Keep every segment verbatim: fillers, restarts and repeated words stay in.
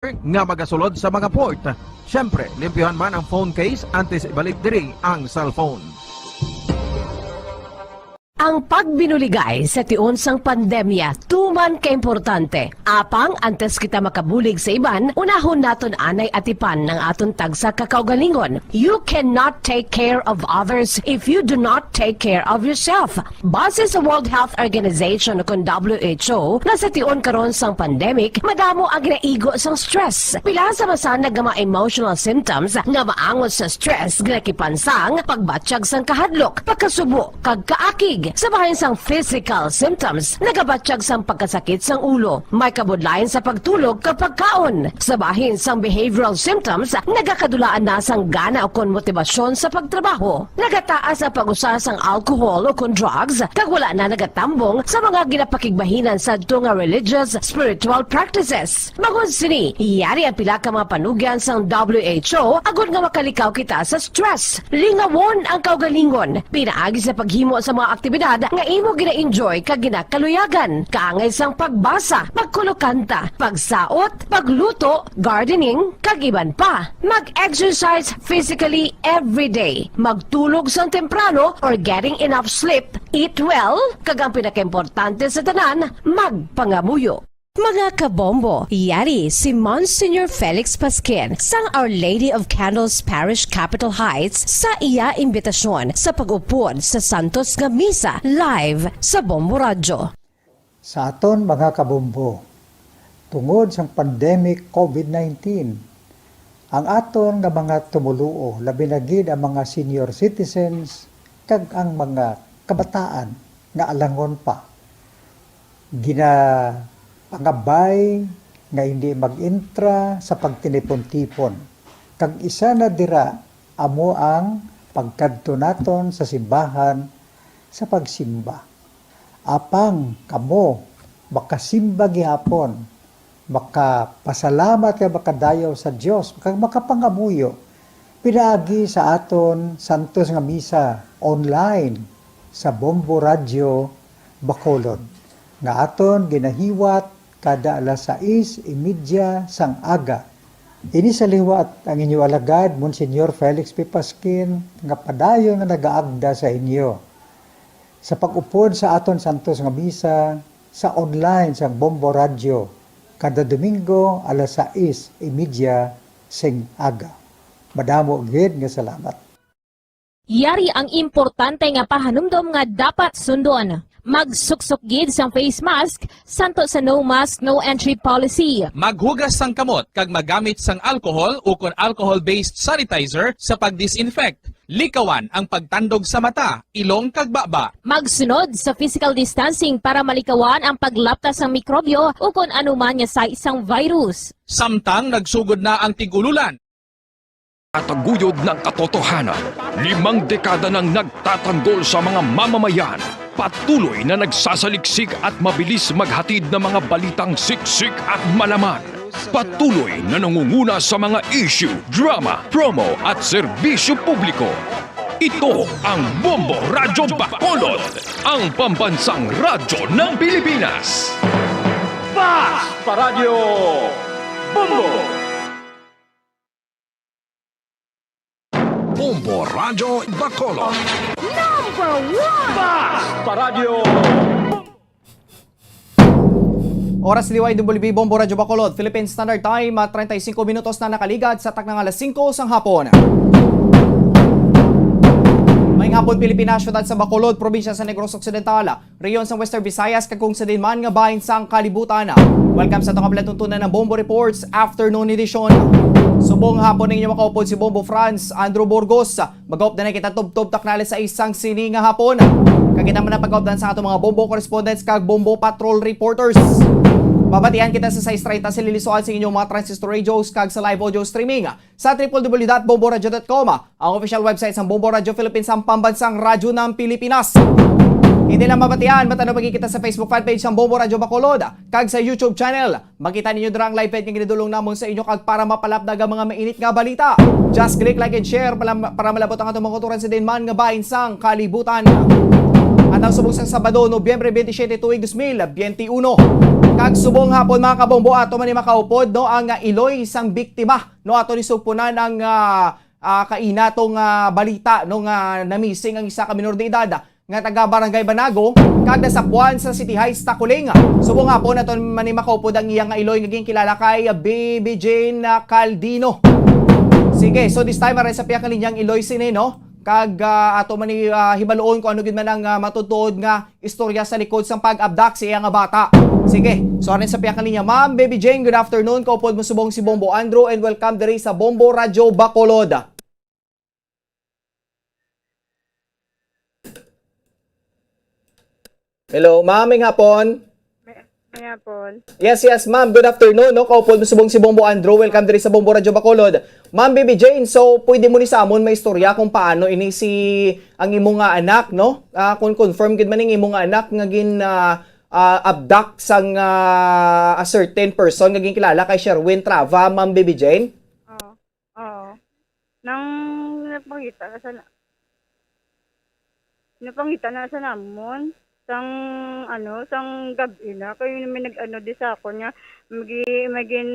nga magasulod sa mga port. Siyempre, limpyuhan man ang phone case antes ibalik diri ang cellphone. Ang pagbinuligay sa tion sang pandemya tuman ka importante. Apang antes kita makabulig sa iban, unahon naton anay atipan ang aton tagsa ka kaugalingon. You cannot take care of others if you do not take care of yourself. Base sa World Health Organization, kun W H O, nga sa tion karon sang pandemic, madamo ang ginaigo sang stress. Pila sa masanag nga mga emotional symptoms nga maangot sa stress ginakipan sang pagbatyag sang kahadlok, pagkasubo, kag kaakig. Sa bahin sang physical symptoms, nagabatyag sang pagkasakit sang ulo, may kabudlayan sa pagtulog kag pagkaon. Sa bahin sang behavioral symptoms, nagakadulaan na sang gana ukon motibasyon sa pagtrabaho. Nagataas ang pag-usa sang alcohol ukon drugs, kag wala na nagatambong sa mga ginapakigbahinan sadto nga religious, spiritual practices. Bangod sini, yari ang pila ka mga panugyan sang W H O agod nga makalikaw kita sa stress. Lingawon ang kaugalingon pinaagi sa paghimo sa mga aktibidad nga imo gina-enjoy kag ginakaluyagan, kaangay sang pagbasa, pagkulokanta, pagsaot, pagluto, gardening, kag iban pa. Mag-exercise physically every day. Magtulog sang temprano or getting enough sleep. Eat well, kag ang pinakaimportante sa tanan, magpangamuyo. Mga kabombo, yari si Monsignor Felix Pasquin sang Our Lady of Candles Parish, Capitol Heights, sa iya imbitasyon sa pag-upod sa santos nga misa live sa Bombo Radyo. Sa aton mga kabombo, tungod sang pandemic covid nineteen, ang aton nga mga tumoluo, labi na gid ang mga senior citizens kag ang mga kabataan nga alangon pa, ginapangabay nga hindi mag-intra sa pagtinipon-tipon. Kag isa na dira amo ang pagkadto naton sa simbahan sa pagsimba. Apang kamo makasimba gihapon, makapasalamat kag makadayaw sa Dios, kag makapangamuyo pinaagi sa aton santos nga misa online sa Bombo Radyo Bacolod, nga aton ginahiwat kada alas sais y media sang aga. Ini sa liwat ang inyo alagad, Monsignor Felix P. Pasquin, nga padayon nga nagaagda sa inyo sa pag-upod sa aton santos nga misa sa online sang Bombo Radyo kada Domingo alas sais y media sing aga. Madamo gid nga salamat. Yari ang importante nga pahanumdom nga dapat sundon. Magsuksok gid sang face mask, santo sa no mask, no entry policy. Maghugas sang kamot kag magamit sang alcohol ukon alcohol-based sanitizer sa pag-disinfect. Likawan ang pagtandog sa mata, ilong kag baba. Magsunod sa physical distancing para malikawan ang paglapta sang mikrobyo ukon anuman nga sais sang virus. Samtang nagsugod na ang tig-ululan. Tataguyod ng katotohanan, limang dekada nang nagtatanggol sa mga mamamayan, patuloy na nagsasaliksik at mabilis maghatid ng mga balitang siksik at malaman. Patuloy na nangunguna sa mga issue, drama, promo at serbisyo publiko. Ito ang Bombo Radyo Bacolod, ang pambansang radyo ng Pilipinas. Fast Paradyo Bombo! Bombo Radyo Bacolod. Number one! Fast Paradyo! Oras liway, W B Bombo Radyo Bacolod, Philippine Standard Time, at treinta y cinco minutos na nakaligad sa takna nga alas singko sang hapon. Maayong hapon, Pilipinas, syudad sa Bacolod, probinsya sa Negros Occidental, rehiyon sa Western Visayas, kag kung sa diin man nga bahin sang kalibutan. Welcome sa atong kabaligtaran nga Bombo Reports Afternoon Edition. Subong hapon ninyo makaupod si Bombo Franz Andrew Burgos. Mag-update na kita tubtob takna alas sais sang sini nga hapon. Kag kita man ang pag-updan sa atong mga Bombo correspondents kag Bombo patrol reporters. Mabatian kita sa sais treinta sa lilisuan sa inyong mga transistor radios kag sa live audio streaming sa triple W dot bombo radio dot com, ang official website sang Bombo Radyo Philippines, ang pambansang radyo ng Pilipinas. Hindi lang mabatian, matanaw pa gid kita sa Facebook fanpage sang Bombo Radyo Bacolod kag sa YouTube channel. Makita ninyo dira ang live feed nga ginadul-ong namon sa inyo, kag para mapalapdag ang mga mainit nga balita, just click like and share para, para malabot ang atong mga kautoran sa diin man nga bahin sang kalibutan. At ang subong sang Sabado, Nobyembre twenty-seven, tuig dos mil bente uno. Kag subong hapon, mga kabombo, ato man ni makaupod, no, ang, ah, iloy sang biktima, no, ato ni sugpunan ang, ah, ah, kaina tong, ah, balita, no, nga namising ang isa ka minor de edad nga taga Barangay Banago kag nasapuan sa City Heights, Taculing. Subong hapon, ato man ni makaupod ang iya nga iloy nga ginkilala kay, ah, Baby Jane, ah, Caldino. Sige, so this time, aray sa pihak nga linya ang iloy sini, no? Kag, ah, ato man ni, ah, hibaluon kung ano gid man ang, ah, matuod-tuod nga istorya sa likod sang pag-abduct sa iya nga bata. Sige, so arin sa pihak nga linya. Ma'am Baby Jane, good afternoon. Kaupod mo subong si Bombo Andrew and welcome diri sa Bombo Radyo Bacolod. Hello, ma'am, may hapon. May, may hapon. Yes, yes, ma'am. Good afternoon, no? Kaupod mo subong si Bombo Andrew. Welcome diri sa Bombo Radyo Bacolod. Ma'am Baby Jane, so pwede mo ni sa amon maistorya kung paano ini si ang imo nga anak, no? Ah, kung confirm gid man ning imo nga anak nga gin, ah, ah, abduct sang, ah, a certain person nga ginkilala kay Sherwin Trava, Ma'am Baby Jane? Oo. Oo. Nang napangita na sa na-, napangita na sa namon, sang, ano, sang gab-i na, kay may nag-ano di sa akon nga, magi-, magin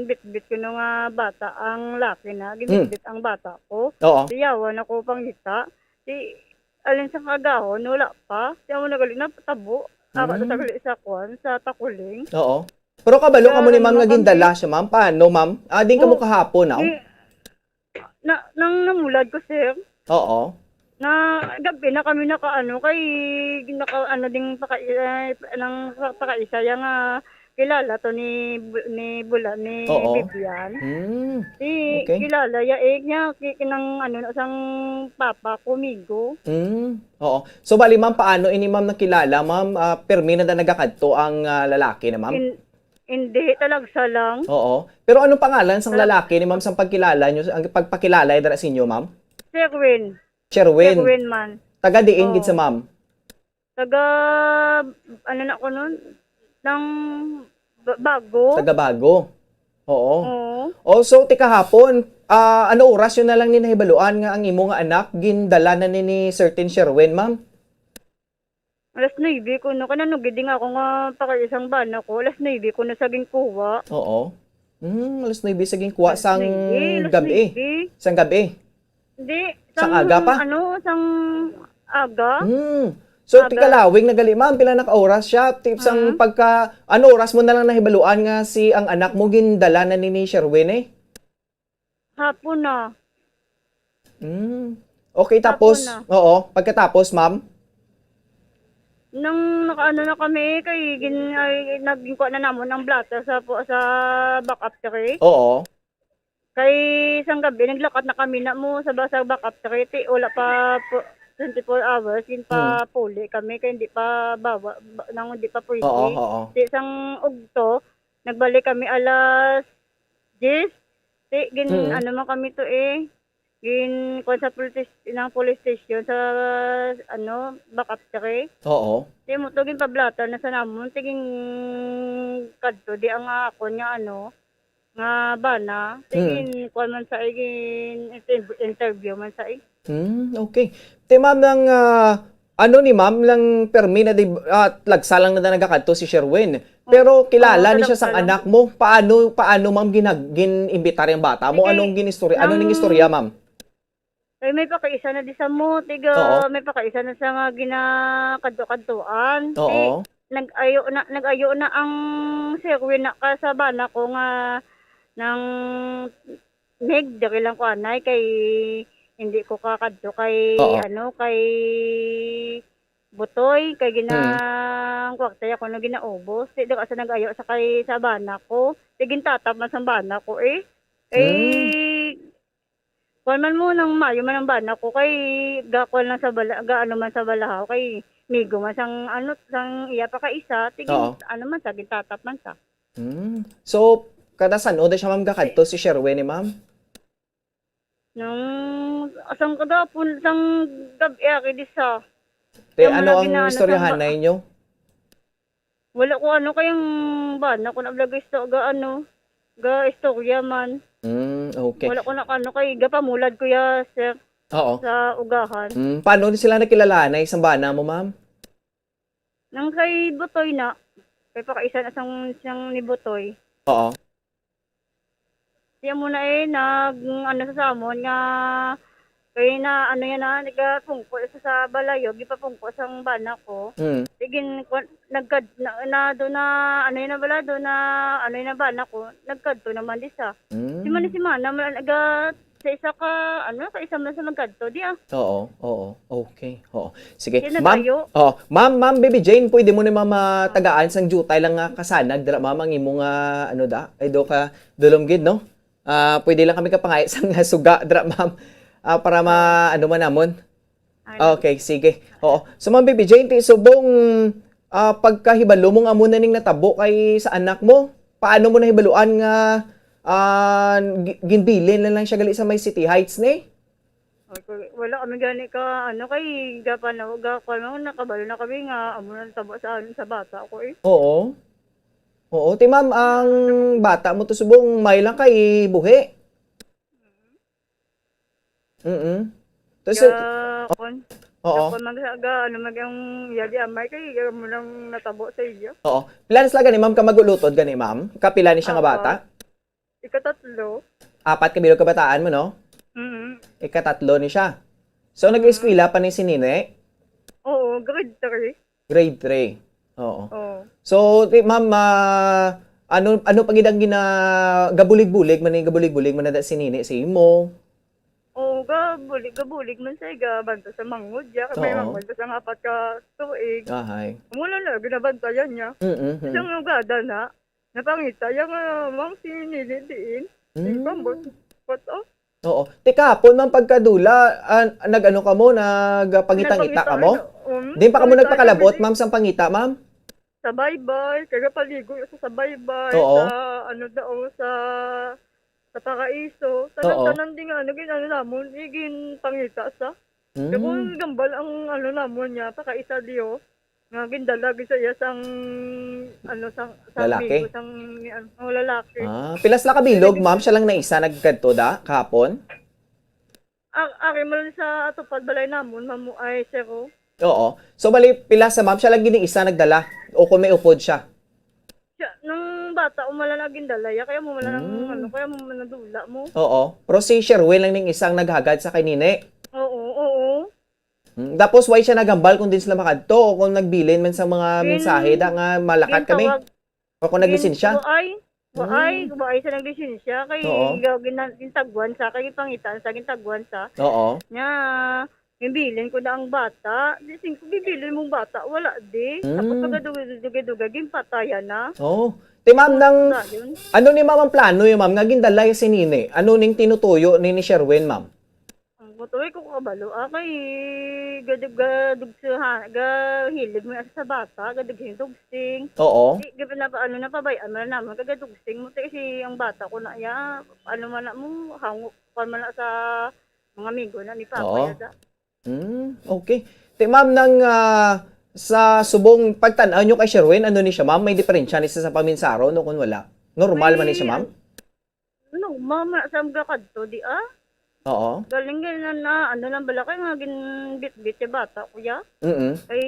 bitbit kuno nga bata ang laki na, Mm. ginbitbit ang bata ko. Oo. Di yawa na ko pangita. Di, alin sang agahon, wala pa. Di amo na gali, napatabo. Ako na Mm. sa gali sa kwan, sa Takuling. Oo. Pero kabalo ka mo ni Kaya ma'am nga nagmukha gindala kami. Siya, ma'am? Paano, ma'am? Ah, din ka mo Oh, kahapon, ah? Di, na, nang namulad ko, sir. Oo. Na, gabi na kami nakaano, kay, naka, ano, ding paka-, eh, nang pa-, pakaisa, ya nga kilala to ni Bu-, ni Bula, ni Oo. Vivian. Hmm. Di, Okay. Kilala ya, eh, niya, ki-, kinang, ano, na, sang papa ko, migo. Hmm. Oo. So, bali, ma'am, paano ini, ma'am, nakilala, ma'am? Ah, permi na da nagakadto ang, ah, lalaki na, ma'am? In-, Hindi, talagsa lang. Oo. Pero anong pangalan sang Talag- lalaki ni ma'am sang pagkilala nyo, ang pagpakilala dira sa inyo, ma'am? Sherwin. Sherwin. Sherwin man. Taga diin gid Oo. sa ma'am? Taga, ano na ko nun? Nang ba-, bago. Taga Bago. Oo. Oo. Oh, so, ti kahapon, ah, ano oras yun na lang ni nahibaluan nga ang imo nga anak gindala na ni, ni certain Sherwin, ma'am? Alas nuebe ko, no, kanano gid nga ako nga pakaisang bana ko, alas nuebe ko na sa ginkuha. Oo. Hmm, alas nuebe sa ginkuha Alas sang nuebe, alas gabi. nuebe. Sang gabi. Hindi, Sang sang aga pa? ano, sang aga. Hmm. So, Aga. Tikalawig na gali, ma'am, pila na ka oras siya? Ti-, sang Mm. pagka, ano oras mo na lang nahibaluan nga si ang anak mo gindala na ni, ni Sherwin, eh? Hapon na. Mm. Okay, Hapon tapos, na. Oo, pagkatapos, ma'am? Nang nakaano na kami, kay gin-, ay, nagkuha na namon ang blotter sa pu-, sa backup tree. Oo. Kay sang gabi, naglakat na kami na mo sa ba-, sa backup tree, ti, wala pa po, twenty-four hours, gin Hmm. pa puli kami, kay hindi pa bawa, ba-, nang hindi pa pwede. Oo, oo. Ti, sang ugto, nagbalik kami alas diyes. Ti, gin-, Mm. ano man kami to eh. Gin-, kuwan sa police, ng police station sa, ano, backup tree. Oo. Ti, mo to, ginpablatan na sa namon. Ti, gin-, kadto, di ang akon nga, ano, nga bana. Ti, Mm. gin-, kuwan man sa, eh, gin-, inter-, interview man sa, eh. Hmm, okay. Ti, ma'am, nang, ah, Ano ni ma'am lang permi na di, ah, lagsa lang na nagakadto si Sherwin. Oh. Pero kilala Oo, ni siya sang talaga lang. Anak mo. Paano, paano, ma'am, ginag-, gin-imbitar yung bata mo? Sige. Anong ginistorya? Ano ning Ang istorya, ma'am? Ay, may pakaisa na di sa mo, tiga, Oo. may pakaisa na sa nga ginakadto-kadtuan. Oo. Ti, nag-ayo na, nag-ayo na ang Sherwin na ka sa bana ko nga nang Mig, diri lang ko anay kay hindi ko kakadto kay, Oo. ano, kay Butoy, kay Mm. ginang kwarta ya kuno ginaubos. Di, di ka sa nag-ayo sa kay sa bana ko. Di, gintatap man sa bana ko, eh. Eh, Mm. kuwan man mo, nang mayo man ang bana ko, kay gakuan lang sa bala-, gaano man sa balahaw, kay migo man sang, ano, sang iya pa ka isa, ti gin-, Oo. ano man sa, gintatap man sa. Hmm. So, kada san-o da siya, ma'am, gakadto si Sherwin ni ma'am? Nang, sang kagapon, sang gab-i, ari, di sa. Te, Kaya mo ano lagi ang na, ano, istoryahan sang na ba-, inyo? Wala ko, ano, kayang bana ko na vlog isto-, ga, ano, ga istorya man. Hmm, okay. Wala ko na, ano, kay gapamulad ko ya, sir, Oo. sa ugahan. Hmm, paano sila nakilala na isang bana mo, ma'am? Nang kay Butoy na. Kay pakaisa na sang, sang ni Butoy. Oo. Siya mo na eh, nag, ano sa, sa amon nga, kay na, ano yan na, nagapungko sa, sa balayo, gipapungko sang bana ko. Mm. Sige, kwan, nagkad-, na, na, do na, ano yan na bala, do na, ano yan na bana ko, nagkadto naman di sa. Mm. Simana-simana, man, naga, sa isa ka, ano, sa isa man sa magkadto, di ah. Oo, oo. Okay. Oo. Sige. Kaya Ma'am, naglayo. Oh, Ma'am, Ma'am Baby Jane, pwede mo ni Ma'am, ah, tagaan sang jutay lang nga kasanag dira, Ma'am, ang imong, ah, ano da? Ay, do ka dulom gid, no? Ah, pwede lang kami kapangayo sang suga dira, Ma'am. Ah, para ma-, ano man namon. Ay. Okay, sige. Oo. So, Ma'am Baby Jane, ti subong, ah, pagkahibalo mo nga amo na ning natabo kay sa anak mo, paano mo nahibaluan nga, ah, gi-, ginbilin na lang siya gali sa may City Heights ni? Okay, wala kami gani ka, ano, kay gapanawag ako, ano, nakabalo na kami nga amo na natabo sa, sa bata ko, eh. Oo. Oo, ti ma'am, ang bata mo to subong may lang kay buhi. Mm. Tapos, Ga-, kun, oo. Ga-, kun, mag-, ga-, ano, mag-, ang yadi amay kay, ga-, mo lang natabo sa iya. Oo. Pila na sila gani, ma'am, ka mag-ulutod gani, ma'am? Kapila ni siya nga Apat. bata? Ikatatlo. Apat ka bilog kabataan mo, no? Mm. Ikatatlo ni siya. So, Mm. nag-eskwela pa ni si Nini? Oo, grade three. Grade three. Oo. Oo. So, ti-, ma'am, ah, ano, ano pa gid ang gina-, gabulig-bulig man ni, gabulig-bulig man na da si Nini sa imo? Oo, gabulig, gabulig man siya, gabanta sa manghod, ya, kay may Oo. manghod pa sa nga apat ka tuig. Ahay. Mula na, ginabantayan niya. Mm-mm. Isang lugada na, napangita, ya nga, ma'am, si Nini diin. Mm. Yung pambot, what, oh? Oo. Ti kahapon, ma'am, pagkadula, ah, nag-ano ka mo, nagpangita-ngita ka mo? Nagpangita-ngita, um, Di pa ka mo pangita-ngita nagpakalabot, gid. ma'am, sang pangita, ma'am? Sa baybay, kay gapaligo sa, sa baybay, Oo. sa, ano daw, sa, sa Paraiso. Tanan, Oo. tanan di nga, ano, gin-, ano namon, eh, ginpangita sa. Mm. Kay kung gambal ang, ano, namon niya, pakaisa diyo, nga gindala gid sa iya sang, ano, sang, sang Lalaki? amigo, sang, ano, oh, lalaki. Ah, pila sila ka bilog, Sige. ma'am? Siya lang na isa nagkadto da, kahapon? Ang, ari man sa tupad balay namon, mamo ay zero. Oo. So, bali, pila sa ma'am? Siya lang gid ni isa nagdala? O kung may upod siya? Siya, nang bata, umala na gindala, ya, kaya mo wala nang, Hmm. ano, kaya mo man nadula mo. Oo. Pero si Sherwin lang ning isang naghagad sa kay Nini? Oo, oo. Hmm. Tapos, why siya nagambal kung din sila makadto? O kung nagbilin man sa mga Gin-, mensahe da nga malakat kami? gintawag, O kung naglisensya? gin-, waay, waay, Mm. waay sa naglisensya. Kay Oo. ga-, gina-, gintagwan sa, kay ginpangitaan sa, gintagwan sa. Oo. Nya, ginbilin ko na ang bata. Di sing ko, ginbilin mong bata, wala di. Tapos Mm. pagkadugay-dugay, ginpatayan na. Oo. Ti, ma'am, Tapos nang, sa yun. ano ni ma'am ang plano yun, ma'am, nga gindalay si Nini? Ano ning tinutuyo ni, ni Sherwin, ma'am? Ang butuloy ko kabalo, ah, kay gadug-, gadug sa ha-, gahilig mo sa bata, gadug sa dugsing. Oo. Di, di pa na pa, ano, napabayaan mo na naman, kay gadugsing mo, ti, si, ang bata ko na, ya, ano man na mo, hango, kwan man na sa mga amigo na ni Papa, Oo. yata. Hmm, okay. Ti, ma'am, nang, ah, sa subong pagtan-aw nyo kay Sherwin, ano ni siya, ma'am? May diferensya ni siya sa paminsaro, no, kung wala? Normal man ni siya, May, ma'am? Ano, mama, saan ka kadto, di, ah? Oo. Galing, galing na, na, ano lang bala kay nga ginbitbit sa bata, kuya. Mm-mm. Kay,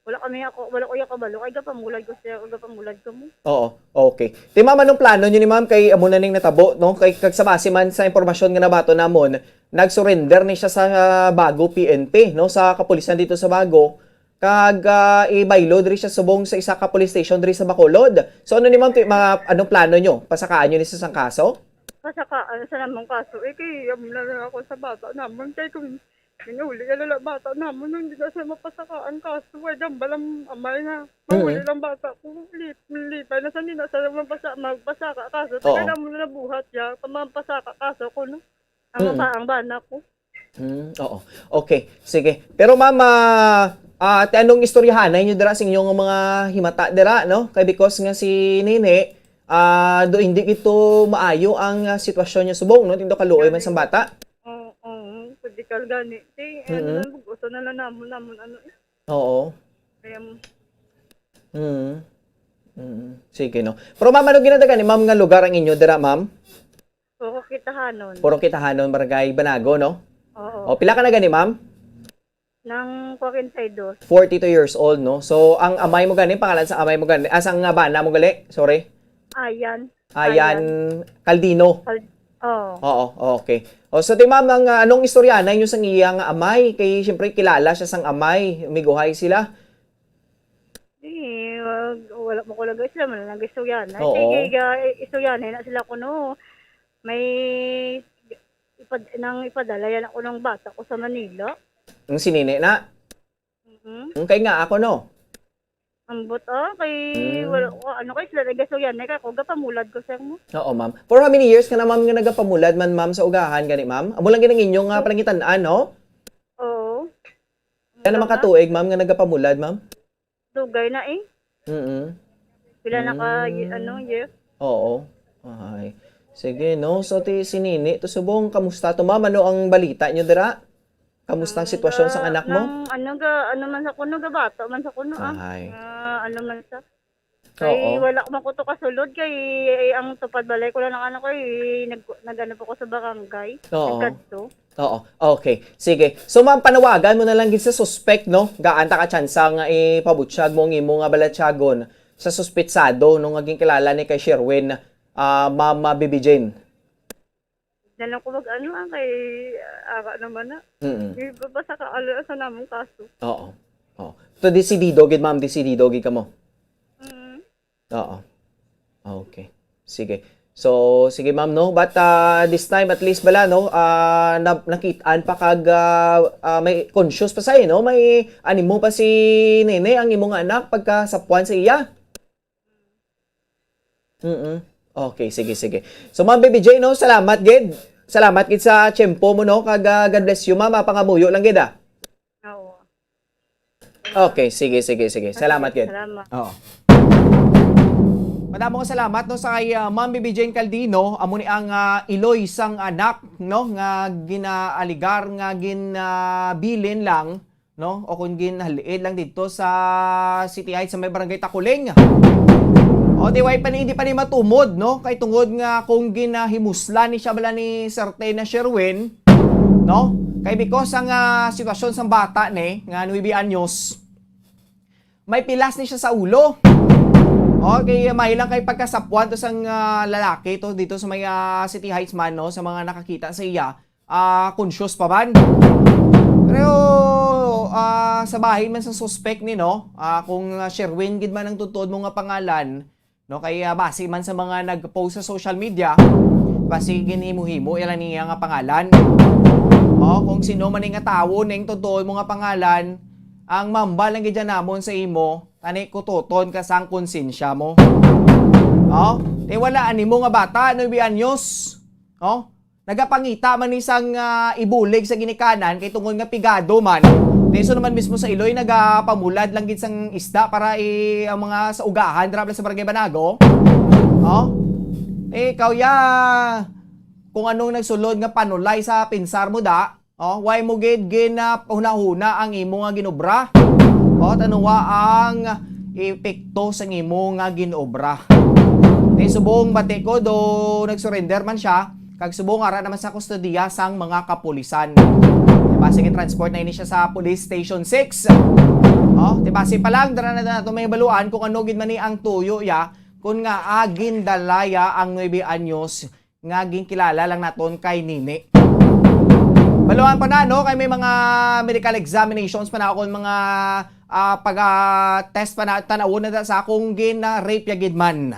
wala kami ako, wala ko ya kabalo, kay gapamulad ko siya, gapamulad ko mo. Oo, okay. Ti, ma'am, anong plano nyo ni ma'am? Kay amo na ning natabo, no? Kay kag sa base man sa impormasyon nga nabato namon, nag-surrender ni siya sa, ah, Bago P N P, no? Sa kapulisan dito sa Bago. Kag, ah, ibaylo diri siya subong sa isa ka police station diri sa Bacolod. So, ano ni ma'am, ti-, mga, anong plano nyo? Pasakaan nyo ni sa sang kaso? Pasakaan sa namang kaso. Eh, kay, um, na lang ako sa bata naman. Kay kung minuli ka na lang bata naman, hindi na siya mapasakaan kaso. Kay gambal ang amay nga. Mahuli Mm. lang bata ko. Lip-, lipay na sa nina sa mapasa-, magpasaka kaso. Oo. Taga naman na buhat ya. Pamapasaka kaso ko, no? Ang Mm. pa, ang bana ko. Hmm, oo. Okay, sige. Pero ma'am, ah, ah, ti anong istoryahanay nyo dira sa inyo nga mga himata dira, no? Kay because nga si Nini, ah, do hindi gito maayo ang, ah, sitwasyon niya subong, no? Tindo kaluoy man sang bata. Oo, oo, pwede ka gani. Ti, ano Mm-mm. lang, bug-oson na lang namon, namon, ano, eh. Oo. Kaya mo. Mm. Mm. Sige, no. Pero ma'am, ano ginadagan ni ma'am nga lugar ang inyo dira, ma'am? Puro Kitahanon. Puro Kitahanon, Barangay Banago, no? Oo. O, pila ka na gani, ma'am? Nang forty-two. Forty-two years old, no? So, ang amay mo gani, pangalan sa amay mo gani, ah, sang bana mo gali, sorry? Ayan. Ayan Caldino. Cald- oh. Oo, okay. O, so, di ma'am, ang, ah, anong istorya na inyo sang iya nga amay? Kay, siyempre, kilala siya sang amay. Umiguhay sila. Di, wag, wala mo ko lagi sila, man lang istorya na. Oo. Sige, ga, istorya na sila kuno. May, ipad, nang ipadala yan ako ng bata ko sa Manila. Ang sinini na? Mhm. Ang kay nga ako, no? Ambot, ah, kay Mm. wala ko, ano kay sila nag-istorya na, kay ako, gapamulad ko sa mo. Oo, ma'am. For how many years ka na, ma'am, nga nagapamulad man, ma'am, sa ugahan gani, ma'am? Amo lang gid ang inyong, ah, panangitan-an, no? Oo. Kaya naman katuig, ma'am, nga nagapamulad, ma'am? Dugay na eh. Mm. Pila na ka, y- Mm. ano, year? Oo. Ay. Sige, no? So, ti, si Nini, to subong, kamusta to, ma'am? Ano ang balita nyo dira? Kamusta ang sitwasyon sa anak mo? Nang, ano ga, ano man sa kuno, ga bata man sa kuno, ah. Ay. Ah, ano man sa. Kay Oo. wala ko man ko to kasulod, kay eh, ang tupad balay ko lang ng ano ko, eh, nag, nag-ano po ko sa barangay. Oo. Nagkadto. Oo. Okay. Sige. So, ma'am, panawagan mo na lang gid sa suspect, no? Gaan ta ka tsansa nga ipabutyag mo ang imo nga balatyagon sa suspitsado, no, nga ginkilala ni kay Sherwin, ah, Ma'am, ah, Baby Jane. Dalang ko mag-ano, ah, kay ah, ara naman na. Mm. Di ba basta ka alo sa namong kaso? Oo. Oo. So, desidido gid, ma'am, desidido gid kamo. Mm. Oo. Okay. Sige. So, sige, ma'am, no? But ah, this time, at least bala, no? Ah, na, nakitaan pa kag ah, ah, may conscious pa sa, no? May animo pa si Nene, ang imo nga anak, pagkasapuan sa iya. Mm. Okay, sige, sige. So, Ma'am Baby Jane, no? Salamat gid. Salamat gid sa tiyempo mo, no? Kag ah, God bless you, ma'am. Ah, pangamuyo lang gid, ah. Oo. Okay, sige, sige, sige. Salamat gid. Salamat. Oo. Madamo nga salamat, no, sa kay ah, Ma'am Baby Jane Caldino, amo ni ang ah, iloy sang anak, no, nga ginaaligar nga ginabilin lang, no, o kung ginhaliid lang dito sa City Heights sa may barangay Takuling. O di way pa ni, hindi pa ni matumod, no, kay tungod nga kung ginahimuslan ni siya bala ni Sartena Sherwin, no, kay because ang ah, sitwasyon sang bata ni nga nuebe anyos, may pilas ni siya sa ulo. Okay, mahilang kay pagkasapuan to sang ah, lalaki to dito sa may ah, City Heights man, no, sa mga nakakita sa iya, ah, conscious pa man. Pero ah, sa bahin man sa suspect ni, no, ah, kung ah, Sherwin gid man ang tutuod mo nga pangalan, no, kay ah, base man sa mga nag-post sa social media, base ginhimo-himo ila niya nga pangalan. O kung sino man ni nga tawo ning tutuod mo nga pangalan, ang mambal lang gid namon sa imo, tani kutoton ka sang konsensya mo. O, kay wala animo nga bata, nuebe anyos. O, nagapangita man ni sang ah, ibulig sa ginikanan kay tungod nga pigado man. Diso naman mismo sa iloy nagapamulad lang gid sang isda para i ang mga sa ugahan dira sa Barangay Banago. O, eh, ikaw ya kung anong nagsulod nga panulay sa pinsar mo da. O, why mo gid ginahuna-huna ang imo nga ginobra? O, tanuwa ang epekto sang imo nga ginobra. Di subong bati ko do nagsurrender man siya, kag subong ara naman sa kustodiya sang mga kapulisan. Di base gin-transport na ini siya sa Police Station six. O, di base pa lang, dara na nato may baluan kung ano gid man ni ang tuyo ya, kung nga agin dalaya ang nuebe anyos nga ginkilala lang naton kay Nini. Baluan pa na, no? Kay may mga medical examinations pa na akong mga ah, pag-test pa na, tanawon na sa akong gin-rape ya gid man.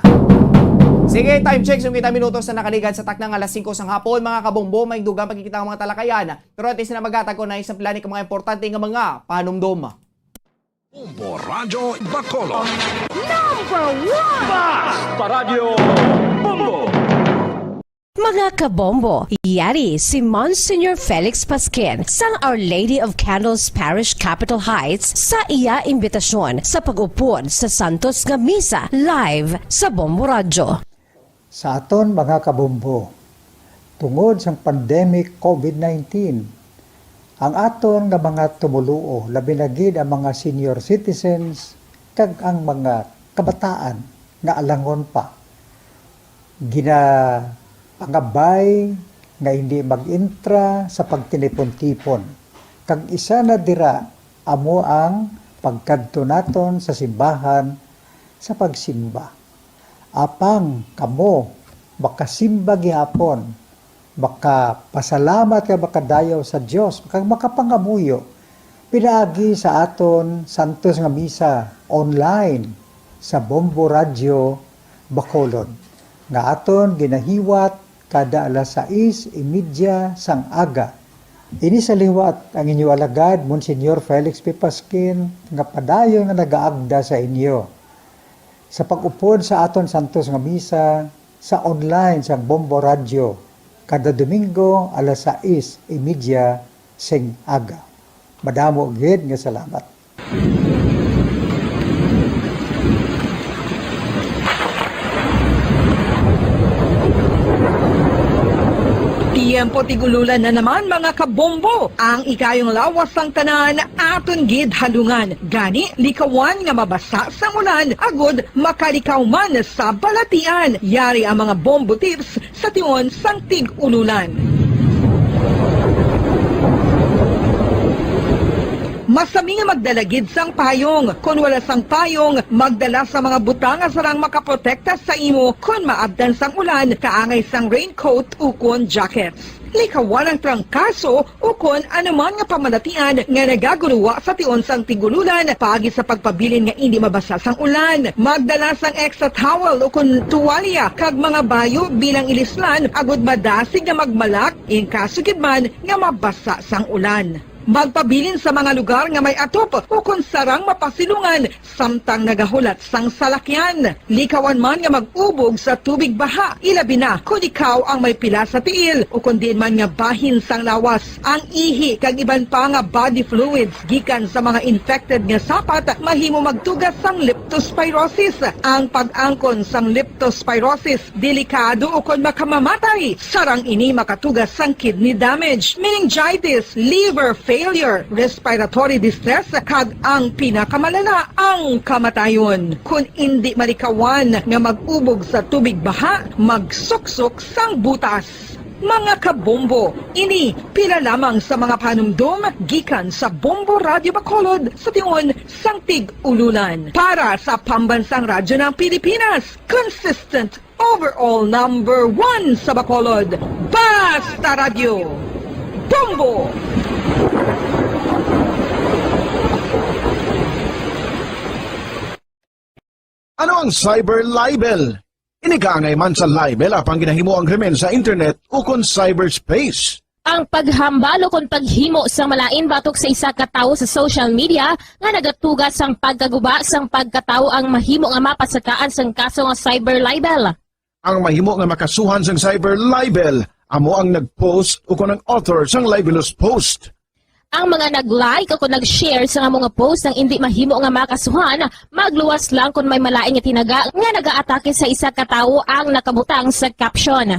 Sige, time check. Sungkita minutos na nakaligad sa takna nga alas singko sang hapon, mga kabombo, may dugang pagkikita ang mga talakayan. Pero at least na maghatag ko na isang plani ka mga importante nga mga panumdom. Bombo Radyo Bacolod. Number one! Basta Radyo Bombo! Mga kabombo, yari si Monsignor Felix Pasquin sang Our Lady of Candles Parish, Capitol Heights, sa iya imbitasyon sa pag-upod sa Santos nga Misa live sa Bombo Radyo. Sa aton mga kabombo, tungod sang pandemic COVID nineteen, ang aton nga mga tumoluo, labi na gid ang mga senior citizens kag ang mga kabataan nga alangon pa, ginapangabay nga hindi mag-intra sa pagtinipon-tipon, kag isa na dira Amo ang pagkadto naton sa simbahan sa pagsimba. Apang kamo makasimba gihapon, makapasalamat kag makadayaw sa Dios, kag makapangamuyo pinaagi sa aton santos nga misa online sa Bombo Radio Bacolod, nga aton ginahiwat kada alas sais y media sang aga. Ini sa liwat ang inyo alagad, Monsignor Felix P. Pasquin, nga padayon nga nagaagda sa inyo sa pag-upod sa aton santos nga misa sa online sang Bombo Radio kada Domingo alas sais y media sing aga. Madamo gid nga salamat. Tiyempo tig-ululan na naman, mga kabombo. Ang ikayong lawas sang tanan aton gid halungan. Gani, likawan nga mabasa sang ulan agud makalikaw man sa balatian. Yari ang mga bombo tips sa tion sang tig-ululan. Masami nga magdala gid sang payong. Kon wala sang payong, magdala sa mga butang nga sarang makaprotekta sa imo kon maabtan sang ulan, kaangay sang raincoat ukon jackets. Likawan ang trangkaso ukon anuman nga pamalatian nga nagaguruwa sa tion sang tig-ululan paagi sa pagpabilin nga indi mabasa sang ulan. Magdala sang extra towel ukon tuwalya kag mga bayo bilang ilislan agud madasig nga magmalak in kaso gid man nga mabasa sang ulan. Magpabilin sa mga lugar nga may atop ukon sarang mapasilungan samtang nagahulat sang salakyan. Likawan man nga mag-ubog sa tubig baha, ilabi na kon ikaw ang may pila sa tiil ukon diin man nga bahin sang lawas. Ang ihi kag iban pa nga body fluids gikan sa mga infected nga sapat mahimo magtuga sang leptospirosis. Ang pag-angkon sang leptospirosis delikado ukon makamamatay. Sarang ini makatuga sang kidney damage, meningitis, liver failure, respiratory distress, kag ang pinakamalala, ang kamatayon. Kon indi malikawan nga mag-ubog sa tubig baha, magsuksok sang butas. Mga kabombo, ini pila lamang sa mga panumdom gikan sa Bombo Radio Bacolod sa tion sang tig-ululan. Para sa Pambansang Radyo ng Pilipinas, consistent overall number one sa Bacolod, Basta Radyo, Bombo! Ano ang cyber libel? Ini kaangay man sa libel apang ginahimo ang krimen sa internet ukon cyberspace. Ang paghambal ukon paghimo sang malain batok sa isa ka tawo sa social media nga nagatuga sang pagkaguba sang pagkatawo ang mahimo nga mapasakaan sang kaso nga cyber libel. Ang mahimo nga makasuhan sang cyber libel amo ang nag-post ukon ang author sang libelous post. Ang mga nag-like ukon nag-share sang amo nga post nga indi mahimo nga makasuhan, magluwas lang kon may malain nga tinaga nga nagaatake sa isa ka tawo ang nakabutang sa caption.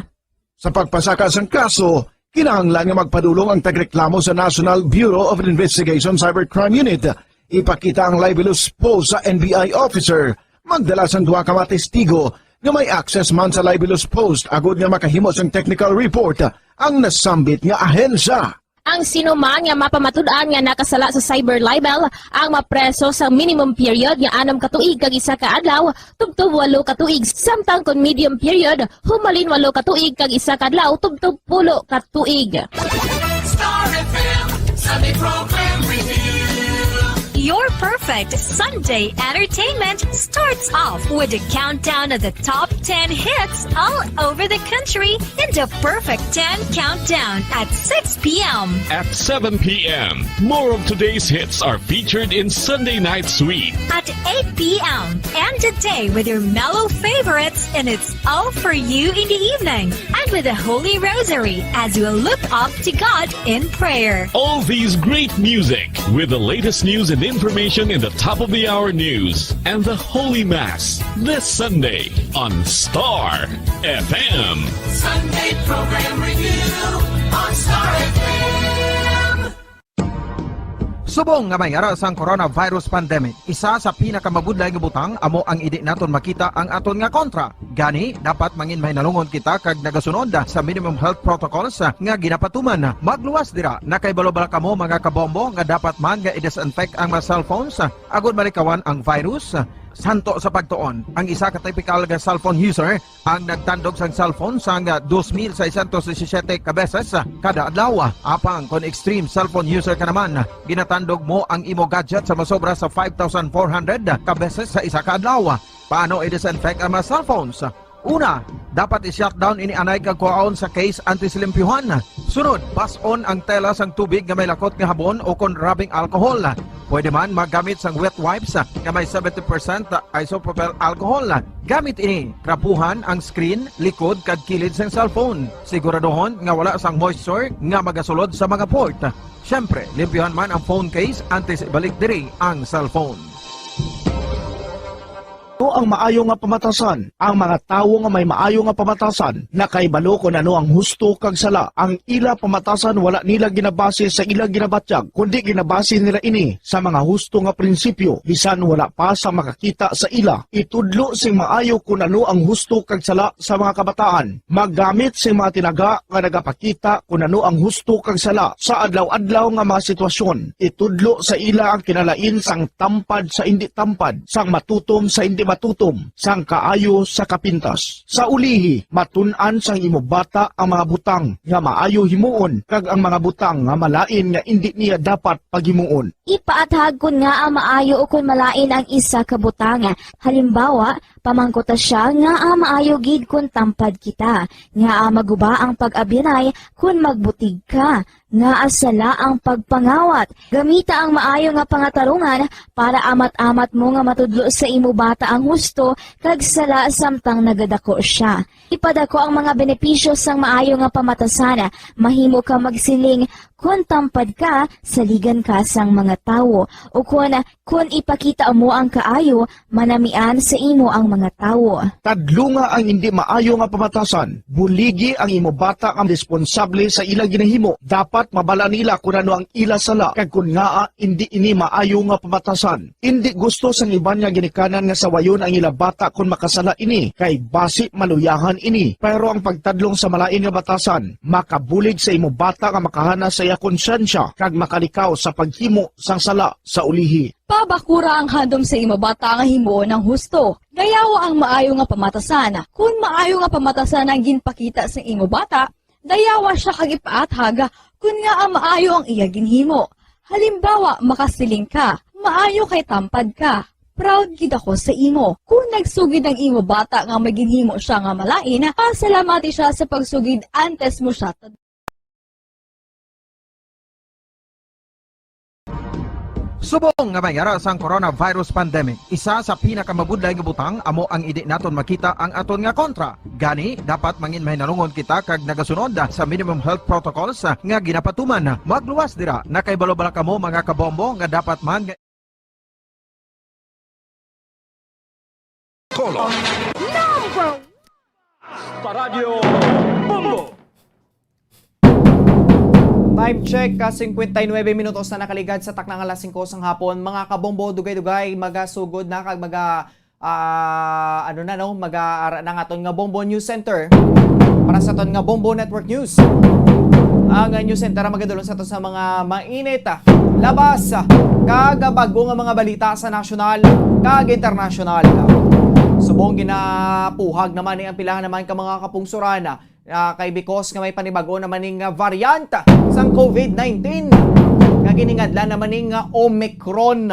Sa pagpasaka sang kaso, kinahanglan nga magpadulong ang tagreklamo sa National Bureau of Investigation Cybercrime Unit. Ipakita ang libelous post sa N B I officer. Magdala sang duha ka mga testigo nga may access man sa libelous post agud nga makahimo sang technical report ang nasambit nga ahensya. Ang sino man nga mapamatud-an nga nakasala sa cyber libel ang mapreso sa minimum period nga anum ka tuig kag isa ka adlaw tubtob walo ka tuig, samtang kon medium period, humalin walo ka tuig kag isa ka adlaw tubtob pulo ka tuig. Star F M Sunday Program Review. Your perfect Sunday entertainment starts off with a countdown of the top ten hits all over the country in the Perfect ten Countdown at six p m. At seven p m, more of today's hits are featured in Sunday Night Sweet. At eight p m, end the day with your mellow favorites, and it's all for you in the evening. And with the Holy Rosary as you look up to God in prayer. All these great music with the latest news and information in the top of the hour news and the Holy Mass this Sunday on Star F M. Sunday Program Review on Star F M. Subong nga may ara sang coronavirus pandemic, isa sa pinakamabudlay nga butang amo ang hindi naton makita ang aton nga kontra. Gani, dapat mangin mahinalungon kita kag nagasunod sa minimum health protocols nga ginapatuman. Magluwas dira, nakaibalo bala kamo, mga kabombo, nga dapat man nga i-disinfect ang mga cellphones agod malikawan ang virus? Santo sa pagtuon, ang isa ka typical nga cellphone user ang nagtandog sang cellphone sang dos mil seiscientos disisiete ka beses kada adlaw. Apang kon extreme cellphone user ka naman, ginatandog mo ang imo gadget sa masobra sa five thousand four hundred ka beses sa isa ka adlaw. Paano i-disinfect ang mga cellphones? Una, dapat i-shutdown ini anay kag kuhaon sa case antes limpyuhan. Sunod, bas-on ang tela sang tubig nga may lakot nga habon o kon rubbing alcohol. Pwede man magamit sang wet wipes nga may seventy percent isopropyl alcohol. Gamit ini, trapuhan ang screen, likod, kag kilid sang cellphone. Siguraduhon nga wala sang moisture nga magasulod sa mga port. Siyempre, limpyuhan man ang phone case antes ibalik diri ang cellphone. Ano ang maayo nga pamatasan? Ang mga tawo nga may maayo nga pamatasan nakahibalo kon ano ang husto kag sala. Ang ila pamatasan wala nila ginabase sa ila ginabatyag, kundi ginabase nila ini sa mga husto nga prinsipyo, bisan wala pa sa makakita sa ila. Itudlo sing maayo kon ano ang husto kag sala sa mga kabataan. Maggamit sing mga tinaga nga nagapakita kon ano ang husto kag sala sa adlaw-adlaw nga mga sitwasyon. Itudlo sa ila ang kinalain sang tampad sa indi tampad, sang matutom sa indi matutom, sang kaayo sa kapintas. Sa ulihi, matun-an sang imo bata ang mga butang nga maayo himuon kag ang mga butang nga malain nga indi niya dapat paghimuon. Ipaathag kon ngaa maayo ukon malain ang isa ka butang. Halimbawa, pamangkuta sia ngaa maayo gid kon tampad kita, ngaa maguba ang pag-abyanay kon magbutig ka, ngaa sala ang pagpangawat. Gamita ang maayo nga pangatarungan para amat-amat mo nga matudlo sa imo bata ang husto kag sala samtang nagadako sia. Ipadako ang mga benepisyo sang maayo nga pamatasan. Mahimo ka magsiling, "Kon tampad ka, saligan ka sang mga tawo," ukon, "Kon ipakita mo ang kaayo, manamian sa imo ang mga tawo." Tadlunga ang indi maayo nga pamatasan. Buligi ang imo bata nga responsable sa ila ginahimo. Dapat mabala nila kon ano ang ila sala kag kon ngaa indi ini maayo nga pamatasan. Indi gusto sang iban nga ginikanan nga sawayon ang ila bata kon makasala ini, kay basi maluyahan ini. Pero ang pagtadlong sa malain nga batasan makabulig sa imo bata nga makahana sa iya konsyensya kag makalikaw sa paghimo sang sala sa ulihi. Pabakura ang handom sa imo bata nga himuon ang husto. Dayawa ang maayo nga pamatasan. Kon maayo nga pamatasan ang ginpakita sa imo bata, dayawa sia kag ipaathag kon ngaa maayo ang iya ginhimo. Halimbawa, makasiling ka, "Maayo kay tampad ka. Proud gid ako sa imo." Kon nagsugid ang imo bata nga may ginhimo sia nga malain, pasalamati sia sa pagsugid antes mo sia Subong nga may ara sang coronavirus pandemic, isa sa pinakamabudlay nga butang amo ang hindi naton makita ang aton nga kontra. Gani, dapat mangin mahinalungon kita kag nagasunod sa minimum health protocols nga ginapatuman. Magluwas dira, nakaibalo bala kamo, mga kabombo, nga dapat man nga Color. Number one. Paradyo Bombo. Time check, ah, cincuenta y nueve minutos na nakaligad sa takna nga alas singko sang hapon. Mga kabombo, dugay-dugay, magasugod na kag maga, ah, ano na, no? Mag-aara na nga aton nga Bombo News Center para sa aton nga Bombo Network News. Ang, ah, News Center ang magadulong sa aton sa mga mainit, ah, labas, ah, kag bag-o nga mga balita sa nasyonal kag internasyonal. Subong ginapuhag naman ni ang pila naman ka mga kapungsoran, ah, kay because nga may panibag-o naman ning, ah, variant sang COVID nineteen nga giningadlan naman ning, ah, Omicron.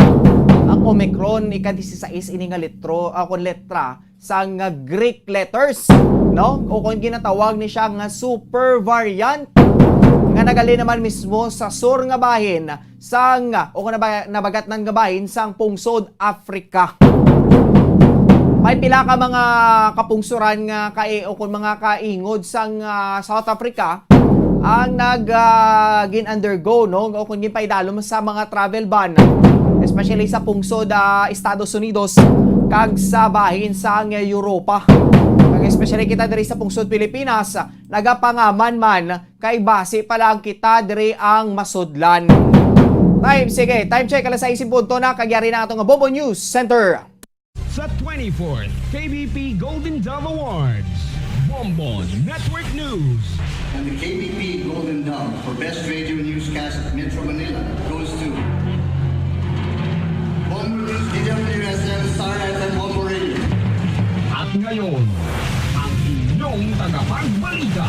Ang Omicron, ika-disisais ini nga litro, ah, kon letra sang, ah, Greek letters, no? O kon ginatawag ni siya nga super variant nga nagali naman mismo sa sur nga bahin sang, o kon naba-, nabagatnan nga bahin sang pungsod Africa. May pila ka mga kapungsoran nga kai-, o kon mga kaingod sang, ah, South Africa ang nag, ah, gin-undergo, no, o kon ginpaidalom sa mga travel ban, especially sa pungsod, ah, Estados Unidos kag sa bahin sang Europa. Kag especially kita diri sa pungsod Pilipinas, nagapangaman man kay basi pa lang kita diri ang masudlan. Time, sige, time check, alas sais en punto na, kag yari na ato nga Bombo News Center. Sa twenty-fourth K B P Golden Dove Awards, Bombo Network News. And the K B P Golden Dove for Best Radio Newscast Metro Manila goes to Bombo News, D W S M, Star F M, Bombo Radio. At ngayon, ang inyong tagapagbalita.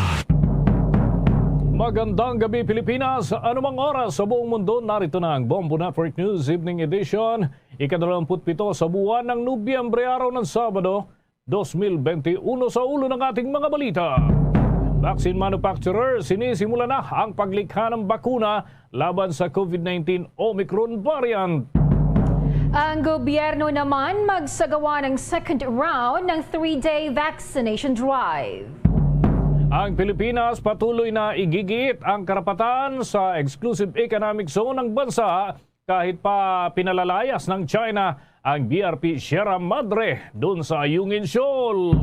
Magandang gabi, Pilipinas. Anumang oras sa buong mundo, narito na ang Bombo Network News Evening Edition. Ikadalawamput pito sa buwan ng Nobyembre, araw ng Sabado, dos mil benti uno. Sa ulo ng ating mga balita: vaccine manufacturer, sinisimula na ang paglikha ng bakuna laban sa COVID nineteen Omicron variant. Ang gobyerno naman magsagawa ng second round ng three-day vaccination drive. Ang Pilipinas patuloy na igigit ang karapatan sa exclusive economic zone ng bansa kahit pa pinalalayas ng China ang B R P Sierra Madre dun sa Ayungin Shoal.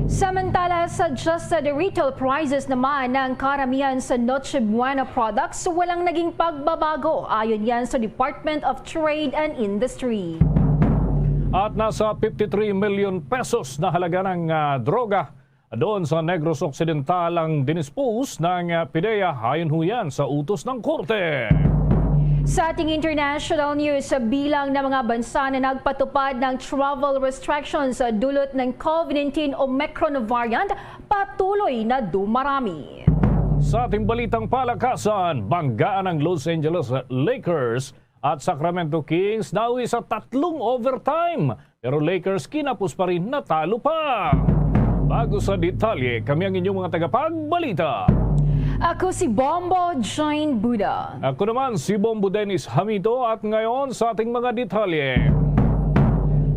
Samantala, suggested retail prices naman ng karamihan sa Noche Buena products walang naging pagbabago, ayon yan sa Department of Trade and Industry. At nasa fifty-three million pesos na halaga ng, ah, droga doon sa Negros Occidental ang dinispose ng, ah, PDEA, ayon ho yan sa utos ng korte. Sa ating international news, sa bilang ng mga bansa na nagpatupad ng travel restrictions sa dulot ng COVID nineteen Omicron variant, patuloy na dumarami. Sa ating balitang palakasan, banggaan ang Los Angeles Lakers at Sacramento Kings nauwi sa tatlong overtime, pero Lakers kinapos pa rin natalo pa. Bago sa detalye, kami ang inyong mga tagapagbalita. Ako si Bombo Jane Buda. Ako naman si Bombo Dennis Hamito, at ngayon sa ating mga detalye.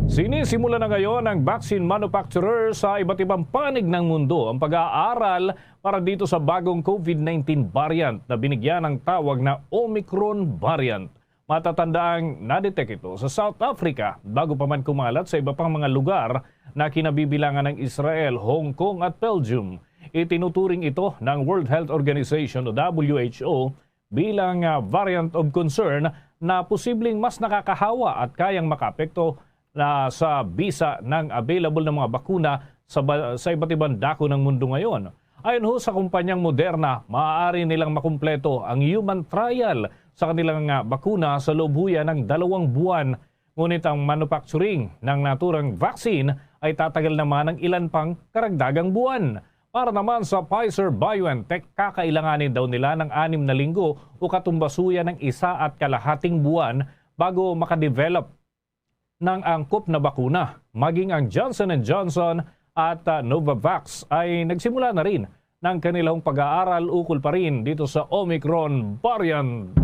Sinisimula na ngayon ang vaccine manufacturer sa iba't ibang panig ng mundo ang pag-aaral para dito sa bagong COVID nineteen variant na binigyan ng tawag na Omicron variant. Matatandaang nadetect ito sa South Africa bago pa man kumalat sa iba pang mga lugar na kinabibilangan ng Israel, Hong Kong at Belgium. Itinuturing ito ng World Health Organization o W H O bilang, ah, variant of concern na posibleng mas nakakahawa at kayang makaapekto na sa bisa ng available na mga bakuna sa ba-, sa iba't ibang dako ng mundo ngayon. Ayon ho sa kumpanyang Moderna, maaari nilang makumpleto ang human trial sa kanilang, ah, bakuna sa loob ho yan ng dalawang buwan. Ngunit ang manufacturing ng naturang vaccine ay tatagal naman ng ilan pang karagdagang buwan. Para naman sa Pfizer-BioNTech, kakailanganin daw nila ng anim na linggo o katumbas ho yan ng isa at kalahating buwan bago makadevelop ng angkop na bakuna. Maging ang Johnson and Johnson at, ah, Novavax ay nagsimula na rin ng kanilang pag-aaral ukol pa rin dito sa Omicron variant.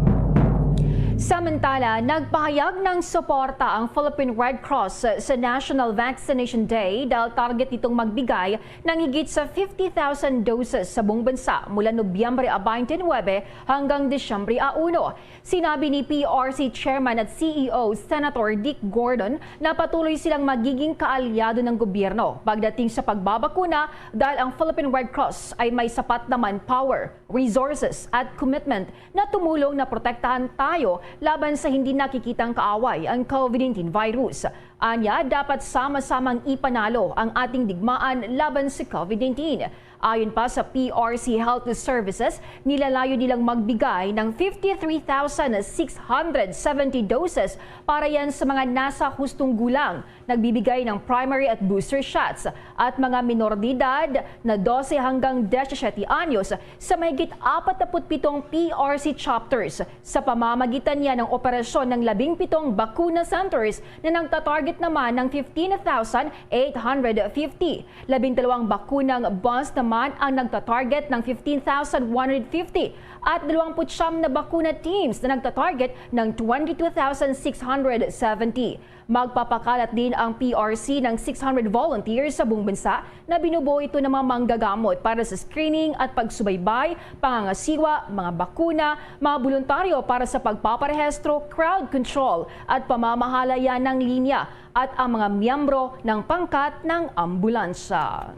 Samantala, nagpahayag ng suporta ang Philippine Red Cross sa National Vaccination Day dahil target nitong magbigay ng higit sa fifty thousand doses sa buong bansa mula Nobyembre a twenty-nine hanggang Disyembre a uno. Sinabi ni P R C Chairman at C E O Senator Dick Gordon na patuloy silang magiging kaalyado ng gobyerno pagdating sa pagbabakuna dahil ang Philippine Red Cross ay may sapat na manpower, resources at commitment na tumulong na protektahan tayo laban sa hindi nakikitang kaaway, ang COVID nineteen virus. Anya, dapat sama-samang ipanalo ang ating digmaan laban sa COVID nineteen. Ayon pa sa P R C Health Services, nilalayo nilang magbigay ng fifty-three thousand six hundred seventy doses para yan sa mga nasa hustong gulang, nagbibigay ng primary at booster shots, at mga minor de edad na dose hanggang disisiete anyos sa mahigit apat na put pitong P R C chapters. Sa pamamagitan niya ng operasyon ng labing pitong bakuna centers na nagtatarget naman ng fifteen thousand eight hundred fifty. Labing dalawang bakunang bus naman ang nagtatarget ng fifteen thousand one hundred fifty at dalawampu't siyam na bakuna teams na nagtatarget ng twenty-two thousand six hundred seventy. Magpapakalat din ang P R C ng six hundred volunteers sa buong bansa na binubuo ito ng mga manggagamot para sa screening at pagsubaybay, pangangasiwa, mga bakuna, mga boluntaryo para sa pagpaparehistro, crowd control, at pamamahala ng linya, at ang mga miyembro ng pangkat ng ambulansya.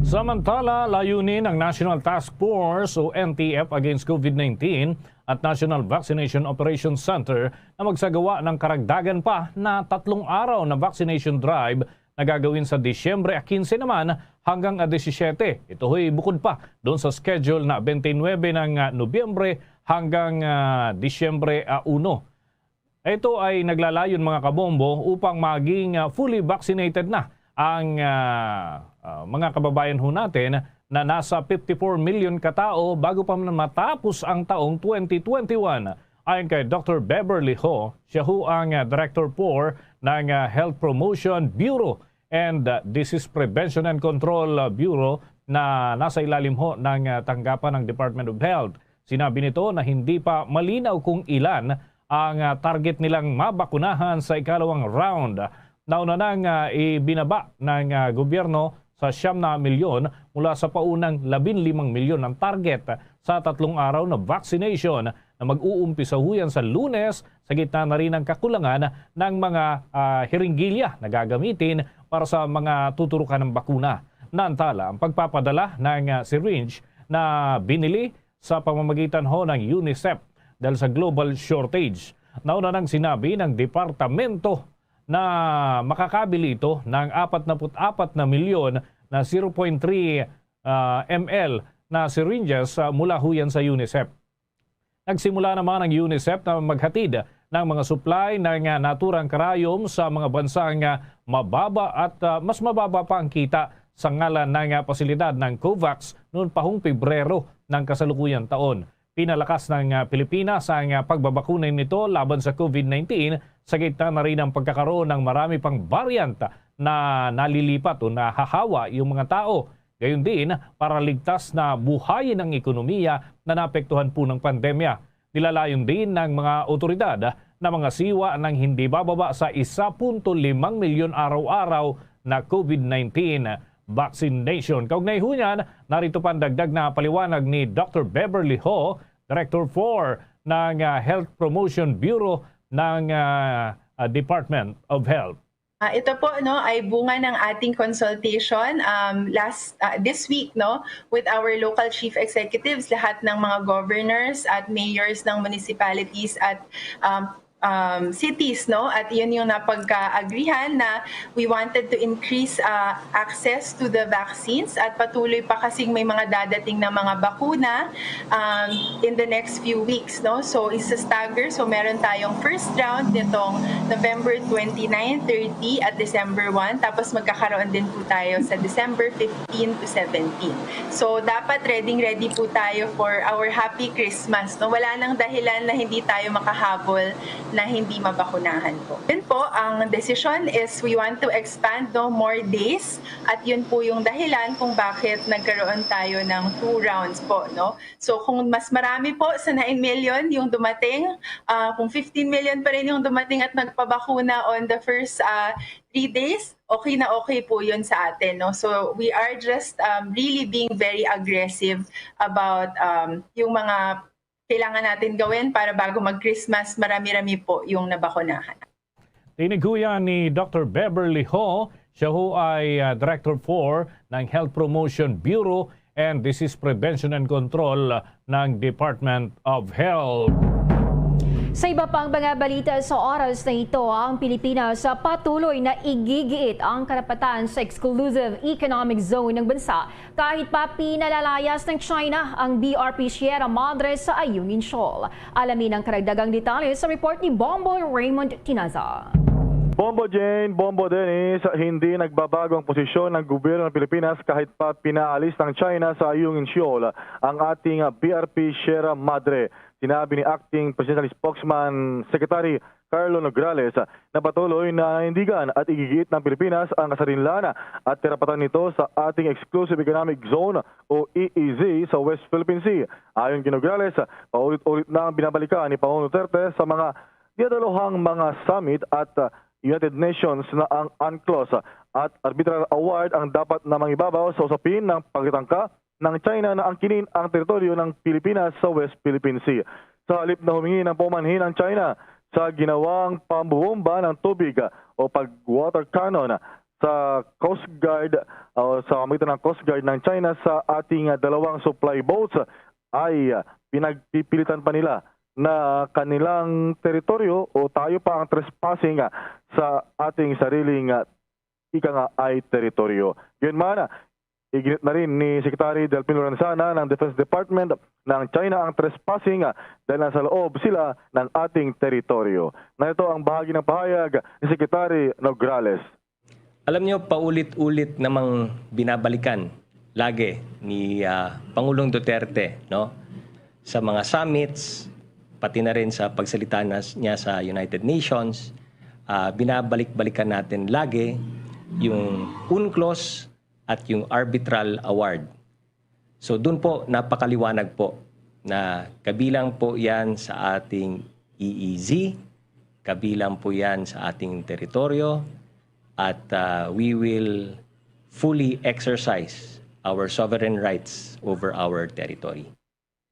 Samantala, layunin ng National Task Force o N T F against COVID nineteen at National Vaccination Operations Center na magsagawa ng karagdagan pa na tatlong araw na vaccination drive na gagawin sa Disyembre quince naman hanggang disisyete. Ito ho'y bukod pa doon sa schedule na twenty-nine ng, ah, Nobyembre hanggang, ah, Disyembre, ah, uno. Ito ay naglalayon, mga kabombo, upang maging, ah, fully vaccinated na ang, ah, ah, mga kababayan ho natin na nasa fifty-four million katao bago pa man matapos ang taong twenty twenty-one. Ayon kay Doctor Beverly Ho, siya ho ang, ah, Director four ng, ah, Health Promotion Bureau and, ah, Disease Prevention and Control, ah, Bureau na nasa ilalim ho ng, ah, tanggapan ng Department of Health. Sinabi nito na hindi pa malinaw kung ilan ang, ah, target nilang mabakunahan sa ikalawang round. Nauna nang, ah, ibinaba ng, ah, gobyerno sa siyam na milyon mula sa paunang labing limang milyon ang target sa tatlong araw na vaccination na mag-uumpisa ho yan sa Lunes, sa gitna na rin ng kakulangan ng mga, ah, hiringgilya na gagamitin para sa mga tuturukan ng bakuna. Naantala ang pagpapadala ng, ah, syringe na binili sa pamamagitan ho ng UNICEF dahil sa global shortage. Nauna nang sinabi ng departamento na makakabili ito ng apat na put apat na milyon na zero point three, ah, M L na syringes, ah, mula ho yan sa UNICEF. Nagsimula naman ang UNICEF na maghatid ng mga supply ng, ah, naturang karayom sa mga bansang, ah, mababa at, ah, mas mababa pa ang kita sa ngalan ng, ah, pasilidad ng COVAX noon pa hong Pebrero ng kasalukuyang taon. Pinalakas ng, ah, Pilipinas ang, ah, pagbabakuna nito laban sa COVID nineteen sa gitna na rin ng pagkakaroon ng marami pang variant na nalilipat o nahahawa yung mga tao. Gayon din, para ligtas na buhayin ang ekonomiya na naapektuhan po ng pandemya. Nilalayon din ng mga otoridad na mga siwa ng hindi bababa sa isa punto limang milyon araw-araw na COVID nineteen vaccination. Kaugnay ho niyan, narito pa ang dagdag na paliwanag ni Doctor Beverly Ho, Director four ng, ah, Health Promotion Bureau ng, ah, ah, Department of Health. Ah, ito po, no, ay bunga ng ating consultation, um, last, ah, this week, no, with our local chief executives, lahat ng mga governors at mayors ng municipalities at, um, um, cities, no, at yun yung napagka-agrihan na we wanted to increase, ah, access to the vaccines at patuloy pa kasing may mga dadating na mga bakuna um, in the next few weeks, no? So, isa stagger. So, meron tayong first round nitong November twenty-nine, thirty at December one. Tapos magkakaroon din po tayo sa December fifteen to seventeen. So, dapat ready-ready po tayo for our happy Christmas, no? Wala nang dahilan na hindi tayo makahabol na hindi mabakunahan po. Yun po, ang decision is we want to expand, no, more days. At yun po yung dahilan kung bakit nagkaroon tayo ng two rounds po, no? So, kung mas marami po sa nine million yung dumating, ah, kung fifteen million pa rin yung dumating at nagpabakuna on the first, ah, three days, okay na okay po yun sa atin, no? So, we are just, um, really being very aggressive about, um, yung mga kailangan natin gawin para bago mag-Christmas, marami-rami po yung nabakunahan. Tiniguyan ni Doctor Beverly Ho, siya ho ay, ah, Director four ng Health Promotion Bureau and Disease Prevention and Control ng Department of Health. Sa iba pang mga balita sa oras na ito, ang Pilipinas patuloy na igigiit ang karapatan sa exclusive economic zone ng bansa kahit pa pinalalayas ng China ang B R P Sierra Madre sa Ayungin Shoal. Alamin ang karagdagang detalye sa report ni Bombo Raymond Tinaza. Bombo Jane, Bombo Dennis, hindi nagbabago ang posisyon ng gobyerno ng Pilipinas kahit pa pinaalis ng China sa Ayungin Shoal ang ating, ah, B R P Sierra Madre. Sinabi ni Acting Presidential Spokesman Secretary Carlo Nograles na patuloy na nanindigan at igigiit ng Pilipinas ang kasarinlan at karapatan nito sa ating Exclusive Economic Zone o E E Z sa West Philippine Sea. Ayon kay Nograles, paulit-ulit na ang binabalikan ni Pangulong Duterte sa mga diyadaluhang mga summit at, uh, United Nations na ang UNCLOS at arbitral award ang dapat na mangibabaw sa usapin ng pagtangka ng China na angkinin ang teritoryo ng Pilipinas sa West Philippine Sea. Sa halip na humingi ng paumanhin ang China sa ginawang pambubomba ng tubig o pag-water cannon, sa Coast Guard o sa pamamagitan ng Coast Guard ng China sa ating, ah, dalawang supply boats ay, ah, pinagpipilitan pa nila na kanilang teritoryo o tayo pa ang trespassing, ah, sa ating sariling, ah, ika nga ay teritoryo. Yun man, ah, iginit na rin ni Secretary Delfin Lorenzana ng Defense Department ng China ang trespassing, ah, dahil nasa loob sila ng ating teritoryo. Narito ang bahagi ng pahayag ni Secretary Nograles. Alam niyo, paulit-ulit namang binabalikan lagi ni, ah, Pangulong Duterte, no? Sa mga summits, pati na rin sa pagsalita na, niya sa United Nations, ah, binabalik-balikan natin lagi yung UNCLOS at yung arbitral award. So, dun po, napakaliwanag po na kabilang po yan sa ating E E Z, kabilang po yan sa ating teritoryo, at, ah, we will fully exercise our sovereign rights over our territory.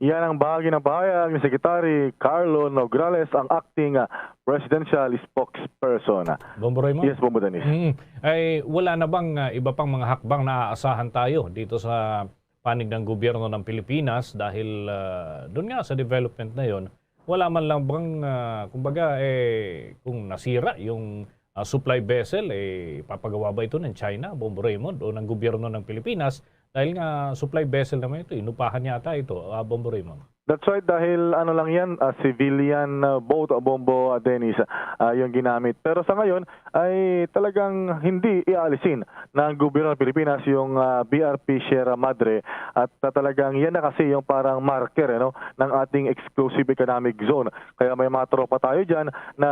Yan ang bahagi ng pahayag ni Secretary Carlo Nograles, ang acting, ah, presidential spokesperson. Bombo Raymond? Yes, Bombo Dennis. Mm. Ay, wala na bang, ah, iba pang mga hakbang na aasahan tayo dito sa panig ng gobyerno ng Pilipinas? Dahil, ah, doon nga sa development na yon, wala man lang bang, ah, kumbaga, eh, kung nasira yung, ah, supply vessel, eh, ipapagawa ba ito ng China, Bombo Raymond, o ng gobyerno ng Pilipinas? Dahil nga supply vessel naman ito, inupahan yata ito, ah, Bombo Raymond. That's right, dahil ano lang yan, ah, civilian, ah, boat, ah, Bombo, ah, Dennis, ah, yung ginamit. Pero sa ngayon ay talagang hindi iaalisin ng gobyerno ng Pilipinas yung, ah, B R P Sierra Madre at, ah, talagang yan na kasi yung parang marker, ano, ng ating exclusive economic zone. Kaya may mga tropa tayo dyan na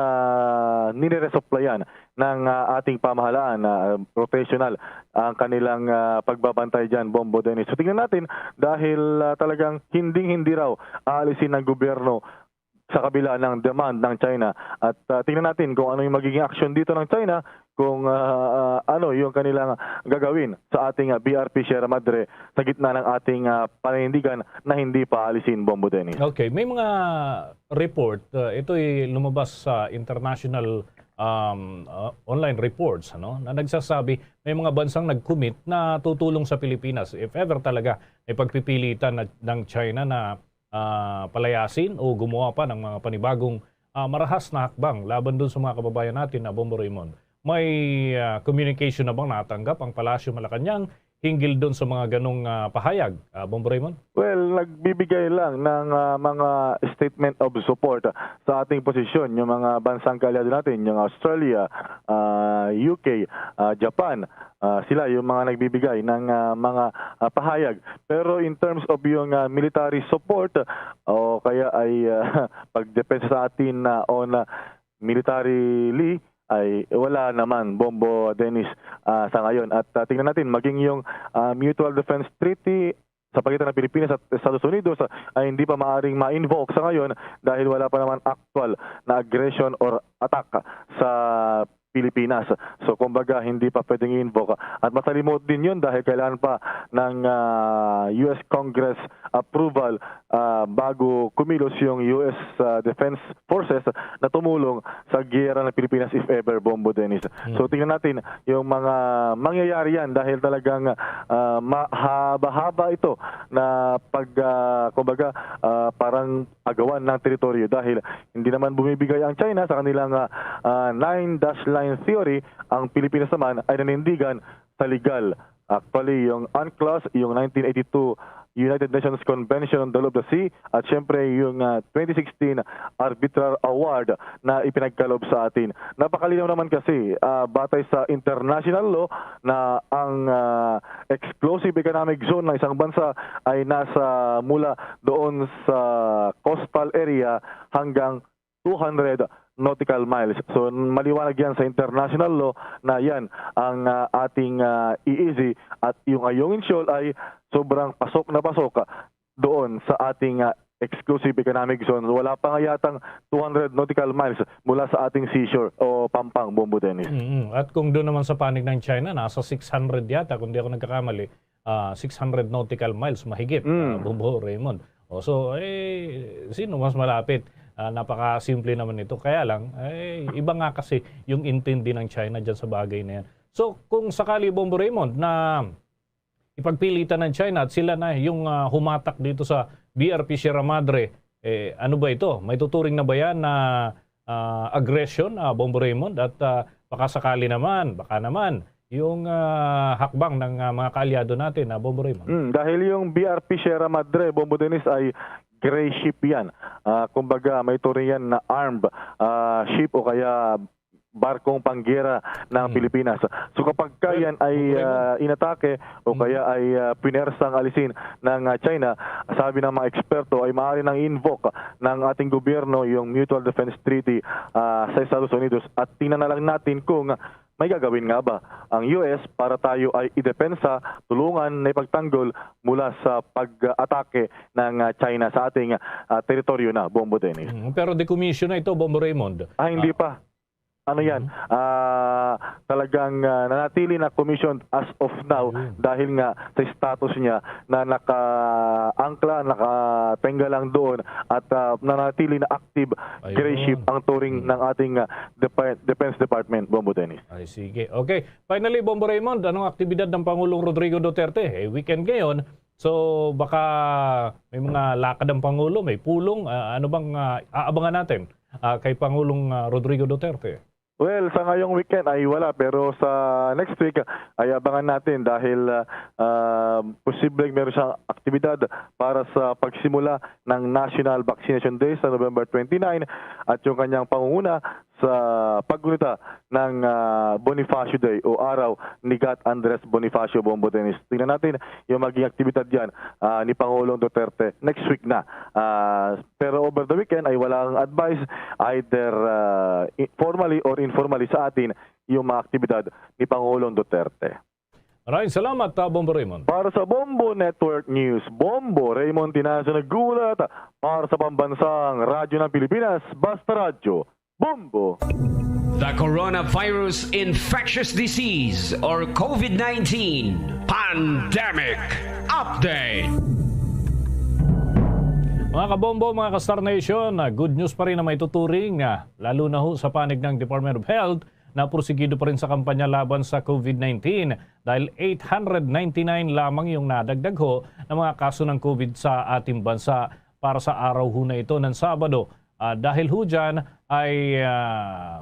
nire-resuplayan ng, ah, ating pamahalaan na, ah, professional ang kanilang, ah, pagbabantay dyan, Bombo Dennis. So, tingnan natin dahil, ah, talagang hinding-hindi raw aalisin ng gobyerno sa kabila ng demand ng China. At, ah, tingnan natin kung ano yung magiging aksyon dito ng China, kung, ah, ah, ano yung kanilang gagawin sa ating, ah, B R P Sierra Madre sa gitna ng ating, ah, paninindigan na hindi paalisin, Bombo Dennis. Okay, may mga report, ah, ito'y lumabas sa international, um, ah, online reports, ano, na nagsasabi may mga bansang nag-commit na tutulong sa Pilipinas if ever talaga may pagpipilitan na, ng China na, ah, palayasin o gumawa pa ng mga panibagong, ah, marahas na hakbang laban dun sa mga kababayan natin na Bombo Raymond. May, ah, communication na bang natanggap ang Palasyo Malacañang hinggil dun sa mga ganong, ah, pahayag, ah, Bombo Raymond? Well, nagbibigay lang ng, ah, mga statement of support sa ating posisyon, yung mga bansang kaalyado natin, yung Australia, ah, U K, ah, Japan, ah, sila yung mga nagbibigay ng, ah, mga, ah, pahayag. Pero in terms of yung, ah, military support o kaya ay, ah, pagdepensa sa atin na on, ah, militarily ay wala naman, Bombo Dennis, ah, sa ngayon. At, ah, tingnan natin, maging yung, ah, Mutual Defense Treaty sa pagitan ng Pilipinas at Estados Unidos, ah, ay hindi pa maaring ma-invoke sa ngayon dahil wala pa naman actual na aggression or attack sa Pilipinas. So, kumbaga, hindi pa pwedeng i-invoke. At masalimot din yun dahil kailangan pa ng, ah, U S Congress approval, ah, bago kumilos yung U S, ah, Defense Forces na tumulong sa giyera ng Pilipinas if ever, Bombo Dennis. Hmm. So, tingnan natin yung mga mangyayari yan dahil talagang, ah, mahaba-haba ito na pag, ah, kumbaga, ah, parang agawan ng teritoryo dahil hindi naman bumibigay ang China sa kanilang, ah, ah, nine dash line theory. Ang Pilipinas naman ay nanindigan sa legal. Actually, yung UNCLOS, yung nineteen eighty-two United Nations Convention on the Law of the Sea, at syempre yung, ah, twenty sixteen Arbitral Award na ipinagkaloob sa atin. Napakalinaw naman kasi, ah, batay sa international law na ang, ah, exclusive economic zone ng isang bansa ay nasa mula doon sa coastal area hanggang two hundred nautical miles. So, maliwanag yan sa international law na yan ang, ah, ating, ah, E E Z at yung Ayungin Shoal ay sobrang pasok na pasok, ah, doon sa ating, ah, exclusive economic zone. Wala pa nga yatang two hundred nautical miles mula sa ating seashore o pampang, Bombo Dennis. Mm-mm. At kung doon naman sa panig ng China, nasa six hundred yata, kung di ako nagkakamali, ah, six hundred nautical miles mahigit, Mm. ah, Bombo Raymond. O, so, eh, sino mas malapit? Ah, napakasimple naman ito. Kaya lang, eh, iba nga kasi yung intindi ng China dyan sa bagay na yan. So, kung sakali, Bombo Raymond, na ipagpilitan ng China at sila na yung, ah, humatak dito sa B R P Sierra Madre, eh, ano ba ito? May tuturing na ba yan na, ah, aggression, ah, Bombo Raymond? At, ah, baka sakali naman, baka naman, yung, ah, hakbang ng, ah, mga kaalyado natin, ah, Bombo Raymond? Hmm, dahil yung B R P Sierra Madre, Bombo Dennis, ay gray ship yan. Ah, kumbaga, may turing yan na armed, ah, ship o kaya barkong panggera ng Mm. Pilipinas. So, kapag ka Well, yan ay, okay, ah, inatake o Mm. kaya ay, ah, pinersang alisin ng, ah, China, sabi ng mga eksperto ay maaari nang i-invoke ng ating gobyerno yung Mutual Defense Treaty, ah, sa Estados Unidos. At tingnan na lang natin kung may gagawin nga ba ang U S para tayo ay idepensa, tulungan na ipagtanggol mula sa pag-atake ng, ah, China sa ating, ah, teritoryo na, Bombo Dennis. Mm, pero decommission na ito, Bombo Raymond. Ah, hindi Ah. pa. Ano yan? Mhm. Ah, talagang, ah, nanatili na commissioned as of now Ayun. dahil nga sa status niya na naka-angkla, nakatingga lang doon at, ah, nanatili na active gray Ayun. ship ang turing Hmm. ng ating, ah, depa-, Defense Department, Bombo Dennis. Ay, sige. Okay. Finally, Bombo Raymond, anong aktibidad ng Pangulong Rodrigo Duterte? Eh, weekend ngayon. So, baka may mga lakad ang Pangulo, may pulong. Ah, ano bang, ah, aabangan natin, ah, kay Pangulong, ah, Rodrigo Duterte? Well, sa ngayong weekend ay wala, pero sa next week ay abangan natin dahil, ah, ah, posibleng meron siyang aktibidad para sa pagsimula ng National Vaccination Day sa November twenty-nine at yung kanyang pangunguna sa paggunita ng, ah, Bonifacio Day o Araw ni Gat Andres Bonifacio, Bombo Dennis. Tingnan natin yung maging aktibidad yan, ah, ni Pangulong Duterte next week na. Ah, pero over the weekend ay walang advice either, ah, i-, formally or informally sa atin yung mga aktibidad ni Pangulong Duterte. Maraming salamat, ah, Bombo Raymond. Para sa Bombo Network News, Bombo Raymond Tinazo nag-uulat para sa Pambansang Radyo ng Pilipinas, Basta Radyo, Bombo. The coronavirus infectious disease or COVID nineteen pandemic update. Mga kabombo, mga ka-Star Nation, ah, good news pa rin na may tuturing, ah, lalo na ho sa panig ng Department of Health na porsigido pa rin sa kampanya laban sa COVID nineteen dahil eight hundred ninety-nine lamang yung nadagdag ho ng mga kaso ng COVID sa ating bansa para sa araw ho na ito ng Sabado. Ah, dahil ho dyan ay, ah,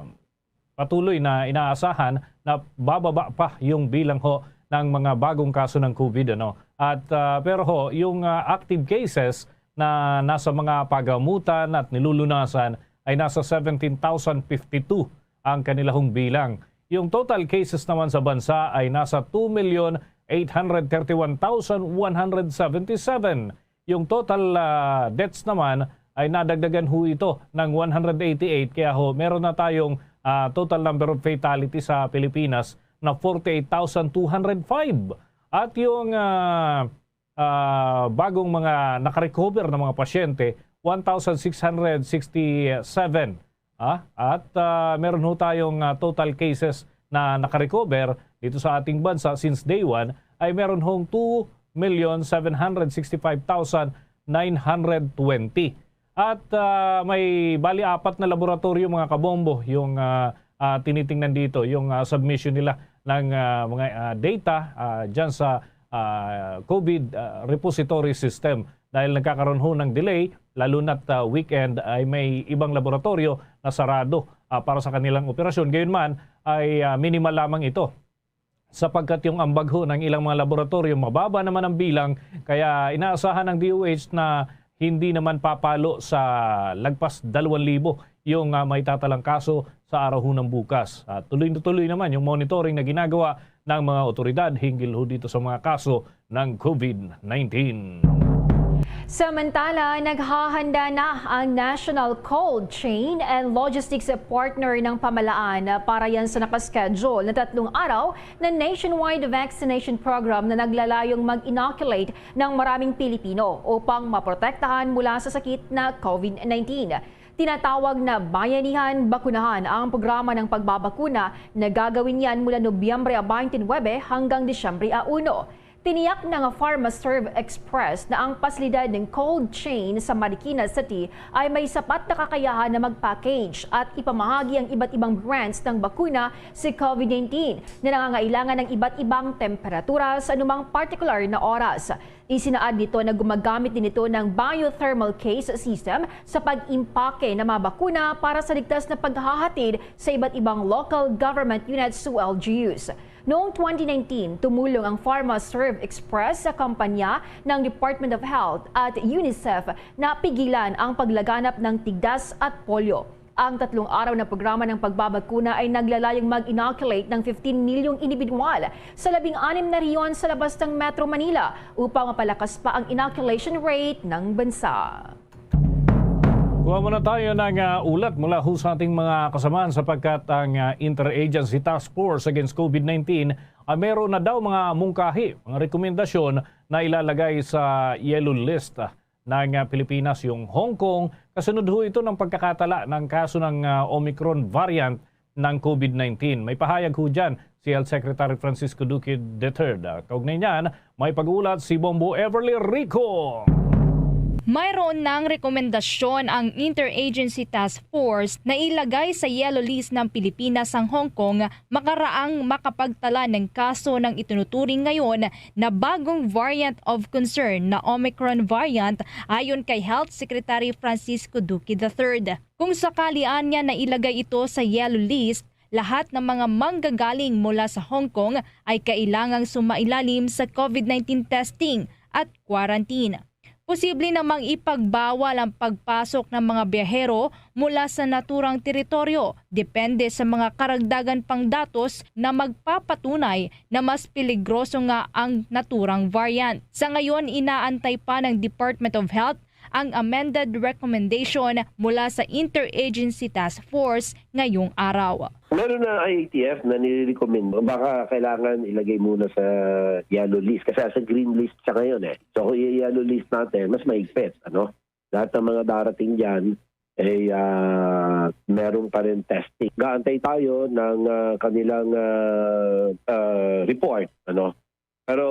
patuloy na inaasahan na bababa pa yung bilang ho ng mga bagong kaso ng COVID, ano. At, ah, pero ho, yung, ah, active cases na nasa mga pagamutan at nilulunasan ay nasa seventeen thousand fifty-two ang kanila hong bilang. Yung total cases naman sa bansa ay nasa two million eight hundred thirty-one thousand one hundred seventy-seven. Yung total, ah, deaths naman ay nadagdagan ho ito ng one hundred eighty-eight. Kaya ho, meron na tayong, ah, total number of fatalities sa Pilipinas na forty-eight thousand two hundred five. At yung, ah, ah, bagong mga nakarecover na mga pasyente, one thousand six hundred sixty-seven. Ah, at, ah, meron ho tayong, ah, total cases na nakarecover dito sa ating bansa since day one ay meron hong two million seven hundred sixty-five thousand nine hundred twenty. At, ah, may bali apat na laboratorio, mga kabombo, yung, ah, ah, tinitingnan dito, yung, ah, submission nila ng, ah, mga, ah, data, ah, dyan sa, ah, COVID, ah, repository system. Dahil nagkakaroon ho ng delay, lalo na't, ah, weekend, ay may ibang laboratorio na sarado, ah, para sa kanilang operasyon. Gayunman ay, ah, minimal lamang ito, sapagkat yung ambag ho ng ilang mga laboratorio, mababa naman ang bilang, kaya inaasahan ng D O H na hindi naman papalo sa lagpas dalawang libo yung, ah, maitatalang kaso sa araw ho ng bukas. At tuloy na tuloy naman yung monitoring na ginagawa ng mga otoridad hinggil ho dito sa mga kaso ng COVID nineteen. Samantala, naghahanda na ang National Cold Chain and Logistics Partner ng pamahalaan para yan sa nakaschedule na tatlong araw na nationwide vaccination program na naglalayong mag-inoculate ng maraming Pilipino upang maprotektahan mula sa sakit na COVID nineteen. Tinatawag na Bayanihan Bakunahan ang programa ng pagbabakuna na gagawin yan mula Nobyembre twenty-nine hanggang Disyembre uno. Tiniyak na nga PharmaServ Express na ang pasilidad ng cold chain sa Marikina City ay may sapat na kakayahan na mag-package at ipamahagi ang iba't ibang brands ng bakuna sa COVID nineteen na nangangailangan ng iba't ibang temperatura sa anumang partikular na oras. Isinaad nito na gumagamit din ito ng biothermal case system sa pag-impake ng mga bakuna para sa ligtas na paghahatid sa iba't ibang local government units o L G Us. Noong twenty nineteen, tumulong ang PharmaServ Express sa kampanya ng Department of Health at UNICEF na pigilan ang paglaganap ng tigdas at polio. Ang tatlong araw na programa ng pagbabakuna ay naglalayong mag-inoculate ng fifteen milyong individual sa labing anim na rehiyon sa labas ng Metro Manila upang mapalakas pa ang inoculation rate ng bansa. Kuha muna tayo ng, ah, ulat mula ho sa ating mga kasamahan, sapagkat ang, ah, Interagency Task Force Against COVID nineteen ay meron na daw mga mungkahi, mga rekomendasyon na ilalagay sa yellow list, ah, ng, ah, Pilipinas, yung Hong Kong. Kasunod ho ito ng pagkakatala ng kaso ng, ah, Omicron variant ng COVID nineteen. May pahayag ho dyan si Health Secretary Francisco Duque the third. Ah, kaugnay niyan, may pag-uulat si Bombo Everly Rico. Mayroon ng rekomendasyon ang Interagency Task Force na ilagay sa yellow list ng Pilipinas ang Hong Kong makaraang makapagtala ng kaso ng itinuturing ngayon na bagong variant of concern na Omicron variant, ayon kay Health Secretary Francisco Duque the third. Kung sakali anya na ilagay ito sa yellow list, lahat ng mga manggagaling mula sa Hong Kong ay kailangang sumailalim sa COVID nineteen testing at quarantine. Posible namang ipagbawal ang pagpasok ng mga biyahero mula sa naturang teritoryo, depende sa mga karagdagan pang datos na magpapatunay na mas peligroso nga ang naturang variant. Sa ngayon, inaantay pa ng Department of Health ang amended recommendation mula sa Interagency Task Force ngayong araw. Meron na I A T F na nire-recommend, baka kailangan ilagay muna sa yellow list kasi sa green list siya ngayon eh. So kung i-yellow list natin, mas mahigpit, ano? Lahat ng mga darating diyan ay, ah, meron pa rin testing. Gaantay tayo ng, ah, kanilang, ah, ah, report, ano? Pero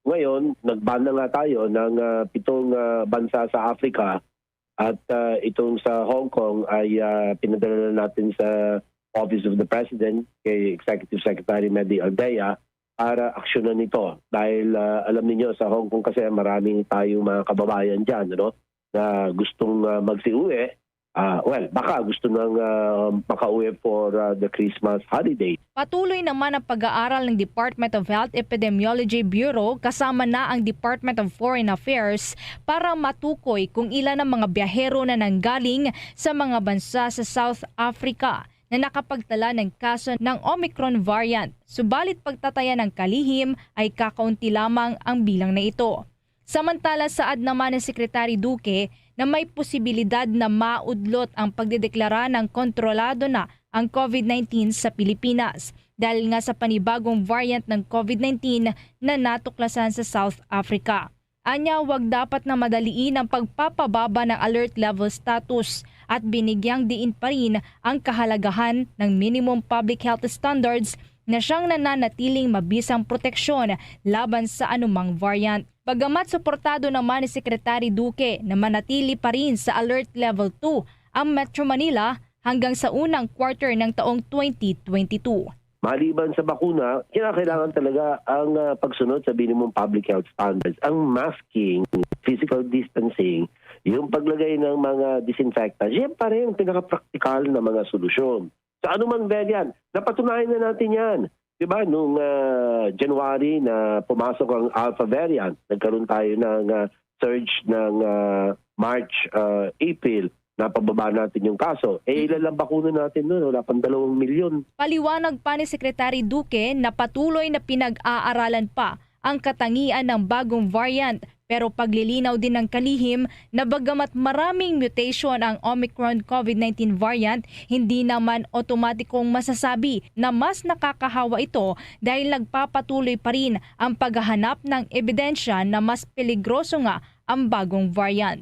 ngayon, nag-ban na nga tayo ng, ah, pitong, ah, bansa sa Africa at, ah, itong sa Hong Kong ay, ah, pinadala na natin sa Office of the President kay Executive Secretary Medi Aldea para aksyonan ito. Dahil, ah, alam ninyo, sa Hong Kong kasi maraming tayong mga kababayan diyan, ano, na gustong, ah, magsiuwi. Ah, well, baka gusto nang, ah, makauwi for, ah, the Christmas holiday. Patuloy naman ang pag-aaral ng Department of Health Epidemiology Bureau kasama na ang Department of Foreign Affairs para matukoy kung ilan ang mga biyahero na nanggaling sa mga bansa sa South Africa na nakapagtala ng kaso ng Omicron variant. Subalit pagtatayan ng kalihim ay kakaunti lamang ang bilang na ito. Samantala, saad naman ni Secretary Duque na may posibilidad na maudlot ang pagdedeklara ng kontrolado na ang COVID nineteen sa Pilipinas dahil nga sa panibagong variant ng COVID nineteen na natuklasan sa South Africa. Anya, wag dapat na madaliin ang pagpapababa ng alert level status at binigyang diin pa rin ang kahalagahan ng minimum public health standards na siyang nananatiling mabisang proteksyon laban sa anumang variant. Bagamat suportado naman ni Secretary Duque na manatili pa rin sa Alert Level two ang Metro Manila hanggang sa unang quarter ng taong twenty twenty-two. Maliban sa bakuna, kinakailangan talaga ang, ah, pagsunod sa minimum public health standards. Ang masking, physical distancing, yung paglagay ng mga disinfectant, yan pa rin ang pinakapraktikal na mga solusyon. Sa anumang variant, napatunayan na natin yan. Di ba, nung, ah, January na pumasok ang Alpha variant, nagkaroon tayo ng, ah, surge ng, ah, March, ah, April, napababa natin yung kaso. Eh, ilan lang bakuna natin nun? Wala pang dalawang milyon. Paliwanag pa ni Secretary Duque na patuloy na pinag-aaralan pa ang katangian ng bagong variant, pero paglilinaw din ng kalihim na bagamat maraming mutation ang Omicron COVID nineteen variant, hindi naman otomatikong masasabi na mas nakakahawa ito dahil nagpapatuloy pa rin ang paghahanap ng ebidensya na mas peligroso nga ang bagong variant.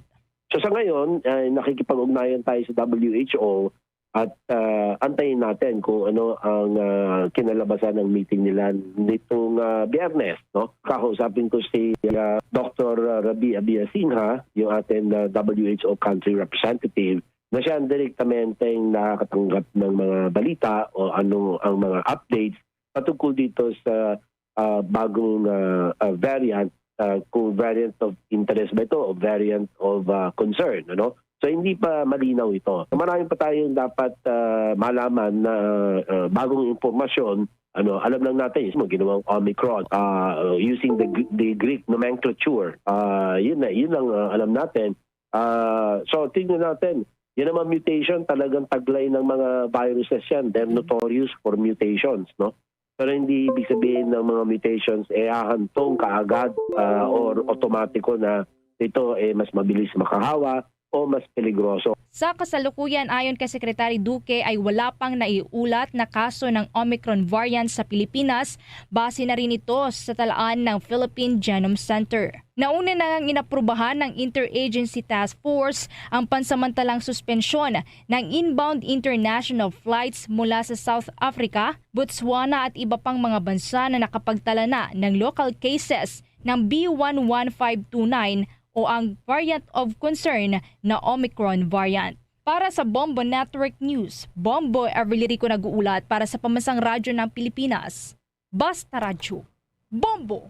So, sa ngayon, ay nakikipag-ugnayan tayo sa W H O At, ah, antayin natin kung ano ang, ah, kinalabasan ng meeting nila nitong, ah, Biyernes, no? Kakausapin ko si, ah, Doktor Rabi Abiyasinha, yung ating, ah, W H O country representative, na siya ang direktamenteng nakakatanggap ng mga balita o ano ang mga updates patungkol dito sa, ah, bagong, ah, ah, variant, ah, kung variant of interest ba ito o variant of, ah, concern, ano? So, hindi pa malinaw ito. So, marami pa tayong dapat, ah, malaman na, ah, bagong impormasyon. Ano, alam lang natin, yung ginawang Omicron, ah, using the Gr-, the Greek nomenclature. Ah, yun na, yun lang, ah, alam natin. Ah, so, tingnan natin. Yan naman mutation, talagang taglay ng mga viruses yan. They're notorious for mutations, no? Pero hindi ibig sabihin ng mga mutations, eh, ahantong kaagad, ah, or otomatiko na ito, eh, mas mabilis makahawa o mas peligroso. Sa kasalukuyan, ayon kay Secretary Duque, ay wala pang naiulat na kaso ng Omicron variant sa Pilipinas, base na rin ito sa talaan ng Philippine Genome Center. Nauna na ngang inaprubahan ng Interagency Task Force ang pansamantalang suspensyon ng inbound international flights mula sa South Africa, Botswana at iba pang mga bansa na nakapagtala na ng local cases ng B one one five two nine o ang variant of concern na Omicron variant. Para sa Bombo Network News, Bombo Everly Rico nag-uulat para sa Pambansang Radyo ng Pilipinas. Basta Radyo, Bombo!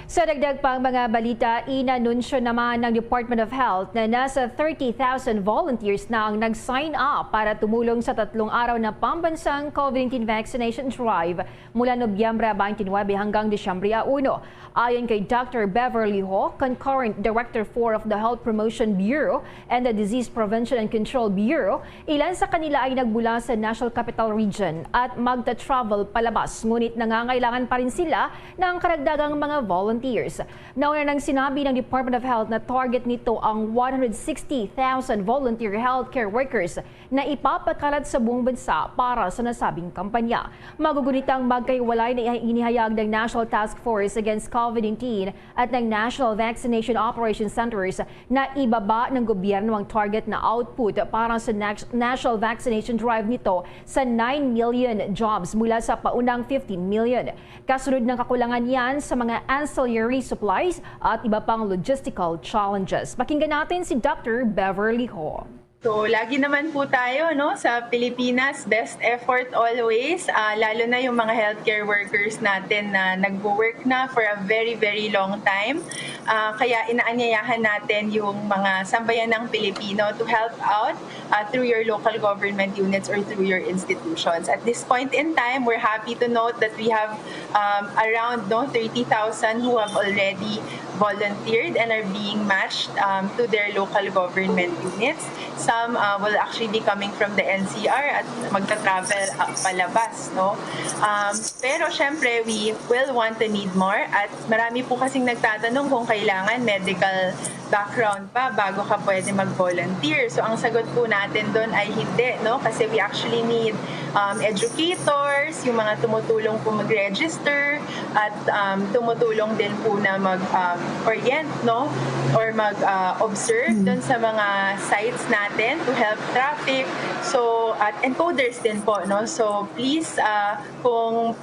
Sa dagdag pang mga balita, inanunsyo naman ng Department of Health na nasa thirty thousand volunteers na ang nag-sign up para tumulong sa tatlong araw na pambansang COVID nineteen vaccination drive mula Nobyembre twenty-nine hanggang Disyembre uno. Ayon kay Doctor Beverly Ho, Concurrent Director four of the Health Promotion Bureau and the Disease Prevention and Control Bureau, ilan sa kanila ay nagmula sa National Capital Region at magta-travel palabas, ngunit nangangailangan pa rin sila ng karagdagang mga volunteers. Nauna nang sinabi ng Department of Health na target nito ang one hundred sixty thousand volunteer healthcare workers na ipapakalat sa buong bansa para sa nasabing kampanya. Magugunitang magkahiwalay na inihayag ng National Task Force Against COVID nineteen at ng National Vaccination Operation Centers na ibaba ng gobyerno ang target na output para sa Nax-, National Vaccination Drive nito sa nine million jobs mula sa paunang fifteen million. Kasunod ng kakulangan yan sa mga ancillary supplies at iba pang logistical challenges. Pakinggan natin si Doctor Beverly Ho. So, lagi naman po tayo, no, sa Pilipinas, best effort always, ah, lalo na yung mga healthcare workers natin na nagwo-work na for a very, very long time. Ah, kaya inaanyayahan natin yung mga sambayanang Pilipino to help out, ah, through your local government units or through your institutions. At this point in time, we're happy to note that we have, um, around, no, thirty thousand who have already volunteered and are being matched, um, to their local government units. Some, uh, will actually be coming from the N C R at magta-travel, uh, palabas, no? Um, pero syempre, we will want to need more at marami po kasing nagtatanong kung kailangan medical background pa bago ka pwede mag-volunteer. So, ang sagot po natin doon ay hindi, no? Kasi we actually need, um, educators, yung mga tumutulong po mag-register, at, um, tumutulong din po na mag, um, orient, no? Or mag, uh, observe doon sa mga sites natin to help traffic. So, at encoders din po, no? So, please, uh, kung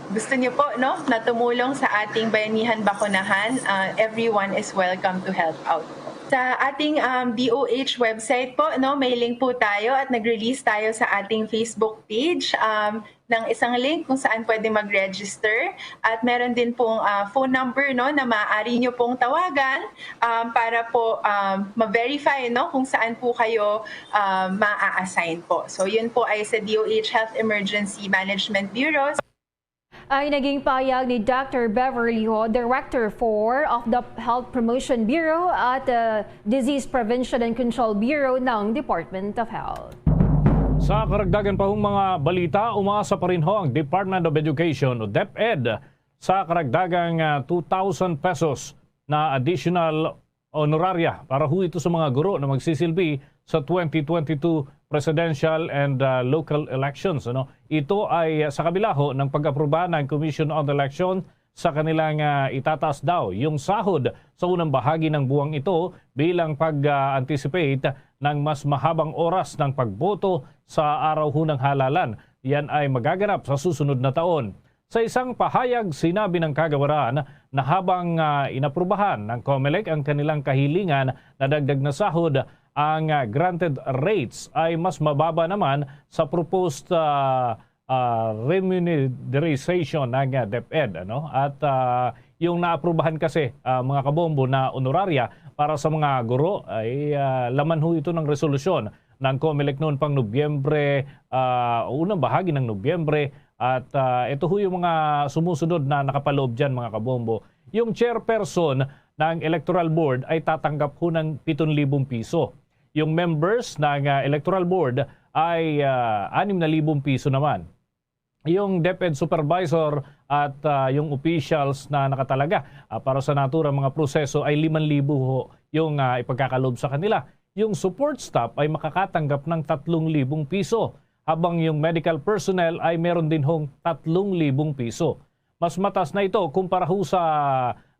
gusto niyo po, no, na tumulong sa ating Bayanihan Bakunahan, uh, everyone is welcome to help out. Sa ating, um, D O H website po, no, may link po tayo at nag-release tayo sa ating Facebook page, um, ng isang link kung saan pwede mag-register. At meron din pong, ah, phone number, no, na maaari nyo pong tawagan, um, para po, um, ma-verify, no, kung saan po kayo, um, ma-assign po. So, yun po ay sa D O H Health Emergency Management Bureau. Ay naging pahayag ni Doctor Beverly Ho, Director four of the Health Promotion Bureau at, uh, Disease Prevention and Control Bureau ng Department of Health. Sa karagdagan pa hong mga balita, umaasa pa rin ho ang Department of Education o DepEd sa karagdagang, ah, two thousand pesos na additional honoraria para ho ito sa mga guro na magsisilbi sa twenty twenty-two presidential and, ah, local elections, ano? Ito ay, ah, sa kabila ho ng pag-aproba ng Commission on Election sa kanilang, ah, itataas daw yung sahod sa unang bahagi ng buwang ito bilang pag-anticipate ng mas mahabang oras ng pagboto sa araw ho ng halalan. Yan ay magaganap sa susunod na taon. Sa isang pahayag, sinabi ng kagawaran na habang, ah, inaprubahan ng COMELEC ang kanilang kahilingan na dagdag na sahod, ang, ah, granted rates ay mas mababa naman sa proposed, ah, ah, remuneration ng, ah, DepEd, ano? At, ah, yung naaprubahan kasi, ah, mga kabombo, na honoraria para sa mga guro ay, ah, laman ho ito ng resolusyon ng COMELEC noon pang Nobyembre, ah, unang bahagi ng Nobyembre. At, ah, ito ho yung mga sumusunod na nakapaloob dyan, mga kabombo. Yung chairperson ng Electoral Board ay tatanggap ho ng pitong libong piso. Yung members ng, ah, Electoral Board ay, ah, anim na libong piso naman. Yung DepEd supervisor at, ah, yung officials na nakatalaga, ah, para sa naturang mga proseso ay limang libo ho yung, ah, ipagkakaloob sa kanila. Yung support staff ay makakatanggap ng tatlong libong piso, habang yung medical personnel ay meron din hong tatlong libong piso. Mas mataas na ito kumpara ho sa,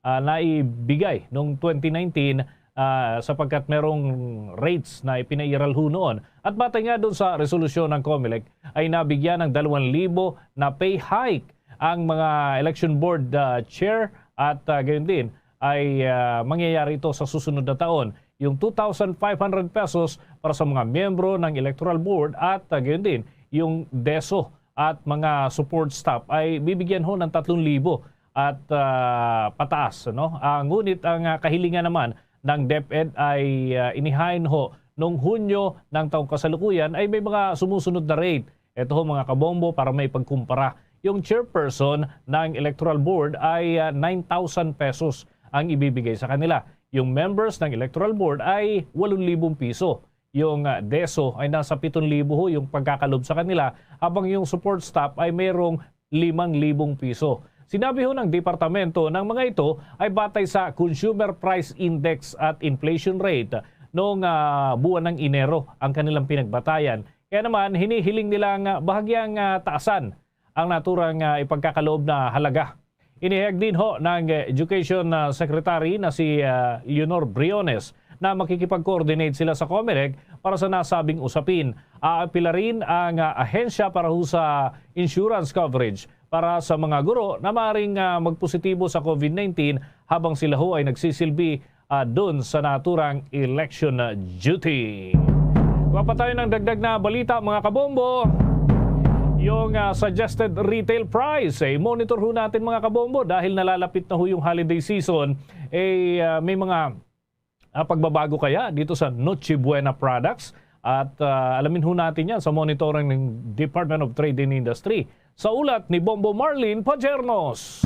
ah, naibigay noong twenty nineteen, ah, sapagkat merong rates na ipinairal ho noon. At batay nga doon sa resolusyon ng COMELEC, ay nabigyan ng dalawang libo na pay hike ang mga election board, ah, chair at, ah, gayon din ay, ah, mangyayari ito sa susunod na taon. Yung two thousand five hundred pesos para sa mga miyembro ng Electoral Board at, ah, gayon din yung DESO at mga support staff ay bibigyan ho ng tatlong libo at, ah, pataas, no? Ah, ngunit ang, ah, kahilingan naman ng DepEd ay, ah, inihain ho nung Hunyo ng taong kasalukuyan ay may mga sumusunod na rate. Ito ho, mga kabombo, para may pagkumpara. Yung chairperson ng Electoral Board ay, ah, nine thousand pesos ang ibibigay sa kanila. Yung members ng Electoral Board ay walong libong piso. Yung, ah, DESO ay nasa pitong libo ho yung pagkakalob sa kanila, habang yung support staff ay mayroong limang libong piso. Sinabi ho ng departamento ng mga ito ay batay sa Consumer Price Index at inflation rate noong, ah, buwan ng Enero ang kanilang pinagbatayan. Kaya naman, hinihiling nila nga bahagyang, ah, taasan ang naturang, ah, ipagkakaloob na halaga. Inihayag din ho ng Education, ah, Secretary na si, ah, Leonor Briones na makikipag-coordinate sila sa COMELEC para sa nasabing usapin. Aapila rin ang, ah, ahensya para ho sa insurance coverage para sa mga guro na maring, ah, magpositibo sa COVID nineteen habang sila ho ay nagsisilbi, ah, dun sa naturang election, ah, duty. Kuha pa tayo ng dagdag na balita, mga kabombo. Yung, ah, suggested retail price, eh, monitor ho natin, mga kabombo, dahil nalalapit na ho yung holiday season, eh, ah, may mga, ah, pagbabago kaya dito sa Noche Buena products? At, ah, alamin ho natin yan sa monitoring ng Department of Trade and Industry. Sa ulat ni Bombo Marlene Pajernos.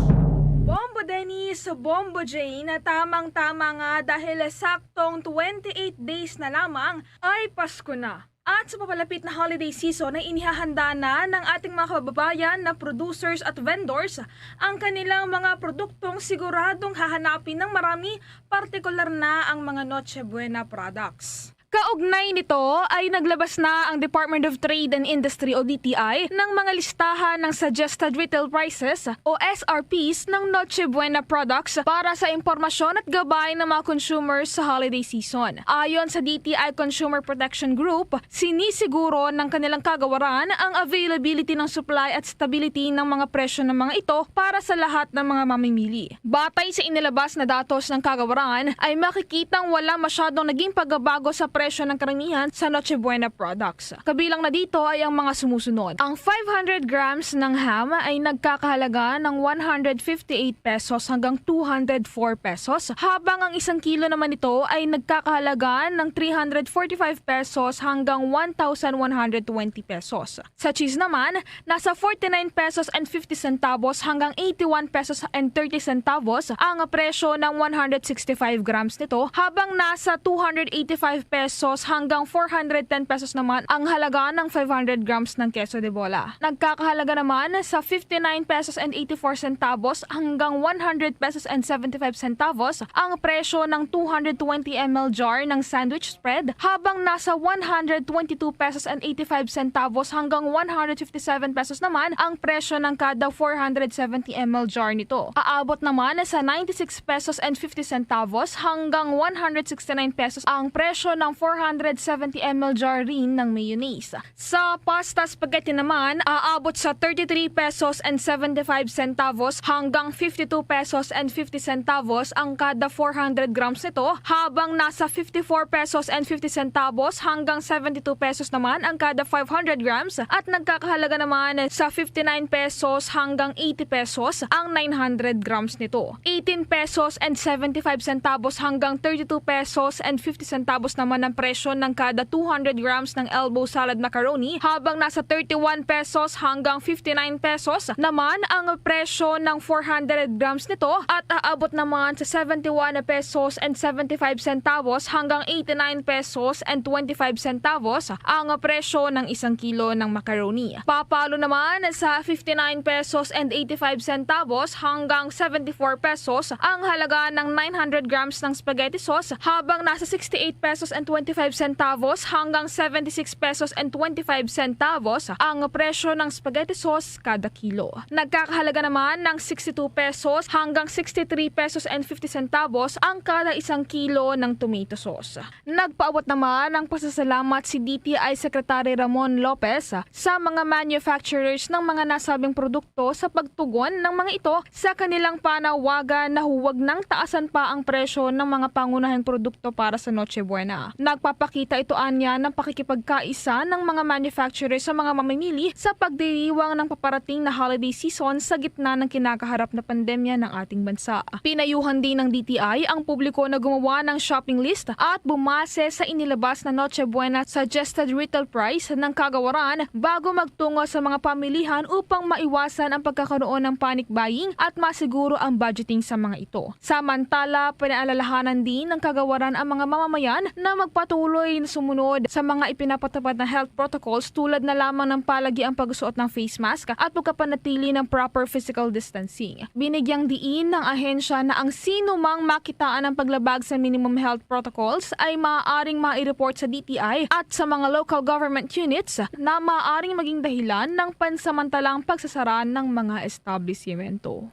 Bombo Dennis, Bombo Jane, tamang-tama nga dahil saktong twenty-eight days na lamang ay Pasko na. At sa papalapit na holiday season ay inihahanda na ng ating mga kababayan na producers at vendors ang kanilang mga produktong siguradong hahanapin ng marami, partikular na ang mga Noche Buena products. Kaugnay nito ay naglabas na ang Department of Trade and Industry o D T I ng mga listahan ng suggested retail prices o S R Ps ng Noche Buena products para sa impormasyon at gabay ng mga consumers sa holiday season. Ayon sa D T I Consumer Protection Group, sinisiguro ng kanilang kagawaran ang availability ng supply at stability ng mga presyo ng mga ito para sa lahat ng mga mamimili. Batay sa inilabas na datos ng kagawaran, ay makikitang wala masyadong naging pagbabago sa presyo ng karamihan sa Noche Buena products. Kabilang na dito ay ang mga sumusunod. Ang five hundred grams ng ham ay nagkakahalaga ng one hundred fifty-eight pesos hanggang two hundred four pesos, habang ang isang kilo naman nito ay nagkakahalaga ng three hundred forty-five pesos hanggang one thousand one hundred twenty pesos. Sa cheese naman, nasa forty-nine pesos and fifty centavos hanggang eighty-one pesos and thirty centavos ang presyo ng one hundred sixty-five grams nito, habang nasa two hundred eighty-five pesos pesos hanggang four hundred ten pesos naman ang halaga ng five hundred grams ng queso de bola. Nagkakahalaga naman sa fifty-nine pesos and eighty-four centavos hanggang one hundred pesos and seventy-five centavos ang presyo ng two hundred twenty M L jar ng sandwich spread, habang nasa one hundred twenty-two pesos and eighty-five centavos hanggang one hundred fifty-seven pesos naman ang presyo ng kada four hundred seventy M L jar nito. Aabot naman sa ninety-six pesos and fifty centavos hanggang one hundred sixty-nine pesos ang presyo ng four hundred seventy M L jar rin ng mayonnaise. Sa pasta spaghetti naman, aabot sa thirty-three pesos and seventy-five centavos hanggang fifty-two pesos and fifty centavos ang kada four hundred grams nito, habang nasa fifty-four pesos and fifty centavos hanggang seventy-two pesos naman ang kada five hundred grams, at nagkakahalaga naman sa fifty-nine pesos hanggang eighty pesos ang nine hundred grams nito. Eighteen pesos and seventy-five centavos hanggang thirty-two pesos and fifty centavos naman ang presyo ng kada two hundred grams ng elbow salad macaroni, habang nasa thirty-one pesos hanggang fifty-nine pesos naman ang presyo ng four hundred grams nito, at aabot naman sa seventy-one pesos and seventy-five centavos hanggang eighty-nine pesos and twenty-five centavos ang presyo ng isang kilo ng macaroni. Papalo naman sa fifty-nine pesos and eighty-five centavos hanggang seventy-four pesos ang halaga ng nine hundred grams ng spaghetti sauce, habang nasa sixty-eight pesos and twenty-five centavos hanggang seventy-six pesos and twenty-five centavos ang presyo ng spaghetti sauce kada kilo. Nagkakahalaga naman ng sixty-two pesos hanggang sixty-three pesos and fifty centavos ang kada isang kilo ng tomato sauce. Nagpaabot naman ng pasasalamat si D T I Secretary Ramon Lopez sa mga manufacturers ng mga nasabing produkto sa pagtugon ng mga ito sa kanilang panawagan na huwag nang taasan pa ang presyo ng mga pangunahing produkto para sa Noche Buena. Nagpapakita ito anya ng pakikipagkaisa ng mga manufacturers sa mga mamimili sa pagdiriwang ng paparating na holiday season sa gitna ng kinakaharap na pandemya ng ating bansa. Pinayuhan din ng D T I ang publiko na gumawa ng shopping list at bumase sa inilabas na Noche Buena suggested retail price ng kagawaran bago magtungo sa mga pamilihan upang maiwasan ang pagkakaroon ng panic buying at masiguro ang budgeting sa mga ito. Samantala, pinaalalahanan din ng kagawaran ang mga mamamayan na magpatuloy na sumunod sa mga ipinapatupad na health protocols, tulad na lamang ng palagi ang pagsuot ng face mask at pagkapanatili ng proper physical distancing. Binigyang diin ng ahensya na ang sino mang makitaan ng paglabag sa minimum health protocols ay maaaring mai-report sa D T I at sa mga local government units na maaaring maging dahilan ng pansamantalang pagsasara ng mga establisimento.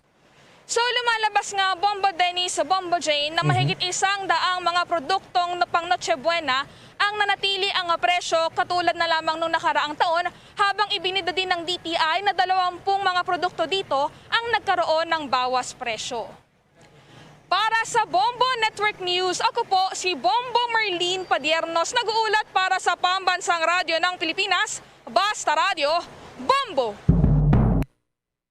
So, lumalabas nga, Bombo Dennis, Bombo Jane, na Mhm. mahigit isang daang mga produktong na pang Noche Buena ang nanatili ang presyo katulad na lamang nung nakaraang taon, habang ibinida din ng D T I na dalawampung mga produkto dito ang nagkaroon ng bawas presyo. Para sa Bombo Network News, ako po si Bombo Merlin Padiernos, nag-uulat para sa Pambansang Radyo ng Pilipinas, Basta Radyo, Bombo!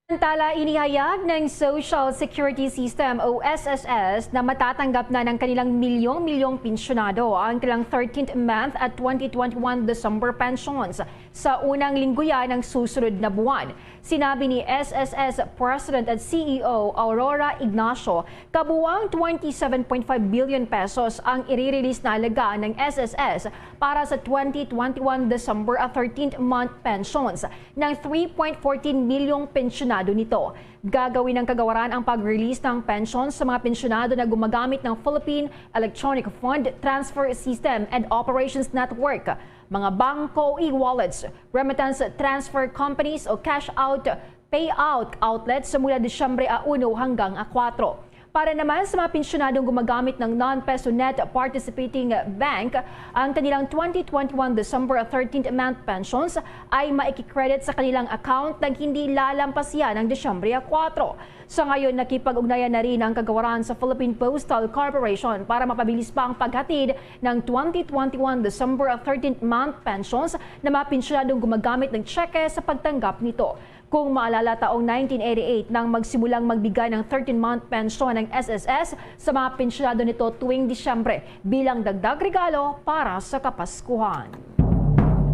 Samantala, inihayag ng Social Security System o S S S na matatanggap na ng kanilang milyong-milyong pensyonado ang kanilang thirteenth month at twenty twenty-one December pensions sa unang linggo yan ng susunod na buwan. Sinabi ni S S S President at C E O Aurora Ignacio, kabuang twenty-seven point five billion pesos ang i-release na halaga ng S S S para sa twenty twenty-one December at thirteenth month pensions ng three point fourteen milyong pensyonado nito. Gagawin ng kagawaran ang pag-release ng pension sa mga pensyonado na gumagamit ng Philippine Electronic Fund Transfer System and Operations Network, mga bangko, e-wallets, remittance transfer companies o cash out, payout outlets mula Disyembre a uno hanggang a kuwatro. Para naman sa mga pensyonadong gumagamit ng non-peso net participating bank, ang kanilang twenty twenty-one December thirteenth month pensions ay maikikredit sa kanilang account nang hindi lalampas yan ang Disyembre a kuwatro. Sa ngayon, nakipag-ugnayan na rin ang kagawaran sa Philippine Postal Corporation para mapabilis pa ang paghatid ng twenty twenty-one December thirteenth month pensions na mga pensyonadong gumagamit ng tseke sa pagtanggap nito. Kung maalala, taong nineteen eighty-eight nang magsimulang magbigay ng thirteen-month pension ng S S S sa mga pensyonado nito tuwing Disyembre bilang dagdag regalo para sa Kapaskuhan.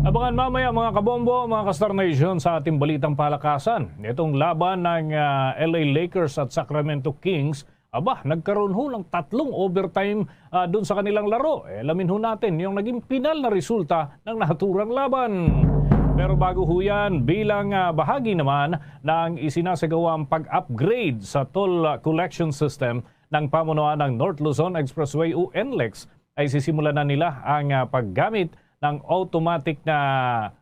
Abangan mamaya, mga kabombo, mga ka-Star Nation, sa ating balitang palakasan. Itong laban ng, ah, L A Lakers at Sacramento Kings Aba, nagkaroon ho ng tatlong overtime, ah, dun sa kanilang laro. Eh, alamin ho natin yung naging pinal na resulta ng naturang laban. Pero bago ho yan, bilang, ah, bahagi naman ng isinasagawang pag-upgrade sa toll collection system ng pamunuan ng North Luzon Expressway o NLEX, ay sisimulan na nila ang, ah, paggamit ng automatic na,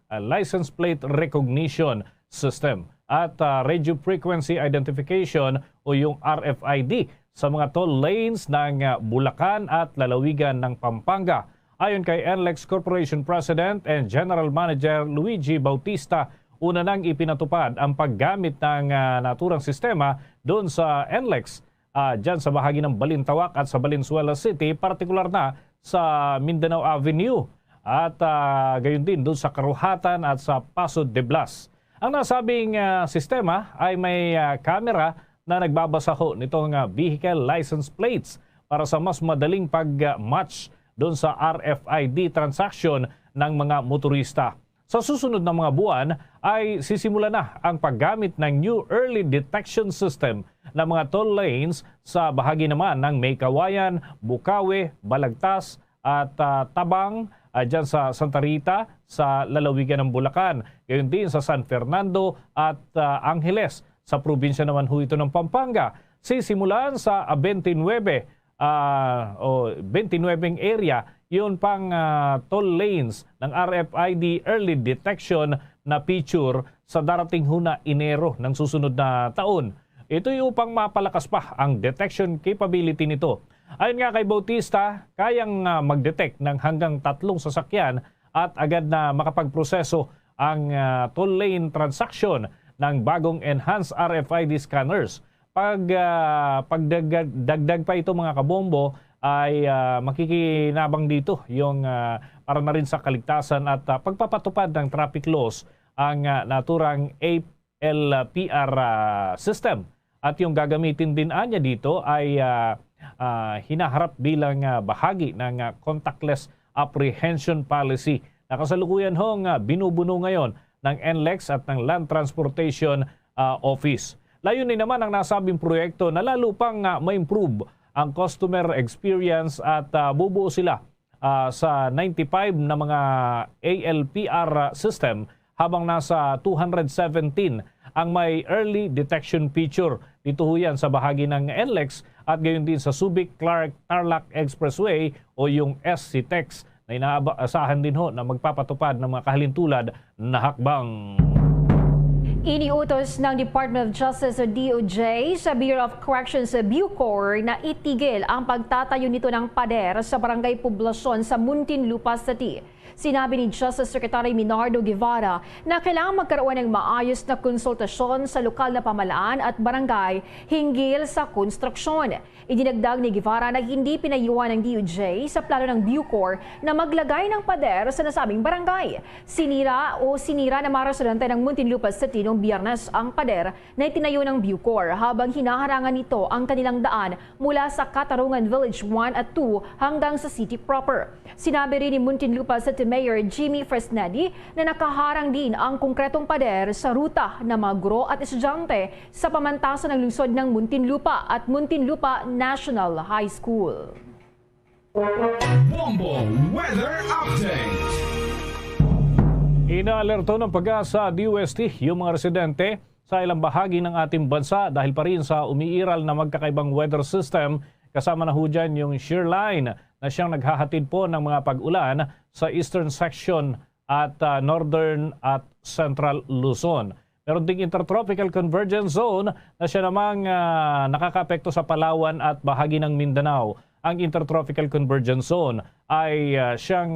ah, license plate recognition system at, ah, radio frequency identification o yung R F I D sa mga toll lanes ng, ah, Bulacan at lalawigan ng Pampanga. Ayon kay NLEX Corporation President and General Manager Luigi Bautista, una nang ipinatupad ang paggamit ng, ah, naturang sistema doon sa NLEX, ah, dyan sa bahagi ng Balintawak at sa Valenzuela City, partikular na sa Mindanao Avenue at, ah, gayon din doon sa Karuhatan at sa Paso de Blas. Ang nasabing, ah, sistema ay may, ah, camera na nagbabasa ho nitong, ah, vehicle license plates para sa mas madaling pag-match doon sa R F I D transaction ng mga motorista. Sa susunod na mga buwan ay sisimulan na ang paggamit ng new early detection system ng mga toll lanes sa bahagi naman ng May Kawayan, Bukawi, Balagtas at, ah, Tabang, ah, dyan sa Santa Rita, sa lalawigan ng Bulacan. Gayon din sa San Fernando at, ah, Angeles. Sa probinsya naman ho ito ng Pampanga. Sisimulan sa, ah, twenty-nine, ah, o twenty-nine area, yun pang, ah, toll lanes ng R F I D early detection na feature sa darating ho na Enero ng susunod na taon. Ito'y upang mapalakas pa ang detection capability nito. Ayon nga kay Bautista, kayang, ah, mag-detect ng hanggang tatlong sasakyan at agad na makapagproseso ang, ah, toll lane transaction ng bagong enhanced R F I D scanners. Pag, ah, pagdagdag, dagdag pa ito, mga kabombo, ay, ah, makikinabang dito yung, ah, para na rin sa kaligtasan at, ah, pagpapatupad ng traffic laws ang, ah, naturang A L P R, ah, system. At yung gagamitin din anya dito ay, ah, ah, hinaharap bilang, ah, bahagi ng, ah, contactless apprehension policy na kasalukuyan hong, ah, binubuno ngayon ng NLEX at ng Land Transportation, ah, Office. Layunin naman ang nasabing proyekto na lalo pang, ah, ma-improve ang customer experience at, ah, bubuo sila, ah, sa ninety-five na mga A L P R system, habang nasa two hundred seventeen ang may early detection feature. Dito ho yan sa bahagi ng NLEX at gayon din sa Subic Clark Tarlac Expressway o yung S C TEX na inaasahan din ho na magpapatupad ng mga kahalintulad na hakbang. Iniutos ng Department of Justice o D O J sa Bureau of Corrections sa Bucor na itigil ang pagtatayo nito ng pader sa barangay poblasyon sa Muntinlupa City. Sinabi ni Justice Secretary Minardo Guevara na kailangan magkaroon ng maayos na konsultasyon sa lokal na pamahalaan at barangay hinggil sa konstruksyon. Idinagdag ni Guevara na hindi pinayuhan ng D O J sa plano ng Bucor na maglagay ng pader sa nasabing barangay. Sinira o sinira ng mga residente ng Muntinlupa City noong Biyernes ang pader na itinayo ng Bucor habang hinaharangan nito ang kanilang daan mula sa Katarungan Village one at two hanggang sa city proper. Sinabi rin ni Muntinlupa City Mayor Jimmy Fresnedi na nakaharang din ang konkretong pader sa ruta ng mga guro at estudyante sa pamantasan ng lungsod ng Muntinlupa at Muntinlupa National High School. Bombo Weather Update. Inaalerto ng PAGASA DOST yung mga residente sa ilang bahagi ng ating bansa dahil pa rin sa umiiral na magkakaibang weather system, kasama na ho dyan yung shear line na siyang naghahatid po ng mga pag-ulan sa eastern section at, ah, northern at central Luzon. Meron ding intertropical convergence zone na siya namang, ah, nakakaapekto sa Palawan at bahagi ng Mindanao. Ang intertropical convergence zone ay, ah, siyang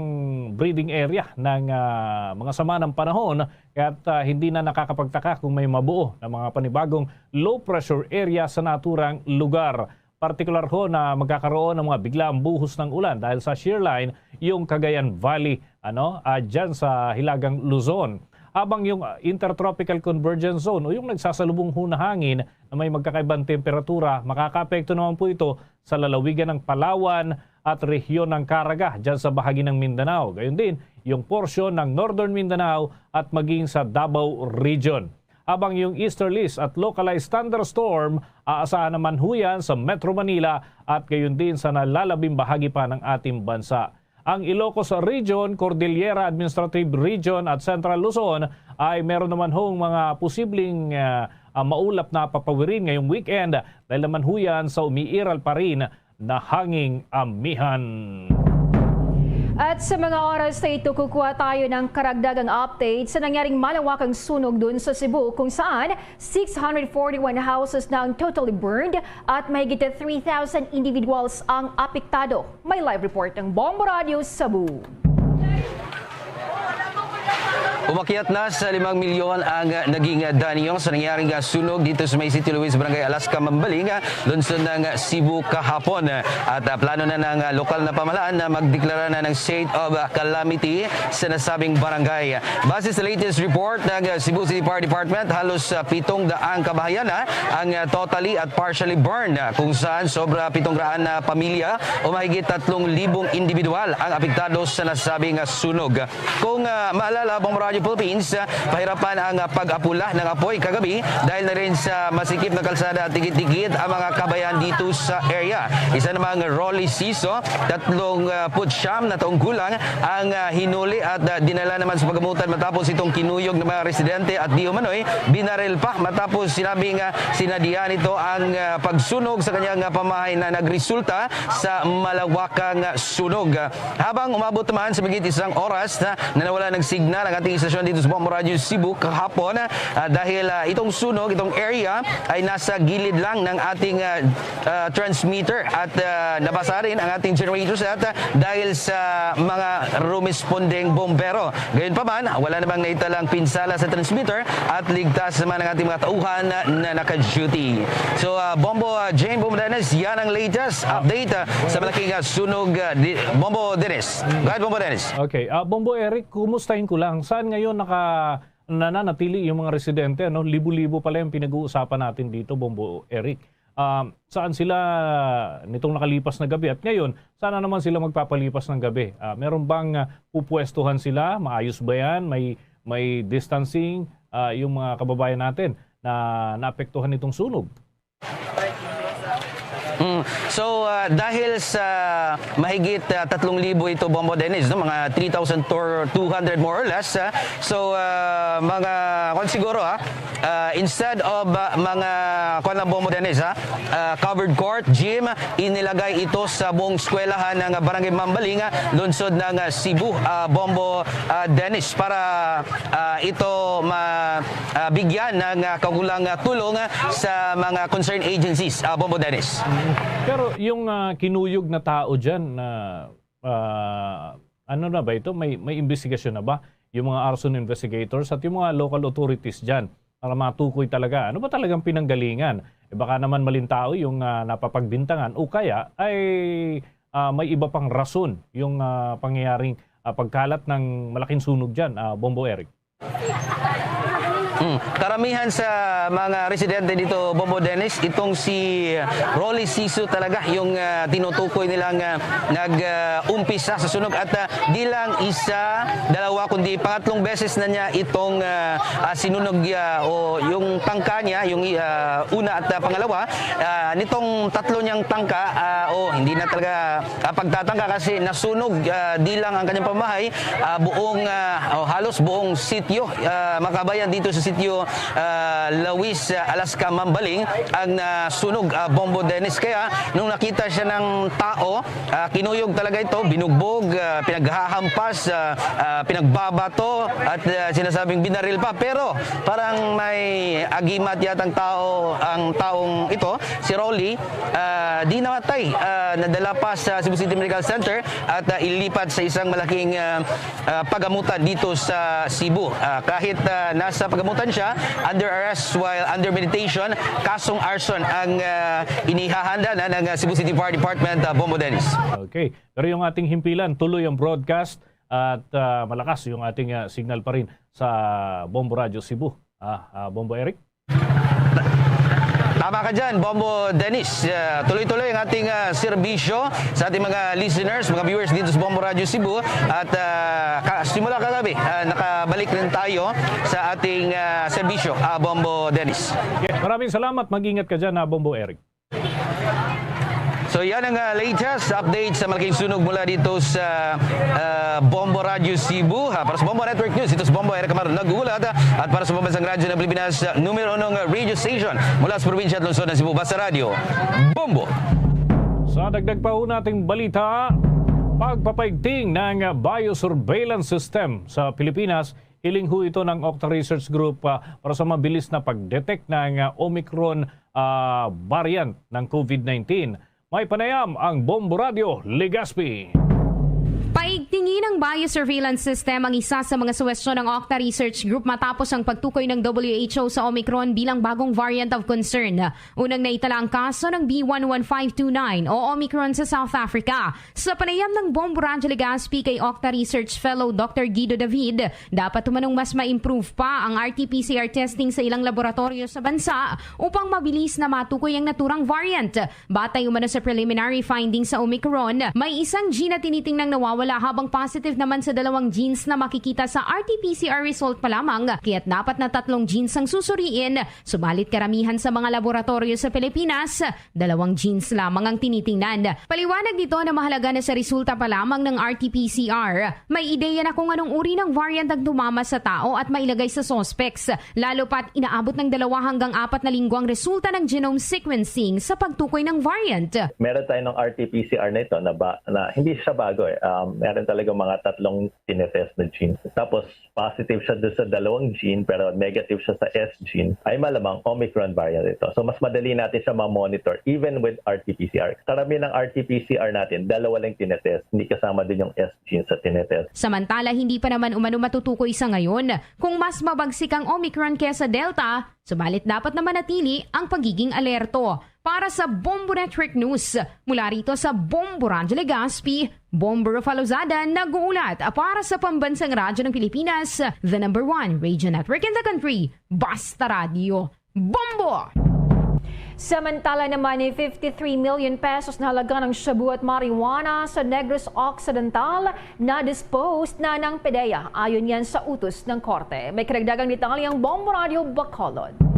breeding area ng, ah, mga sama ng panahon, kaya't, ah, hindi na nakakapagtaka kung may mabuo na mga panibagong low pressure area sa naturang lugar. Partikular ho na magkakaroon ng mga biglaang buhos ng ulan dahil sa shear line yung Cagayan Valley, ano, ah, dyan sa Hilagang Luzon. Habang yung, ah, intertropical convergence zone o yung nagsasalubong ho na hangin na may magkakaibang temperatura, makakaapekto naman po ito sa lalawigan ng Palawan at rehiyon ng Caraga dyan sa bahagi ng Mindanao. Gayon din, yung porsyon ng Northern Mindanao at maging sa Davao Region. habang yung easterlies at localized thunderstorm aasahan na manhuyan sa Metro Manila at gayon din sa nalalabing bahagi pa ng ating bansa. Ang Ilocos Region, Cordillera Administrative Region at Central Luzon ay meron naman hong mga posibleng, ah, ah, maulap na papawirin ngayong weekend dahil naman huyan sa umiiral pa rin na hanging amihan. At sa mga oras na ito, kukuha tayo ng karagdagang update sa nangyaring malawakang sunog dun sa Cebu, kung saan six hundred forty-one houses na ang totally burned at mahigit three thousand individuals ang apektado. May live report ng Bombo Radio Cebu. Umakyat na sa limang milyon ang naging danyo sa nangyaring sunog dito sa may Sitio Luis, Barangay Alaska, Mambaling, lungsod ng Cebu kahapon. At, ah, plano na ng, ah, lokal na pamahalaan na magdeklara na ng state of, ah, calamity sa nasabing barangay. Base sa latest report ng, ah, Cebu City Fire Department, halos, ah, pitong daang kabahayan na ang, ah, totally at partially burned, ah, kung saan sobra pitong raan na pamilya o mahigit tatlong libong individual ang apektado sa nasabing, ah, sunog. Kung, ah, maalala, Bombo Radio Philippines, ah, pahirapan ang, ah, pag-apula ng apoy kagabi dahil na rin sa masikip na kalsada at dikit-dikit ang mga kabayan dito sa area. Isa namang Rolly Siso, tatlong, ah, put siyam na taong gulang, ang, ah, hinuli at, ah, dinala naman sa pagamutan matapos itong kinuyog ng mga residente at di umano'y binaril pa matapos sinabing, ah, sinadya nito ang, ah, pagsunog sa kanyang, ah, pamahay na nagresulta sa malawakang sunog. Habang umabot naman sa mahigit isang oras na, na nawala ng signal ang ating istasyon dito sa Bombo Radio Cebu kahapon, ah, dahil, ah, itong sunog, itong area ay nasa gilid lang ng ating, ah, ah, transmitter at, ah, nabasa rin ang ating generator set, ah, dahil sa mga rumespondeng bombero. Gayunpaman, wala namang naitalang pinsala sa transmitter at ligtas naman ang ating mga tauhan na naka-duty. So, ah, Bombo, ah, Jane, Bombo Dennis, yan ang latest update, ah, sa malaking, ah, sunog, ah, di-, Bombo Dennis. Go ahead, Bombo Dennis. Okay. Ah, Bombo Eric, kumustahin ko lang. Saan ngayon naka-, nananatili yung mga residente, ano? Libo-libo pala yung pinag-uusapan natin dito, Bombo Eric. Ah, saan sila nitong nakalipas na gabi? At ngayon, saan na naman sila magpapalipas ng gabi? Ah, meron bang, ah, pupwestuhan sila? Maayos ba yan? May, may distancing, ah, yung mga kababayan natin na naapektuhan nitong sunog? Mm. So, ah, dahil sa mahigit, ah, tatlong libo ito, Bombo Dennis, no? Mga three thousand two hundred more or less, ah. So, ah, mga, kung siguro, ah, ah, instead of, ah, mga, kung lang, Bombo Dennis, ah, ah, covered court, gym, inilagay ito sa buong eskwelahan ng Barangay Mambaling, ah, lungsod ng, ah, Cebu, ah, Bombo, ah, Dennis, para, ah, ito ma-, ah, bigyan ng, ah, kakulang, ah, tulong, ah, sa mga concerned agencies, ah, Bombo Dennis. Pero yung, ah, kinuyog na tao dyan, ah, ah, ano na ba ito? May, may investigasyon na ba yung mga arson investigators at yung mga local authorities dyan para matukoy talaga ano ba talagang pinanggalingan? Eh, baka naman malintao yung, ah, napapagbintangan o kaya ay, ah, may iba pang rason yung, ah, pangyayaring, ah, pagkalat ng malaking sunog dyan, ah, Bombo Eric. Mm. Karamihan sa mga residente dito, Bombo Dennis, itong si Rolly Siso talaga yung, ah, tinutukoy nilang, ah, nag, ah, umpisa sa sunog at, ah, di lang isa, dalawa, kundi pangatlong beses na niya itong, ah, ah, sinunog, ah, o yung tangka niya, yung, ah, una at, ah, pangalawa. Ah, nitong tatlo niyang tangka, ah, o hindi na talaga, ah, pagtatangka kasi nasunog, ah, di lang ang kanyang pamahay, ah, buong, ah, o halos buong sitio, ah, mga kabayan dito sa sitio, ah, Lawis, ah, Alaska, Mambaling ang nasunog, ah, Bombo Dennis. Kaya nung nakita siya ng tao, ah, kinuyog talaga ito, binugbog, ah, pinaghahampas, ah, ah, pinagbabato at, ah, sinasabing binaril pa. Pero parang may agimat yata ang tao, ang taong ito, si Rolly, ah, di namatay. Ah, nadala pa sa Cebu City Medical Center at, ah, ilipat sa isang malaking, ah, ah, pagamutan dito sa Cebu. Ah, kahit, ah, nasa pagamutan siya, under arrest while under meditation, kasong arson ang, ah, inihahanda na ng, ah, Cebu City Fire Department, ah, Bombo Dennis. Okay. Pero yung ating himpilan, tuloy ang broadcast at, ah, malakas yung ating, ah, signal pa rin sa Bombo Radio Cebu. Ah, ah, Bombo Eric? Tama ka dyan, Bombo Dennis. Ah, tuloy-tuloy ang ating, ah, serbisyo sa ating mga listeners, mga viewers dito sa Bombo Radio Cebu. At, ah, ka-, simula kagabi, ah, nakabalik rin tayo sa ating, ah, serbisyo, ah, Bombo Dennis. Okay, maraming salamat. Mag-ingat ka dyan, ha, Bombo Eric. So yan ang, ah, latest update sa malaking sunog mula dito sa, ah, Bombo Radio Cebu. Ha, para sa Bombo Network News, ito si Bombo Eric Amaro nag-uulat, ah, at para sa Pambansang Radyo ng Pilipinas, ah, numero unong, ah, radio station mula sa probinsya at lungsod ng Cebu, Basta Radio, Bombo. Sa dagdag pa ho nating balita, pagpapaigting ng biosurveillance system sa Pilipinas, hiling ho ito ng Okta Research Group, ah, para sa mabilis na pag-detect ng, ah, Omicron, ah, variant ng COVID nineteen. May panayam ang Bombo Radio Legazpi. Paigtingin ang biosurveillance system, ang isa sa mga suwestyon ng Okta Research Group matapos ang pagtukoy ng W H O sa Omicron bilang bagong variant of concern. Unang naitala ang kaso ng B one one five two nine o Omicron sa South Africa. Sa panayam ng Bombo Radyo Legazpi kay Okta Research Fellow Doctor Guido David, dapat umanong mas ma-improve pa ang R T P C R testing sa ilang laboratoryo sa bansa upang mabilis na matukoy ang naturang variant. Batay umano sa preliminary findings sa Omicron, may isang gene na tinitingnang nawawala habang positive naman sa dalawang genes na makikita sa R T P C R result pa lamang, kaya't dapat na tatlong genes ang susuriin, subalit karamihan sa mga laboratoryo sa Pilipinas, dalawang genes lamang ang tinitingnan. Paliwanag nito na mahalaga na sa resulta pa lamang ng R T P C R, may ideya na kung anong uri ng variant ang tumama sa tao at mailagay sa suspects, lalo pat inaabot ng dalawa hanggang apat na linggo ang resulta ng genome sequencing sa pagtukoy ng variant. Meron tayo ng R T P C R na ito na, ba, na hindi siya bago eh. Um, meron talaga mga tatlong tinetest na genes. Tapos positive siya doon sa dalawang gene pero negative siya sa S gene, ay malamang Omicron variant ito. So mas madali natin siya ma-monitor even with R T P C R. Karamihan ng R T P C R natin, dalawa lang tinetest. Hindi kasama din yung S gene sa tinetest. Samantala, hindi pa naman umano matutukoy sa ngayon kung mas mabagsik ang Omicron kesa Delta, subalit dapat na manatili ang pagiging alerto. Para sa Bombo Network News, mula rito sa Bombo Radyo Legazpi, Bombo Rufalo Zada nag-uulat para sa Pambansang Radyo ng Pilipinas, the number one radio network in the country, Basta Radyo. Bombo! Samantala naman, ni fifty-three million pesos na halaga ng shabu at marijuana sa Negros Occidental na-dispose na ng PDEA. Ayon yan sa utos ng korte. May karagdagang detalye ang Bombo Radio Bacolod.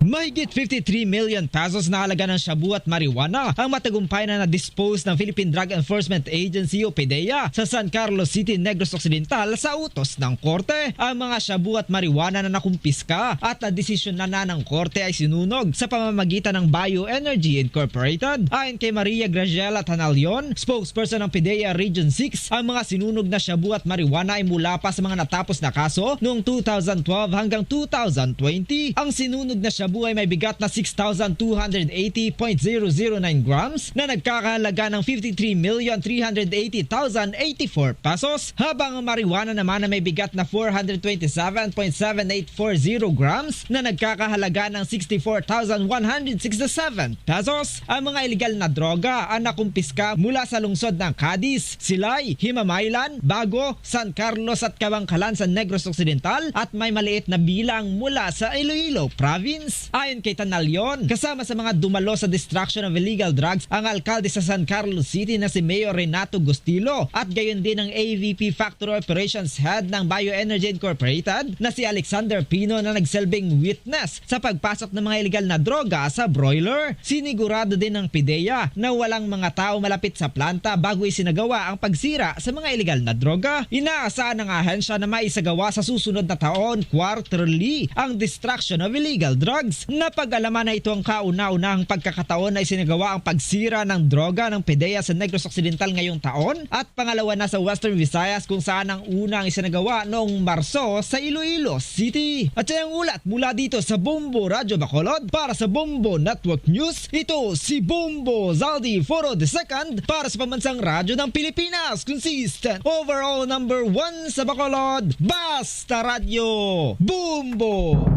Mahigit fifty-three million pesos na halaga ng shabu at marijuana ang matagumpay na na-dispose ng Philippine Drug Enforcement Agency o PDEA sa San Carlos City, Negros Occidental sa utos ng korte. Ang mga shabu at marijuana na nakumpiska at nadesisyonan na ng korte ay sinunog sa pamamagitan ng Bioenergy Incorporated. Ayon kay Maria Graciela Tanalion, spokesperson ng PDEA Region six, ang mga sinunog na shabu at marijuana ay mula pa sa mga natapos na kaso noong two thousand twelve hanggang two thousand twenty. Ang sinunog na shabu ay may bigat na six thousand two hundred eighty point zero zero nine grams na nagkakahalaga ng fifty-three million three hundred eighty thousand eighty-four pesos, habang ang marijuana naman na may bigat na four hundred twenty-seven point seven eight four zero grams na nagkakahalaga ng sixty-four thousand one hundred sixty-seven pesos. Ang mga iligal na droga ang nakumpiska mula sa lungsod ng Cadiz, Silay, Himamaylan, Bago, San Carlos at Kabangkalan sa Negros Occidental at may maliit na bilang mula sa Iloilo Province. Ayon kay Tanalion, kasama sa mga dumalo sa destruction of illegal drugs ang alkalde sa San Carlos City na si Mayor Renato Gustilo at gayon din ang A V P Factory Operations Head ng Bioenergy Incorporated na si Alexander Pino na nagsilbing witness sa pagpasok ng mga iligal na droga sa broiler. Sinigurado din ng PDEA na walang mga tao malapit sa planta bago isinagawa ang pagsira sa mga iligal na droga. Inaasahan ng ahensya na maisagawa sa susunod na taon, quarterly, ang destruction of illegal drugs. Napag-alaman na ito ang kauna-unahang pagkakataon na isinagawa ang pagsira ng droga ng PDEA sa Negros Occidental ngayong taon at pangalawa na sa Western Visayas, kung saan ang una ang isinagawa noong Marso sa Iloilo City. At siya ang ulat mula dito sa Bombo Radyo Bacolod. Para sa Bombo Network News, ito si Bombo Zaldi Foro the second para sa Pambansang Radyo ng Pilipinas. Consistent, overall number one sa Bacolod, Basta Radyo, Bombo!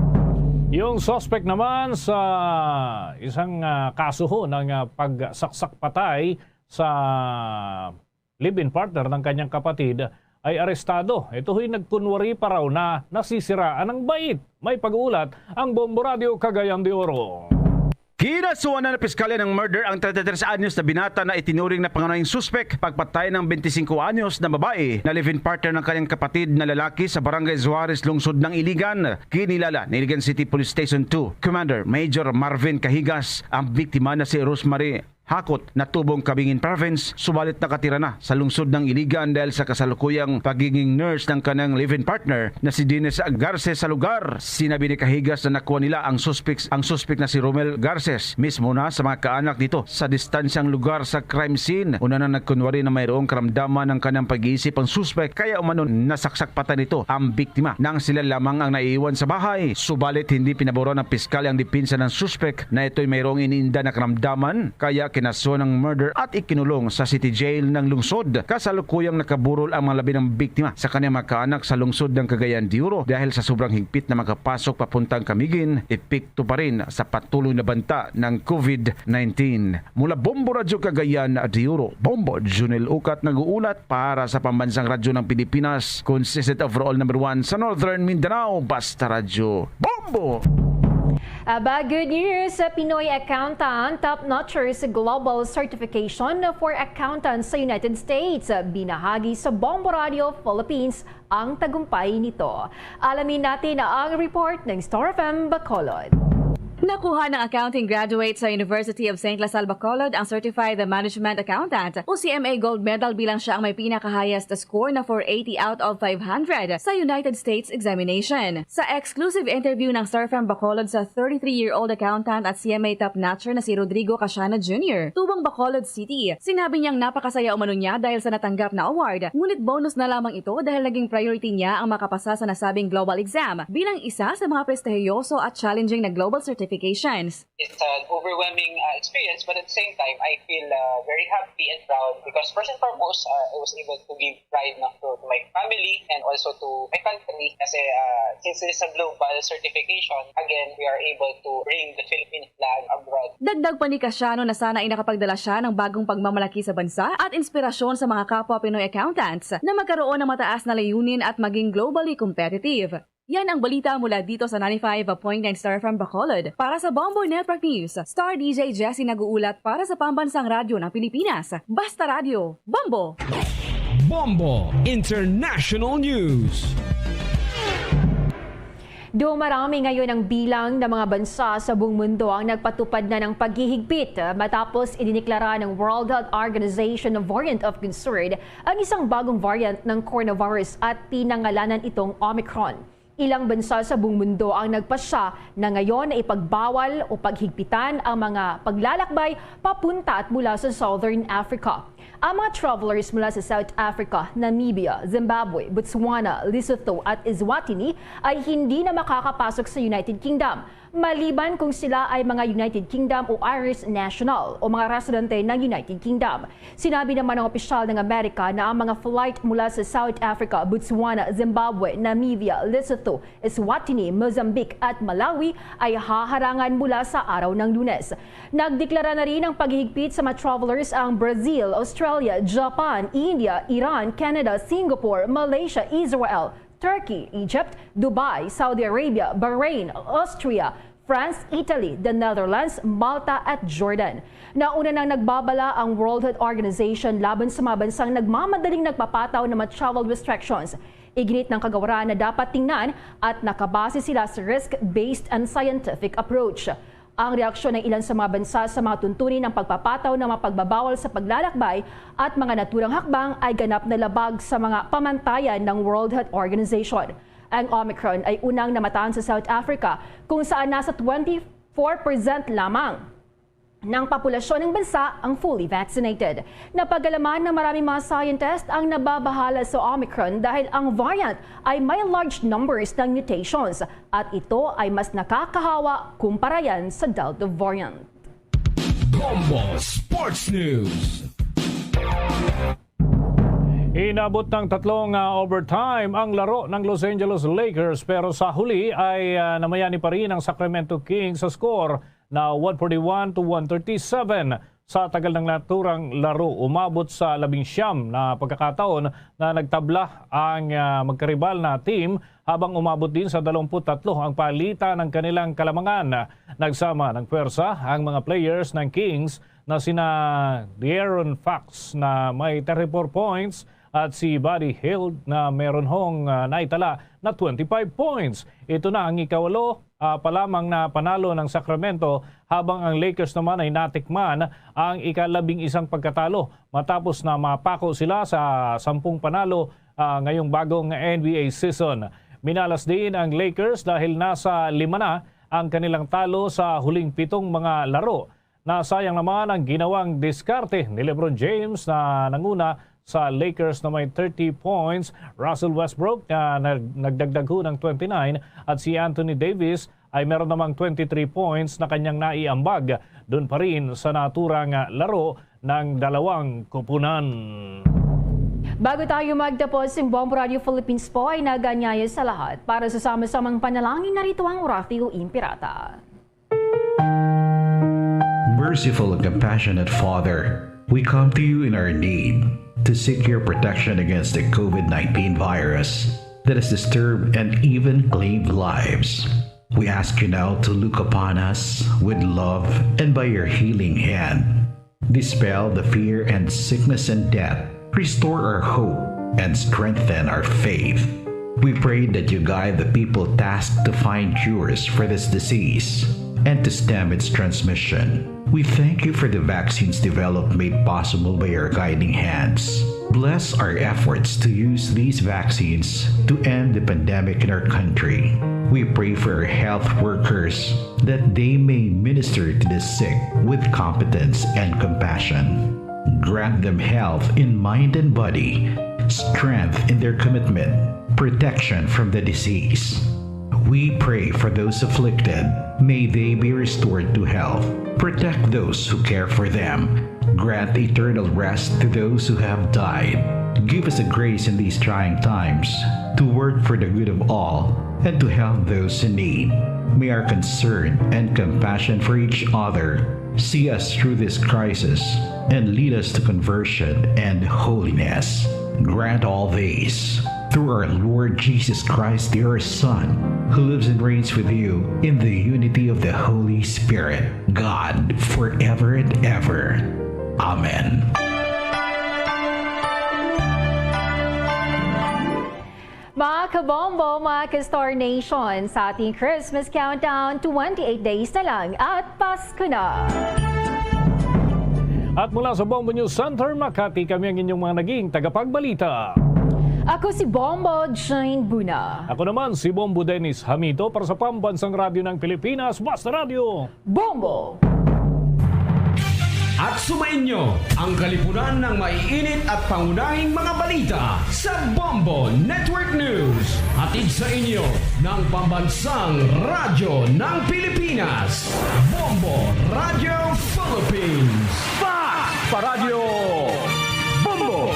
Yung suspect naman sa isang, ah, kaso ho ng, ah, pagsaksak patay sa live-in partner ng kanyang kapatid ay arestado. Ito ho'y nagkunwari pa raw na nasisiraan ng bait. May pag-uulat ang Bombo Radio Cagayan de Oro. Kinasuhan na ng piskalya ng murder ang treinta y tres anyos na binata na itinuring na pangunahing suspek pagpatay ng twenty-cinco anyos na babae na live-in partner ng kanyang kapatid na lalaki sa Barangay Juarez, lungsod ng Iligan. Kinilala ni Iligan City Police Station two Commander Major Marvin Cahigas ang biktima na si Rosemary Hakot na tubong Cabingin Province, subalit nakatira na sa lungsod ng Iligan dahil sa kasalukuyang pagiging nurse ng kanyang live-in partner na si Dennis Garces sa lugar. Sinabi ni Cahigas na nakuha nila ang suspek, ang suspek na si Romel Garces mismo na sa mga kaanak nito sa distansyang lugar sa crime scene. Una na nagkunwari na mayroong karamdaman ng kanyang pag-iisip ang suspek, kaya umano nasaksak pa nito ang biktima nang sila lamang ang naiiwan sa bahay. Subalit hindi pinaboran ng piskal ang depensa ng suspek na ito'y mayroong iniinda na karamdaman, kaya kinasuhan ng murder at ikinulong sa city jail ng lungsod. Kasalukuyang nakaburol ang mga labi ng biktima sa kanyang mga kaanak sa lungsod ng Cagayan de Oro dahil sa sobrang higpit na makapasok papuntang Camiguin, epekto pa rin sa patuloy na banta ng COVID nineteen. Mula Bombo Radyo Cagayan de Oro, Bombo Junel Ukat nag-uulat para sa Pambansang Radyo ng Pilipinas, consistent overall number one sa Northern Mindanao, Basta Radyo. Bombo! Aba, good news! Pinoy accountant, top notchers global certification for accountants sa United States. Binahagi sa Bombo Radio Philippines ang tagumpay nito. Alamin natin ang report ng Star F M Bacolod. Nakuha ng accounting graduate sa University of Saint La Salle Bacolod ang Certified Management Accountant o C M A Gold Medal bilang siya ang may pinaka-highest score na four eighty out of five hundred sa United States examination. Sa exclusive interview ng Star F M Bacolod sa thirty-three-year-old accountant at C M A top notcher na si Rodrigo Casiano Junior, tubong Bacolod City, sinabi niyang napakasaya umano niya dahil sa natanggap na award, ngunit bonus na lamang ito dahil naging priority niya ang makapasa sa nasabing global exam bilang isa sa mga prestihiyoso at challenging na global certifications. It's an overwhelming uh, experience, but at the same time, I feel uh, very happy and proud because first and foremost, uh, I was able to give pride na to, to my family and also to my country kasi uh, since this is a global certification, again, we are able to bring the Philippine flag abroad. Dagdag pa ni Casiano na sana ay nakapagdala siya ng bagong pagmamalaki sa bansa at inspirasyon sa mga kapwa Pinoy accountants na magkaroon ng mataas na layunin at maging globally competitive. Yan ang balita mula dito sa ninety-five point nine Star F M Bacolod. Para sa Bombo Network News, Star D J Jessie nag-uulat para sa Pambansang Radyo ng Pilipinas. Basta Radyo, Bombo! Bombo International News. Dumarami ngayon ang bilang ng mga bansa sa buong mundo ang nagpatupad na ng paghihigpit matapos idineklara ng World Health Organization na variant of concern ang isang bagong variant ng coronavirus at pinangalanan itong Omicron. Ilang bansa sa buong mundo ang nagpasya na ngayon na ipagbawal o paghigpitan ang mga paglalakbay papunta at mula sa Southern Africa. Ang mga travelers mula sa South Africa, Namibia, Zimbabwe, Botswana, Lesotho at Eswatini ay hindi na makakapasok sa United Kingdom, maliban kung sila ay mga United Kingdom o Irish national o mga residente ng United Kingdom. Sinabi naman ng opisyal ng Amerika na ang mga flight mula sa South Africa, Botswana, Zimbabwe, Namibia, Lesotho, Eswatini, Mozambique at Malawi ay haharangan mula sa araw ng Lunes. Nagdeklara na rin ng paghihigpit sa mga travelers ang Brazil, Australia, Japan, India, Iran, Canada, Singapore, Malaysia, Israel, Turkey, Egypt, Dubai, Saudi Arabia, Bahrain, Austria, France, Italy, the Netherlands, Malta at Jordan. Nauna nang nagbabala ang World Health Organization laban sa mga bansang nagmamadaling nagpapataw ng mga travel restrictions. Iginit ng kagawaran na dapat tingnan at nakabase sila sa risk-based and scientific approach. Ang reaksyon ng ilan sa mga bansa sa mga tuntunin ng pagpapataw ng mga pagbabawal sa paglalakbay at mga naturang hakbang ay ganap na labag sa mga pamantayan ng World Health Organization. Ang Omicron ay unang namatahan sa South Africa, kung saan nasa twenty-four percent lamang ng populasyon ng bansa ang fully vaccinated. Napagalaman ng maraming mga scientist ang nababahala sa Omicron dahil ang variant ay may large numbers ng mutations at ito ay mas nakakahawa kumpara yan sa Delta variant. Bombo Sports News. Inabot ng tatlong ah, overtime ang laro ng Los Angeles Lakers, pero sa huli ay ah, namayani pa rin ang Sacramento Kings sa score na one forty-one to one thirty-seven. sa tagal ng naturang laro. Umabot sa labing siyam na pagkakataon na nagtabla ang, ah, magkaribal na team, habang umabot din sa dalawampu't tatlo ang palitan ng kanilang kalamangan. Nagsama ng pwersa ang mga players ng Kings na sina De'Aaron Fox na may thirty-four points at si Buddy Hield na meron hong, ah, naitala na twenty-five points. Ito na ang ikawalo, ah, pa lamang na panalo ng Sacramento, habang ang Lakers naman ay natikman ang ikalabing isang pagkatalo matapos na mapako sila sa sampung panalo, ah, ngayong bagong N B A season. Minalas din ang Lakers dahil nasa lima na ang kanilang talo sa huling pitong mga laro. Nasayang naman ang ginawang diskarte ni LeBron James na nanguna sa Lakers na may thirty points, Russell Westbrook na nag-, nagdagdag ho ng twenty-nine, at si Anthony Davis ay meron namang twenty-three points na kanyang naiambag, doon pa rin sa naturang laro ng dalawang koponan. Bago tayo magtapos, ang Bombo Radio Philippines po ay nag-aanyaya sa lahat para sa sama-samang panalangin. Narito ang Orafiu Imperata. Merciful and compassionate Father, we come to you in our need to seek your protection against the COVID nineteen virus that has disturbed and even claimed lives. We ask you now to look upon us with love and by your healing hand, dispel the fear and sickness and death, restore our hope, and strengthen our faith. We pray that you guide the people tasked to find cures for this disease and to stem its transmission. We thank you for the vaccines developed made possible by your guiding hands. Bless our efforts to use these vaccines to end the pandemic in our country. We pray for our health workers that they may minister to the sick with competence and compassion. Grant them health in mind and body, strength in their commitment, protection from the disease. We pray for those afflicted. May they be restored to health. Protect those who care for them. Grant eternal rest to those who have died. Give us the grace in these trying times to work for the good of all and to help those in need. May our concern and compassion for each other see us through this crisis and lead us to conversion and holiness. Grant all this through our Lord Jesus Christ, your Son, who lives and reigns with you in the unity of the Holy Spirit, God, forever and ever. Amen. Mga kabombo, mga ka-Star Nation, sa ating Christmas countdown, twenty-eight days na lang at Pasko na. At mula sa Bombo News Center, Makati, kami ang inyong mga naging tagapagbalita. Ako si Bombo Jane Buna. Ako naman si Bombo Dennis Hamito para sa Pambansang Radyo ng Pilipinas, Basta Radyo. Bombo! At sumainyo ang kalipunan ng maiinit at pangunahing mga balita sa Bombo Network News. Hatid sa inyo ng Pambansang Radyo ng Pilipinas, Bombo Radyo Philippines. Fast Paradyo Bombo!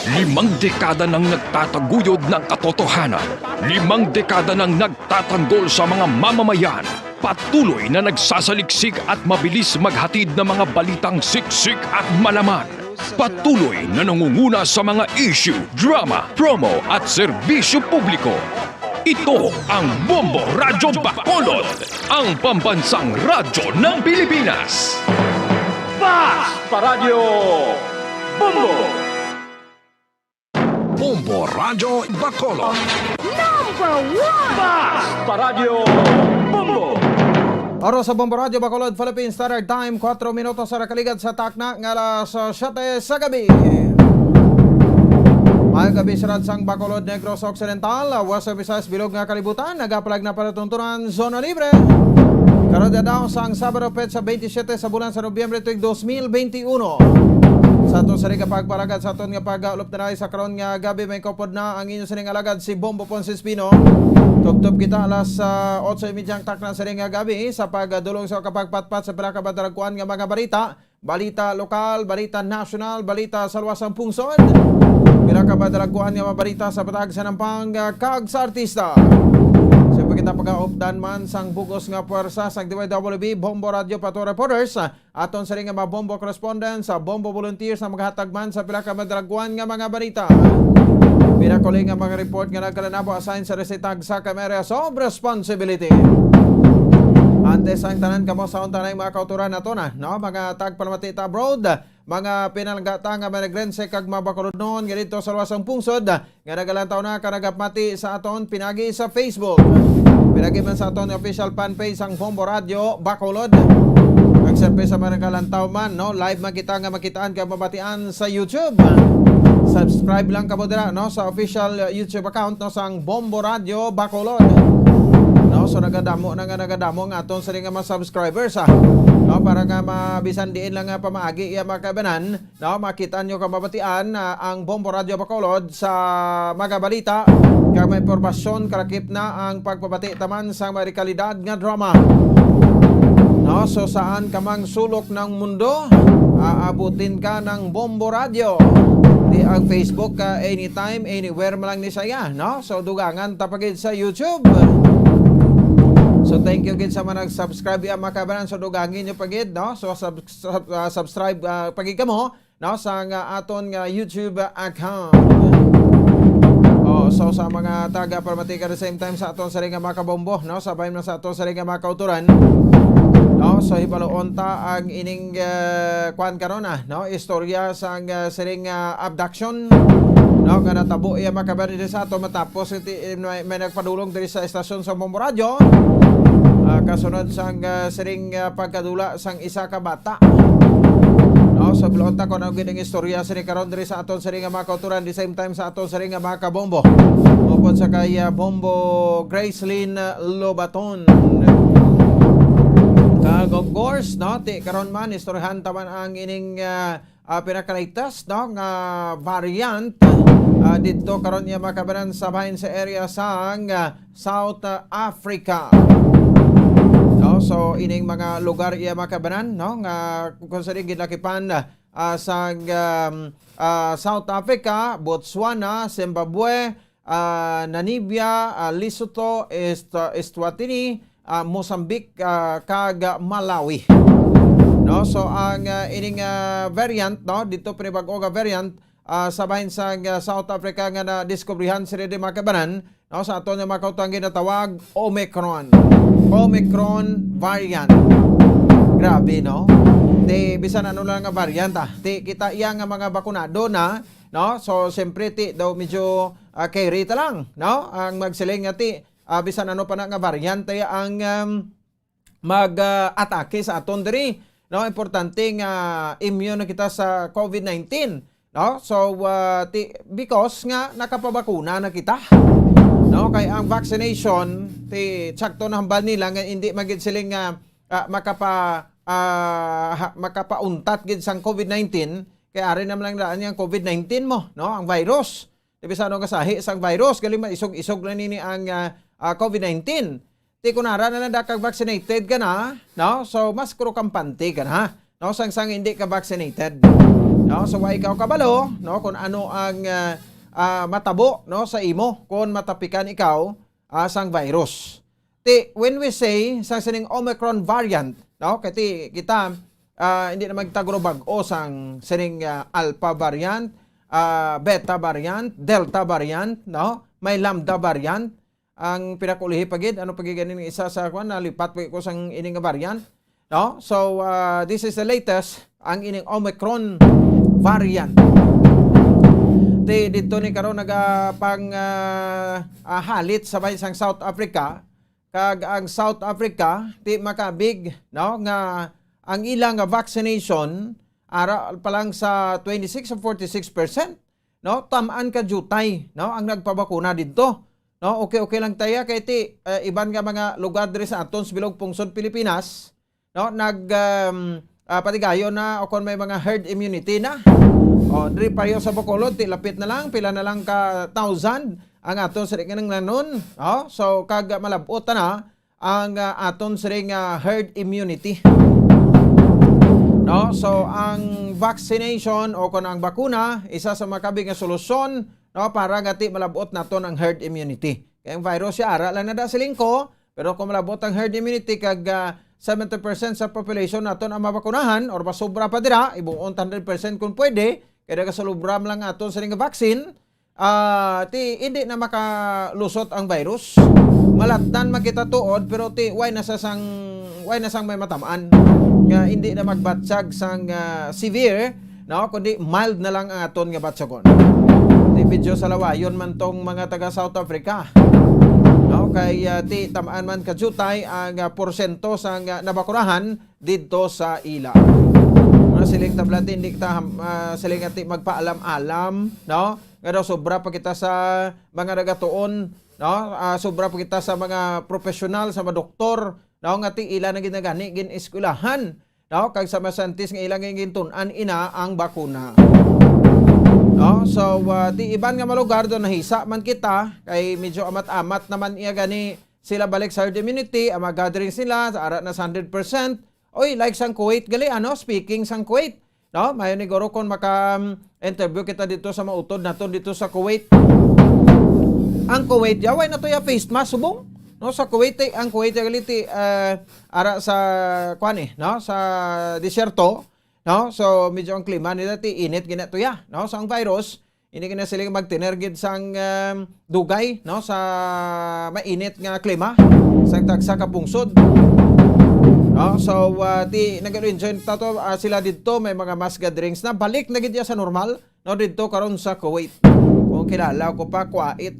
Limang dekada nang nagtataguyod ng katotohanan. Limang dekada nang nagtatanggol sa mga mamamayan. Patuloy na nagsasaliksik at mabilis maghatid ng mga balitang siksik at malaman. Patuloy na nangunguna sa mga issue, drama, promo at serbisyo publiko. Ito ang Bombo Radyo Bacolod, ang pambansang radyo ng Pilipinas. Fast Paradyo Bombo! Bombo Radyo Bacolod. Number one! Fast Paradyo Bombo! Oras sa Bombo Radyo Bacolod, Philippine Standard Time, kuwatro minutos sa nakaligad sa takna nga alas, ah, siyete sa gabi. Maayong gabi sa ransang Bacolod, Negros Occidental, ah, Western Visayas, bilog nga kalibutan, nagapalag na palatuntunan, zona libre. Karon nga daw sang Sabado, petsa twenty-seven sa bulan sa Nobyembre tuig dos mil twenty-uno. Sa aton sa nga pagpalagad sa aton nga pag-ulop na sa karon nga gabi, may kaupod na ang inyo sining alagad si Bombo Ponce Espino. Tubtob kita alas, ah, otso y media ang takna sa nga gabi sa pagdulong sa kapagpatpat sa pila ka madalagkuan nga mga balita. Balita lokal, balita nasyonal, balita sa luwas sang pungsod. Pila ka madalagkuan nga mga balita sa patag sa nampang, ah, kag sa artista. Sa Kita pagaupdan man sang bugos nga puwersa sang D Y W B, Bombo Radio Pato Reporters, aton siring nga mga Bombo correspondents, sa Bombo volunteers na maghatag man sa pila ka madalagwan nga mga balita. Pinakuling nga mga report nga nagkalanabo assign sa resitag sa Camp Areas of Responsibility. Antes ang tanan, kamo sa untanay mga kauturan nato na, no? Mga tagpalamati ta abroad, mga pinalangga ta nga Managrense kag mga Bacolodnon nga dito sa luwas sang pungsod, nga nagalantaw na ka nagapamati sa aton pinagi sa Facebook. Pinagi man sa aton official fan page sang Bombo Radio Bacolod. Kag siyempre sa mga nagalantaw man, no, live man kita nga makitaan kag mabatian sa YouTube. Subscribe lang kamo dira, no, sa official, uh, YouTube account, no, sang Bombo Radio Bacolod. No, so nagadamo na nga nagadamo ang aton siring nga mga subscribers, ah. No, para nga mabisan diin lang nga pamaagi iya mga kaibanan, no, makita nyo ka mabatian, ah, ang Bombo Radio Bacolod sa mga balita, kag may impormasyon, kalakip na ang pagpabati taman sang may kalidad nga drama. No, so saan ka mang sulok ng mundo, aabutin ka ng Bombo Radio. Di ang Facebook ka anytime, anywhere man lang ni saya, no? So dugangan ta pa gid sa YouTube. So thank you gid sa mga nag-subscribe, ya, mga kaibanan. So dugangin nyo pa gid, no? So sub- sub- ah, subscribe, ah, pa gid kamo, no, sa nga aton nga YouTube account. Oh, so sa mga taga Palmatica, the same time sa aton siring nga mga kabombo, no, sa bahin na sa aton siring nga mga kauturan, no, so hibaluon ta ang ining, eh, kwan karon, ah, no, istorya sang, eh, siring nga abduction, no, nga natabo iya mga kabari sa ato matapos iti, may, may nagpadulong diri sa estasyon sa Bombo Radio, ah, kasunod sang, ah, siring, ah, pagkadula sang isa ka bata. No, so, hibaluon ta kung ano gid ang istorya sini karon diri sa aton sini nga mga kauturan, the same time sa aton sini nga mga kabombo. Upod sa kay, ah, Bombo Gracelyn Lobaton. Kag of course, no, ti karon man istoryahan ta man ang ining, ah, ah, pinaka-latest, no, nga variant, ah, didto karon iya mga kaibanan sa bahin sa area sang, ah, South, ah, Africa. No, so ining mga lugar iya mga kaibanan, no, nga kung sa ginakipan, ah, sa, um, ah, South Africa, Botswana, Zimbabwe, ah, Namibia, ah, Lesotho, Est-, Eswatini, ah, Mozambique, ah, kag Malawi. No, so ang, ah, ining, ah, variant, no, dito pinibag-o nga variant, ah, sa bahin sa, ah, South Africa nga nadiskubrihan sila di mga kaibanan, no, sa aton nga mga kautang ginatawag Omicron. Omicron variant. Grabe, no? Di bisan ano lang nga variant, ah. Di kita iya nga mga bakunado na, no? So, siyempre, ti, daw medyo, ah, carry ta lang, no? Ang magsiling nga, ti, ah, bisan ano pa na nga variant, ti, ang, um, mag, ah, atake sa aton diri, no? Importante nga immune na kita sa COVID nineteen, no? So, ah, ti, because nga nakapabakuna na kita, no? Kay ang vaccination, ti, sakto na hambal nila nga hindi magid siling nga, ah, makapa-, ah, ha-, makapauntat gid sang COVID nineteen, kay ari naman lang daan yang COVID nineteen mo, no? Ang virus. Di bisan ano nga sahi sang virus, galing maisog-isog na nini ang, ah, ah, COVID nineteen. Ti kunara na lang dakag vaccinated ka na, no? So, mas kuro kampante ka na, no? Sang, sang hindi ka vaccinated. No? So, wa ikaw kabalo, no? Kung ano ang, ah, ah, matabo, no? Sa imo, kung matapikan ikaw, ah, sang virus. Ti, when we say, sa sining Omicron variant, no? Kay ti, kita, ah, hindi na magtagro bag-o sang sining, ah, Alpha variant, ah, Beta variant, Delta variant, no? May Lambda variant. Ang pinakaulihi pa gid, ano pa gid ganin nga isa sa kwan, nalipat pa ko sang ini nga variant, no? So, ah, this is the latest, ang ining Omicron variant. Ti, dito ni karon nagapang, ah, ah, halit sa bahin sang South Africa, kag ang South Africa, ti makabig, no, nga ang ilang vaccination, ara pa lang sa twenty-six o forty-six percent, no? Tam-an ka diutay, no? Ang nagpabakuna didto, no? Okay, okay lang taya kay ti, eh, iban nga mga lugar diri sa aton sa bilog pungsod Pilipinas, no? Nag, um, ah, patigayon na o kon may mga herd immunity na. O, diri pareho sa Bacolod, ti lapit na lang, pila na lang ka thousand ang aton sa kanang nanon, no? So, kag malab-ot na ang, ah, aton siring, ah, herd immunity. No? So, ang vaccination o kung ang bakuna, isa sa makabig nga solusyon, no, para nga ti malab-ot naton ang herd immunity. Kay ang virus siya ara lang na da siling ko, pero kung malabot ang herd immunity kag, ah, seventy percent sa population naton ang mabakunahan or masobra pa dira, ibuon ta hundred percent kung pwede, kay nagasulubra man lang aton sini nga vaccine, ah, ti hindi na makalusot ang virus. Malatnan man kita tuod, pero ti way na sa sang, way na sang may matamaan nga hindi na magbatsag sang, ah, severe, no, kundi mild na lang ang aton nga batsagon. Ti medyo salawayon man tong mga taga South Africa, no, kay, ah, ti tamaan man kajutay ang, ah, porsyento sang, ah, nabakurahan didto sa ila. Mga siling tablati, hindi kita, ah, siling ati magpaalam-alam, no? Nga daw sobra pa kita sa mga nagatuon, no? Ah, sobra pa kita sa mga professional, sa mga doktor, no? Nga ti ila na ginagani gin-eskwelahan, no? Kag sa mga scientist nga ilang gintun-an ina ang bakuna. No? So, ah, ti iban nga mga lugar do nahisa man kita, kay medyo amat-amat naman iya gani sila balik sa herd immunity, ang mga gatherings nila, sa ara na sa hundred percent. Oy, like sang Kuwait gali, ano, speaking sang Kuwait, no? Mayo ni guro kung maka, um, interview kita dito sa mautod naton dito sa Kuwait. Ang Kuwait, ya, way na to ya face mask, subong? No, sa Kuwait, eh, ang Kuwait, ya, gali, ti, eh, ara sa, kwan, eh, no? Sa disyerto, no? So, medyo ang klima nila, ti, init gina to ya, no? So, ang virus, hindi gina sila magtiner gid sang, um, dugay, no? Sa mainit nga klima, sang tagsa ka pungsod. No? So, uh, ti, nag-enjoy ta to, ah, sila didto, may mga mass gatherings na. Balik na gid ya sa normal, no? Didto karon sa Kuwait. Kung kilala ko pa, Kuwait.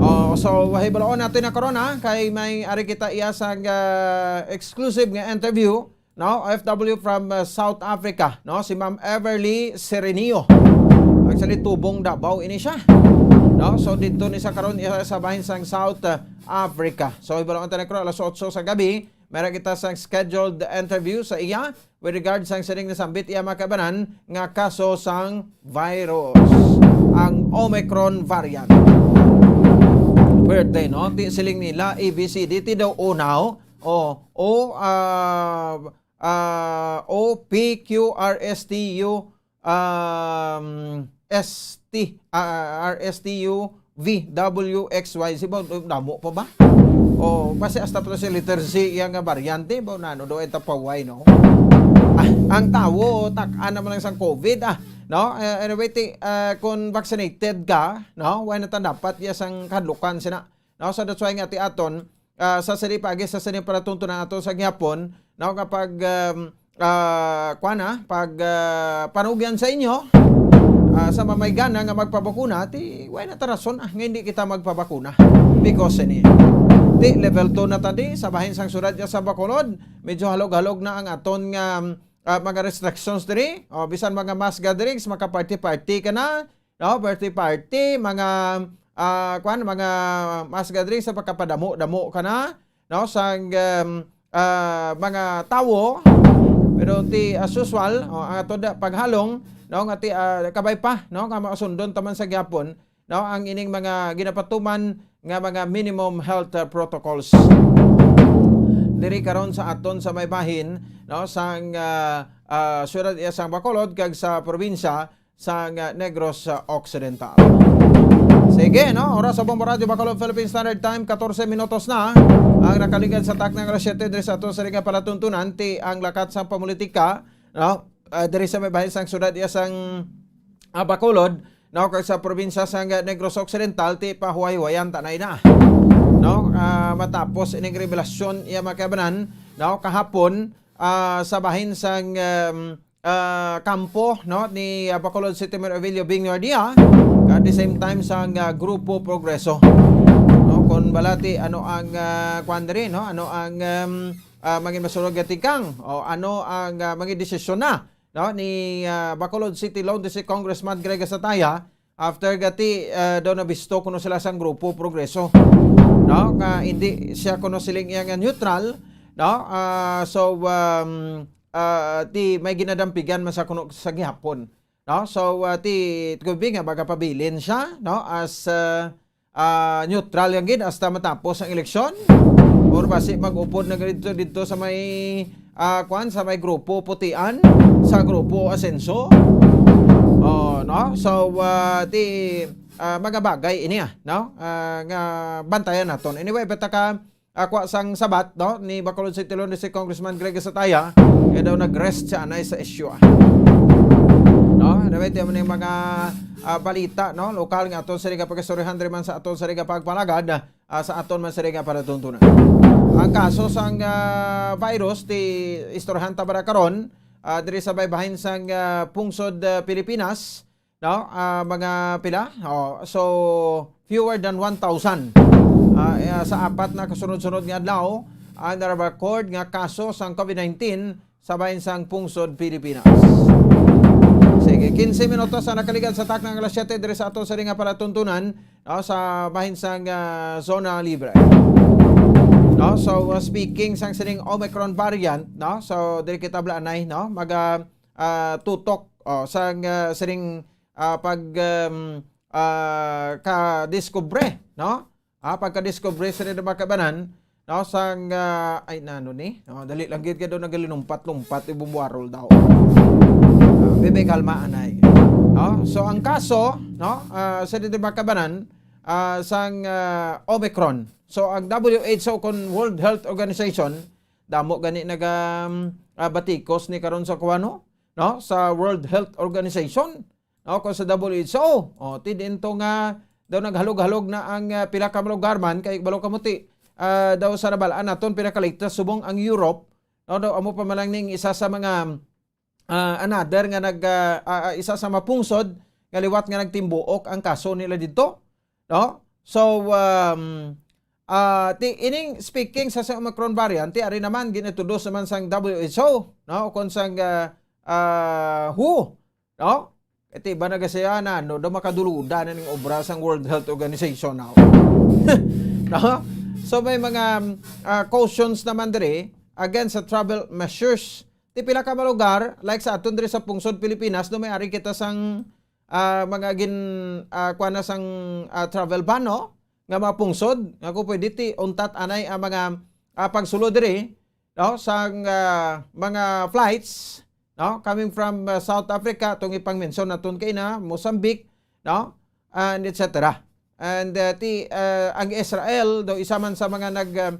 Oh, so, hibaloon natin na karon, ha? Kay may ari kita iya sang, ah, exclusive nga interview, no? O F W from, uh, South Africa, no? Si Ma'am Everly Serenio. Actually, tubong Davao ini siya. No? So, dito ni sa karon, iya sa bahin sang South, uh, Africa. So, ibalong ang tanakro, alas otso sa gabi, meron kita sang scheduled interview sa iya with regard sang sining nasambit iya mga kabanan nga kaso sang virus, ang Omicron variant. Birthday, no? Ti siling nila, A B C D, ti daw unaw. O, o, ah, ah, O P Q R S T U, um, S T, ah, R S T U V W X Y Z. Ba, damo pa ba? O, basi hasta pa to si letter Z, iya nga variante. Ba, nano do, ito pa Y, no? Ah, ang tawo, tak-an naman lang sang COVID, ah, no? Eh, anyway, ti, ah, kung vaccinated ka, no? Why na ta dapat iya sang kahadlukan sina? No? So, that's why nga, ti aton, ah, sa sini paagi, sa sini palatuntunan nato sa gihapon, no, kapag, um, ah, kuwan na, pag, ah, panugyan sa inyo, ah, sa mamay gana nga magpabakuna, ti, way na ta rason, ah, nga hindi kita magpabakuna. Because ini, ti, level two na ta di, sa bahin sang syudad ya sa Bacolod, medyo halog-halog na ang aton nga, ah, mga restrictions diri. O, bisan mga mass gatherings, maka-party-party ka na, no? Birthday party, mga, ah, kwan, mga mass gathering sa pagkapadamo-damo ka na, no? Sang, um, ah, mga tawo, pero ti, as usual, o, ang ato da, paghalong, no? Nga ti, ah, kabay pa, no? Nga masundon taman sa gyapon, no? Ang ining mga ginapatuman nga mga minimum health, ah, protocols. Diri karon sa aton sa may bahin, no? Sang, ah, ah, syudad iya sang Bacolod kag sa probinsya sang, ah, Negros, ah, Occidental. Sige, no? Oras sa Bombo Radio Bacolod Philippine Standard Time, katorse minutos na ang nakaligad sa takna nga alas siyete diri sa aton sa nga palatuntunan, ti ang lakat sang pamulitika, no? Ah, diri sa may bahin sang syudad iya sang, ah, Bacolod, no? Kag sa probinsya sang, ah, Negros Occidental, ti pahuway-huwayan ta na ina, no? Ah, matapos ining revelasyon iya mga kabanan, no? Kahapon, ah, sa bahin sang, um, ah, kampo, no, ni, ah, Bacolod City Mayor Ovilio Bing Guardia, at the same time sang, ah, Grupo Progreso. No, kung balati, ano ang, ah, kwan diri, no? Ano ang, um, ah, mangin masulog nga tikang? O ano ang, ah, mangin desisyon na, no, ni, ah, Bacolod City Lone District Congressman Greg Sataya after gati, ah, daw nabisto kuno sila sang Grupo Progreso, no? Nga hindi siya kuno siling iya nga neutral, no? Ah, so, um, ah, ti may ginadampigan man sa kuno sa gihapon, no? So, ah, ti could be nga magapabilin siya, no? As, ah, ah, neutral lang gid hasta matapos ang eleksyon? Or basi mag-upod na dito, dito sa may, ah, kwan, sa may grupo putian, sa grupo asenso? Oh, no? So, ah, ti, ah, mga bagay ini, ah, no? Ah, nga bantayan naton. Anyway, beta ka, ah, kwa sang sabat, no? Ni Bacolod City Lone si Congressman Greg Sataya, kaya daw nag-rest siya anay sa issue, ah. No? Anyway, ti mo ni mga, ah, balita, no? Lokal nga aton sa liga pag-istoryahan diri man sa aton sa liga pagpalagad, ah, sa aton man sa liga palatuntunan. Ang kaso sang, ah, virus ti istoryahan ta ba karon, ah, diri sa baybahin sang, ah, pungsod, ah, Pilipinas, no? Ah, mga pila? Oh, so, fewer than one thousand. Ah, eh, sa apat na kasunod-sunod nga adlaw, ang na-record nga kaso sang COVID nineteen sa bahin sang pungsod Pilipinas. Sige, quince minutos ang nakaligad sa takna nga alas siyete diri sa aton sa nga palatuntunan, no, sa bahin sang, ah, zona libre. No, so, uh, speaking sang sining Omicron variant, no, so diri kita blanay, no, maga, ah, tutok, oh, sang, ah, sining, ah, pag, um, ah, kadiskubre, no? Ah, pagkadiskubre sa mga kabanan, no, sang, ah, ay, nano ni? No, dali lang gid kay daw nagalinumpat-lumpat, ibumbuarol daw. Ah, bebe, kalma, anay. No? So, ang kaso, no, ah, sa mga kabanan, ah, sang, ah, Omicron. So, ang W H O kon World Health Organization, damo gani naga, um, ah, batikos ni karon sa kuwano, no? Sa World Health Organization, no? Kon sa W H O, oh, ti diin to nga daw naghalog-halog na ang, ah, pila ka lugar man, kay balo ka muti, ah, daw sa nabalaan naton, pila ka latest subong ang Europe, no? Daw amo pa man lang ning isa sa mga, ah, another nga nag, ah, ah, ah, isa sa mapungsod nga liwat nga nagtimbuok ang kaso nila didto, no? So, um, ah, ti, ining speaking sa, sa Omicron variant, ti ari naman gin-introduce naman sang W H O, no? Kon sang, ah, ah, W H O, no? Iti ba nagasaya na, no, daw makaduluda na ning obra sang World Health Organization now. No? So, may mga, ah, cautions naman diri against sa travel measures. Ti pila ka mga lugar, like sa aton diri sa pungsod Pilipinas, no, may ari kita sang, ah, mga gin, ah, kuwan na sang, ah, travel ban, no? Nga mga pungsod, nga kung pwede ti untat anay ang mga, ah, pagsulod diri, no, sang, ah, mga flights, no, coming from, ah, South Africa, itong ipang-mention naton kay na, Mozambique, no, and et cetera. And, ah, ti, ah, ang Israel, daw isa man sa mga nag, ah,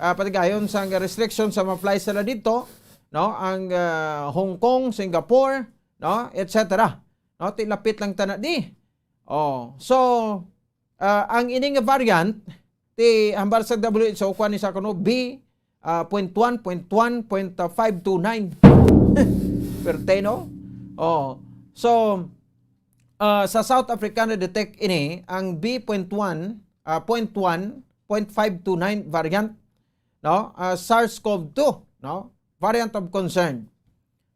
ah, patigayon sang restriction sa mga flights nila dito, no, ang, ah, Hong Kong, Singapore, no, et cetera. No, ti lapit lang tana di. Oh, so, ah, ang ini nga variant, ti hambal sa W H O, kuwan ni sa kuno, B, ah, point one, point one, point five two nine. Perte, no? Oh. So, ah, sa South Africa na-detect ini ang B point one, ah, point one, point five two nine variant, no? Ah, SARS-CoV two, no? Variant of concern.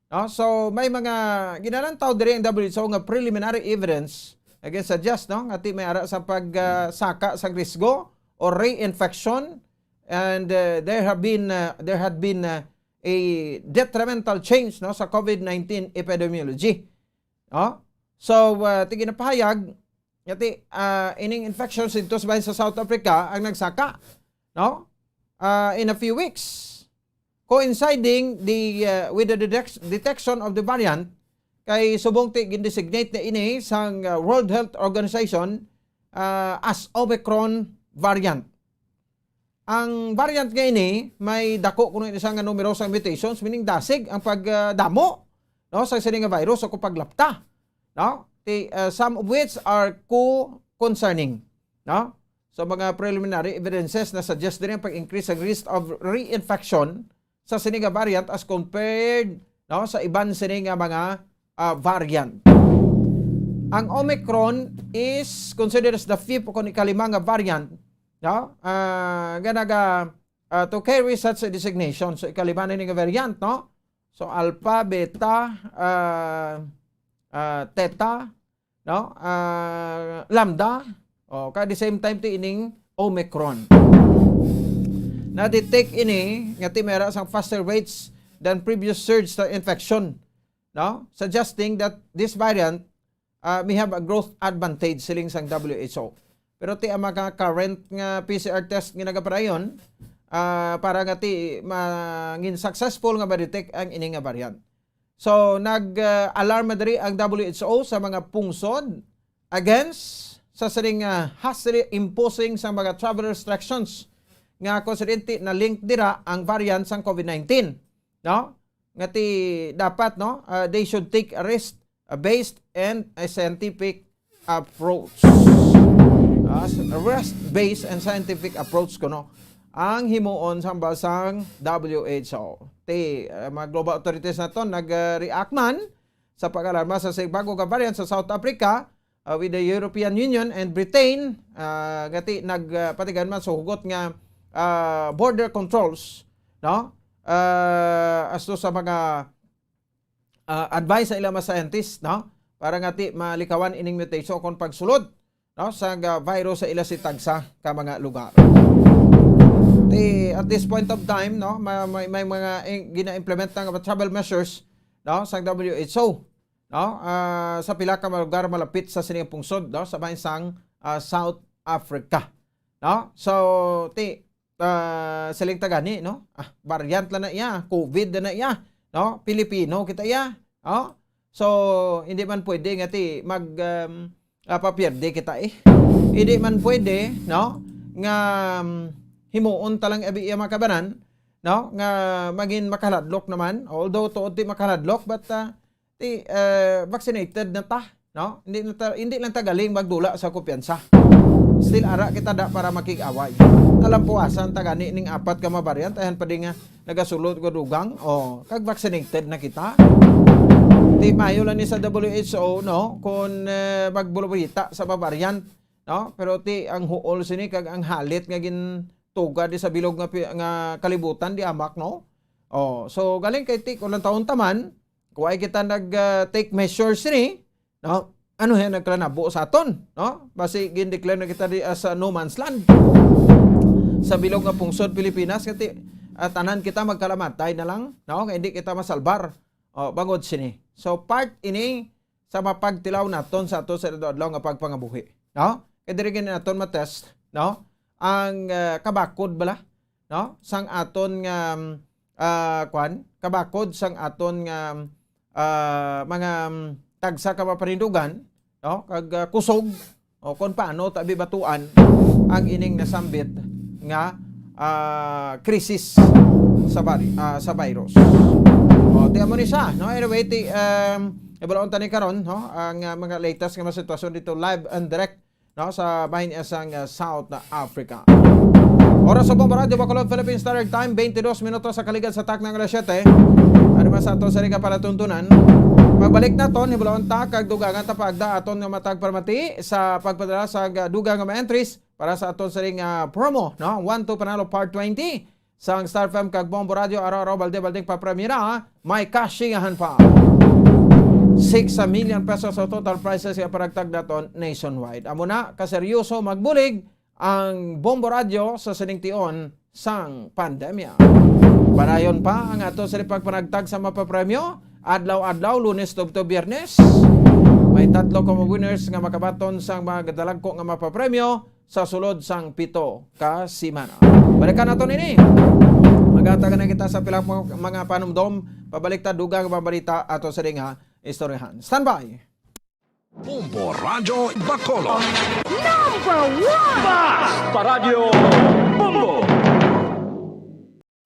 No? So, may mga ginalantaw diri ang W H O nga preliminary evidence against suggest, no, nga ti may ara sa pag, ah, saka sa risgo o reinfection, and, ah, there have been, ah, there had been, ah, a detrimental change, no, sa COVID nineteen epidemiology. No? So, ah, ti ginapahayag nga ti, ah, ining infections dito sa bahin sa South Africa ang nagsaka, no? Ah, in a few weeks, coinciding the, uh, with the detect-, detection of the variant, kay subong ti gindesignate na ini sang, uh, World Health Organization, uh, as Omicron variant. Ang variant nga ini may dako kuno ini sa nga numero sa mutations, meaning dasig ang pag, uh, damo, no, sa sini nga virus o kung paglapta, no? Ti, uh, some of which are co-concerning, no? So, mga preliminary evidences na suggest din ang pag-increase sa risk of reinfection sa sini nga variant as compared, no, sa iban sini nga mga, ah, variant. Ang Omicron is considered as the fifth o kon ikalima nga variant, no? Ah, nga naga, ah, to carry such a designation. So, ikalima na ini nga variant, no? So, Alpha, Beta, ah, ah, Theta, no? Ah, Lambda, o, kag the same time ti ining Omicron. Na-detect ini nga ti may ara sang faster rates than previous surge sa infection, no? Suggesting that this variant, ah, may have a growth advantage, siling sang W H O. Pero ti ang mga current nga P C R test nga nagapadayon, ah, para nga ti mangin successful nga ma-detect ang ini nga variant. So, nag-alarma diri ang W H O sa mga pungsod against sa sining, ah, hastily imposing sa mga travel restrictions nga, konsidente, na link dira ang variant sang COVID nineteen, no? Nga ti dapat, no, ah, they should take a risk, ah, based and a scientific approach. Ah, s-, risk-based and scientific approach kuno ang himuon sang basang W H O. Ti, ah, mga global authorities naton nag-react man sa pag-alarma sa sig-, bago nga variant sa South Africa, ah, with the European Union and Britain, ah, nga ti nag, ah, patigayon man sa hugot nga, ah, border controls, no? Ah, asto sa mga, ah, advice sa ilang mga scientist, no? Para nga ti malikawan ining mutation kon pagsulod, no, sa nga virus sa ila si tagsa ka mga lugar. Ti, at this point of time, no, ma-, may, may mga in-, gina-implement na nga travel measures, no, sa W H O, no, ah, sa pila ka mga lugar malapit sa sining pungsod, no, sa bahin sang, ah, South Africa, no? So, ti, ah, siling ta gani, no? Ah, variant lang na iya, COVID na na iya, no? Pilipino kita iya, no? So, hindi man pwede nga ti mag, um, ah, papierde kita, eh. Hindi man pwede, no? Nga, um, himuon ta lang abi iya mga kabanan, no? Nga magin makaladlok naman, although tuod ti makaladlok, but, ah, ti, eh, vaccinated na ta, no? Hindi na ta, hindi lang ta galing magdula sa kumpiyansa. Still ara kita da para makig-away. Nalampuasan ta gani ning apat ka mabariant, ayan pa di nga nagasulod ko dugang, oh, kag vaccinated na kita. Ti mayo lang ni sa W H O, no, kung, eh, magbulabita sa mabariant, no? Pero ti ang huol sini kag ang halit nga gintuga di sa bilog nga pi-, nga kalibutan di amak, no? Oh, so galing kay ti kung lang taon taman, kuway kita nag, ah, take measures ni, no? Ano yan nagkalanabo sa aton, no? Basi gin-declare na kita di as a no man's land. Sa bilog nga pungsod Pilipinas, kati, ah, tanan kita magkalamatay na lang, no? Kay hindi kita masalbar, oh, bangod sini. So, part ini sa mapagtilaw naton sa ato sa adlaw-adlaw nga pagpangabuhi, no? Kay diri gani naton matest, no? Ang, ah, kabakod bala, no? Sang aton nga, ah, kwan, kabakod sang aton nga, ah, mga, um, tagsa ka maparindugan, no? Kag, ah, kusog, o kung paano ta bibatuan ang ining nasambit nga, ah, krisis sa bari-, ah, sa virus. O, ti amo ni siya, no? Anyway, ti, um, ibalaon tani karon, no? Ang, ah, mga latest nga mga sitwasyon dito live and direct, no, sa bahin sang, uh, South Africa. Oras sa Bombo Radio Bacolod, Philippine Standard Time, twenty-dos minutos sa kaligad sa takna nga alas siyete. Ano man sa ato sa rin palatuntunan? Pagbalik naton, hibulaon ta kag dugangan ta pagda aton nga matag paramati sa pagpadala sa ga-, dugang nga mga entries para sa aton sa ring, uh, promo, no? One two Panalo Part twenty. Sang Star F M kag Bombo Radio, araw-araw, balde-baldeng papremyera, may kashigahan pa. Six million pesos ang total prizes nga panagtag naton nationwide. Amo na, kaseryoso magbulig ang Bombo Radio sa sining tion sang pandemya. Padayon pa ang ato sa pagpanagtag sa mapapremyo, adlaw-adlaw, Lunes tubtob Biyernes. May tatlo ka mga winners nga makabaton sang mga dalagko nga mapapremyo sa sulod sang pito ka simana. Balikan naton ini. Magatagan na kita sa pila mga, mga panumdom. Pabalik ta, dugang nga mga balita ato sa dinha istoryahan. Standby! Bombo Radyo Bacolod. Number one! Basta Radyo Bombo!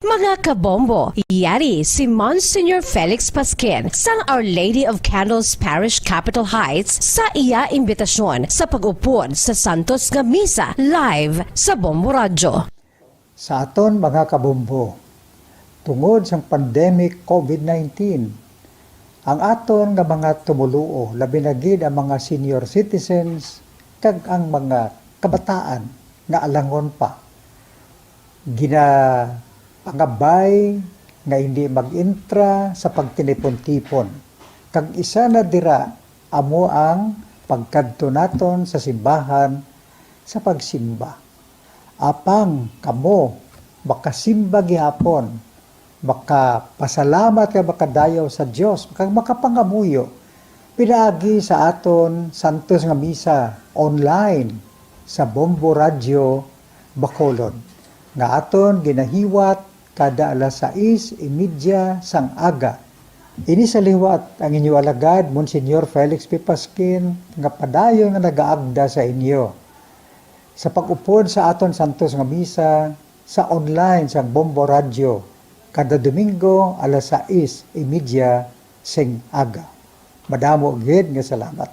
Mga kabombo, yari si Monsignor Felix Pasquin sang Our Lady of Candles Parish, Capitol Heights, sa iya imbitasyon sa pag-upod sa Santos nga Misa live sa Bombo Radyo. Sa aton mga kabombo, tungod sang pandemic COVID nineteen, ang aton nga mga tumoluo, labi na gid ang mga senior citizens kag ang mga kabataan nga alangon pa, ginapangabay nga hindi mag-intra sa pagtinipon-tipon, kag isa na dira amo ang pagkadto naton sa simbahan sa pagsimba. Apang kamo makasimba gihapon, makapasalamat kag makadayaw sa Dios, kag makapangamuyo pinaagi sa aton santos nga misa online sa Bombo Radyo Bacolod, nga aton ginahiwat kada alas sais y media sang aga Ini sa liwat ang inyo alagad, Monsignor Felix P. Pasquin, nga padayon nga nagaagda sa inyo sa pag-upod sa aton santos nga misa sa online sang Bombo Radyo kada Domingo alas sais y media sing aga. Madamo gid nga salamat.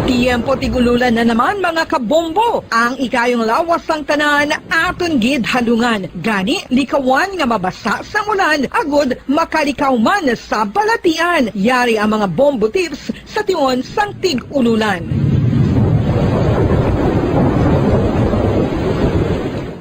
Tiyempo tig-ululan na naman, mga kabombo. Ang ikayong lawas sang tanan aton gid halungan. Gani, likawan nga mabasa sang ulan agud makalikaw man sa balatian. Yari ang mga bombo tips sa tion sang tig-ululan.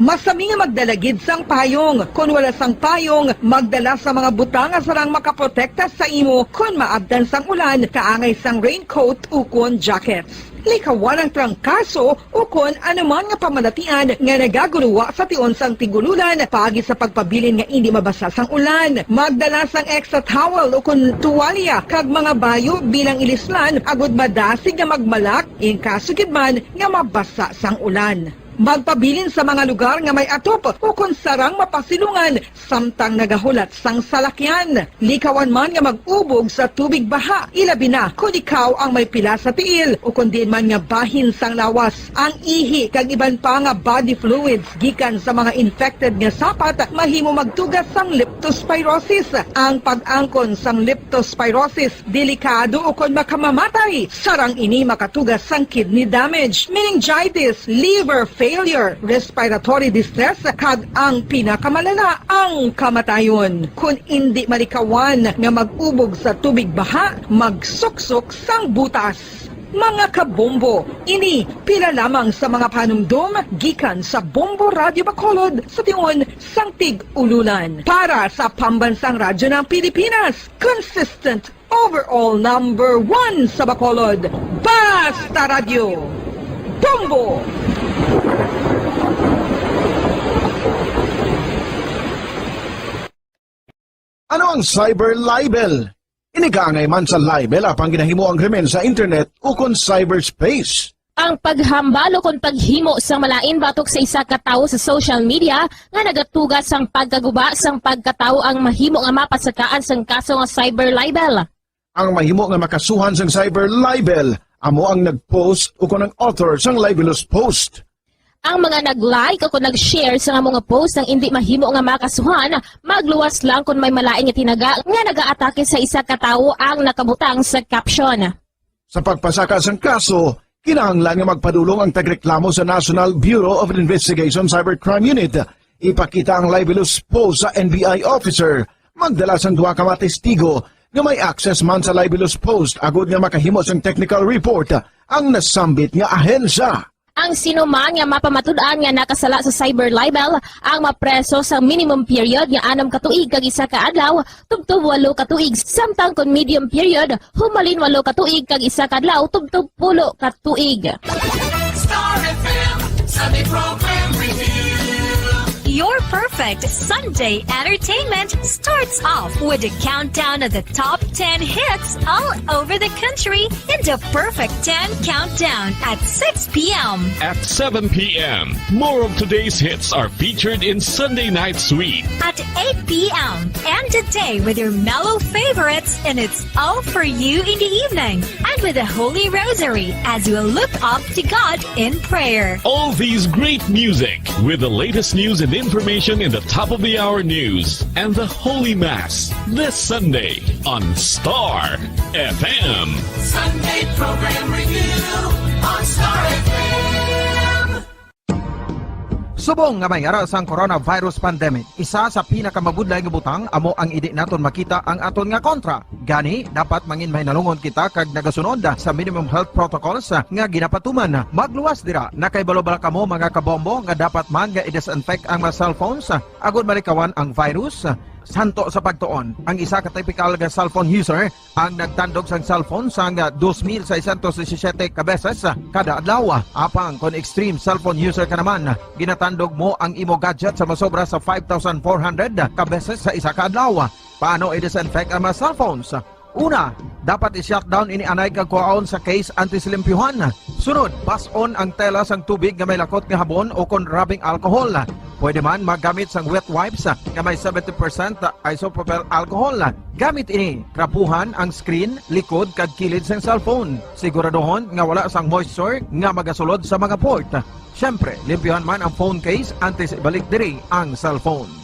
Masami nga magdala gid sang payong. Kon wala sang payong, magdala sa mga butang nga sarang makaprotekta sa imo kon maabtan sang ulan, kaangay sang raincoat ukon jackets. Likawan ang trangkaso ukon anuman nga pamalatian nga nagaguluwa sa tion sang tig-ululan paagi sa pagpabilin nga indi mabasa sang ulan. Magdala sang extra towel ukon tuwalya kag mga bayo bilang ilislan agud madasig nga magmalak in kaso gid man nga mabasa sang ulan. Magpabilin sa mga lugar nga may atop ukon sarang mapasilungan samtang nagahulat sang salakyan. Likawan man nga mag-ubog sa tubig baha, ilabi na kon ikaw ang may pila sa tiil ukon diin man nga bahin sang lawas. Ang ihi kag iban pa nga body fluids gikan sa mga infected nga sapat mahimo magtuga sang leptospirosis. Ang pag-angkon sang leptospirosis delikado ukon makamamatay. Sarang ini makatuga sang kidney damage, meningitis, liver failure, respiratory distress, kag ang pinakamalala, ang kamatayon. Kon indi malikawan nga mag-ubog sa tubig baha, magsuksok sang butas. Mga kabombo, ini pila lamang sa mga panumdom gikan sa Bombo Radyo Bacolod sa tion sang tig-ululan. Para sa Pambansang Radyo ng Pilipinas, consistent overall number one sa Bacolod, Basta Radyo, Bombo! Ano ang cyber libel? Ini kaangay man sa libel apang ginahimo ang krimen sa internet ukon cyberspace. Ang paghambal ukon paghimo sang malain batok sa isa ka tawo sa social media nga nagatuga sang pagkaguba sang pagkatawo ang mahimo nga mapasakaan sang kaso nga cyber libel. Ang mahimo nga makasuhan sang cyber libel amo ang nag-post ukon ang author sang libelous post. Ang mga nag-like ukon nag-share sang amo nga post nga indi mahimo nga makasuhan, magluwas lang kon may malain nga tinaga nga nagaatake sa isa ka tawo ang nakabutang sa caption. Sa pagpasaka sang kaso, kinahanglan nga magpadulong ang tagreklamo sa National Bureau of Investigation Cybercrime Unit. Ipakita ang libelous post sa N B I officer, magdala sang duha ka mga testigo nga may access man sa libelous post agud nga makahimo sang technical report ang nasambit nga ahensya. Ang sino man nga mapamatud-an nga nakasala sa cyber libel ang mapreso sa minimum period nga anom ka tuig kag isa ka adlaw tubtob walo ka tuig, samtang kon medium period, humalin walo ka tuig kag isa ka adlaw tubtob pulo ka tuig. Star F M Sunday Program Review. Your perfect Sunday entertainment starts off with a countdown of the top ten hits all over the country in the Perfect ten Countdown at six p.m. At seven p.m., more of today's hits are featured in Sunday Night Sweet. At eight p.m., end the day with your mellow favorites, and it's all for you in the evening, and with the Holy Rosary as we look up to God in prayer. All these great music with the latest news and information in the top of the hour news and the Holy Mass this Sunday on Star F M. Sunday Program Review on Star F M. Subong nga may ara sang coronavirus pandemic, isa sa pinakamabudlay nga butang amo ang indi naton makita ang aton nga kontra. Gani, dapat mangin mahinalungon kita kag nagasunod sa minimum health protocols nga ginapatuman. Magluwas dira, nakahibalo bala kamo, mga kabombo, nga dapat man nga i-disinfect ang mga cellphones agud malikawan ang virus? Santo sa pagtuon, ang isa ka typical nga cellphone user ang nagtandog sang cellphone sang dos mil seiscientos disisiete ka beses kada adlaw. Apang kon extreme cellphone user ka naman, ginatandog mo ang imo gadget sa masobra sa five thousand four hundred ka beses sa isa ka adlaw. Paano i-disinfect ang mga cellphones? Una, dapat i-shutdown ini anay kag kuhaon sa case antes limpyuhan. Sunod, bas-on ang tela sang tubig nga may lakot nga habon o kon rubbing alcohol. Pwede man maggamit sang wet wipes nga may seventy percent isopropyl alcohol. Gamit ini, trapuhan ang screen, likod, kag kilid sang cellphone. Siguraduhon nga wala sang moisture nga magasulod sa mga port. Siyempre, limpyuhan man ang phone case antes ibalik diri ang cellphone.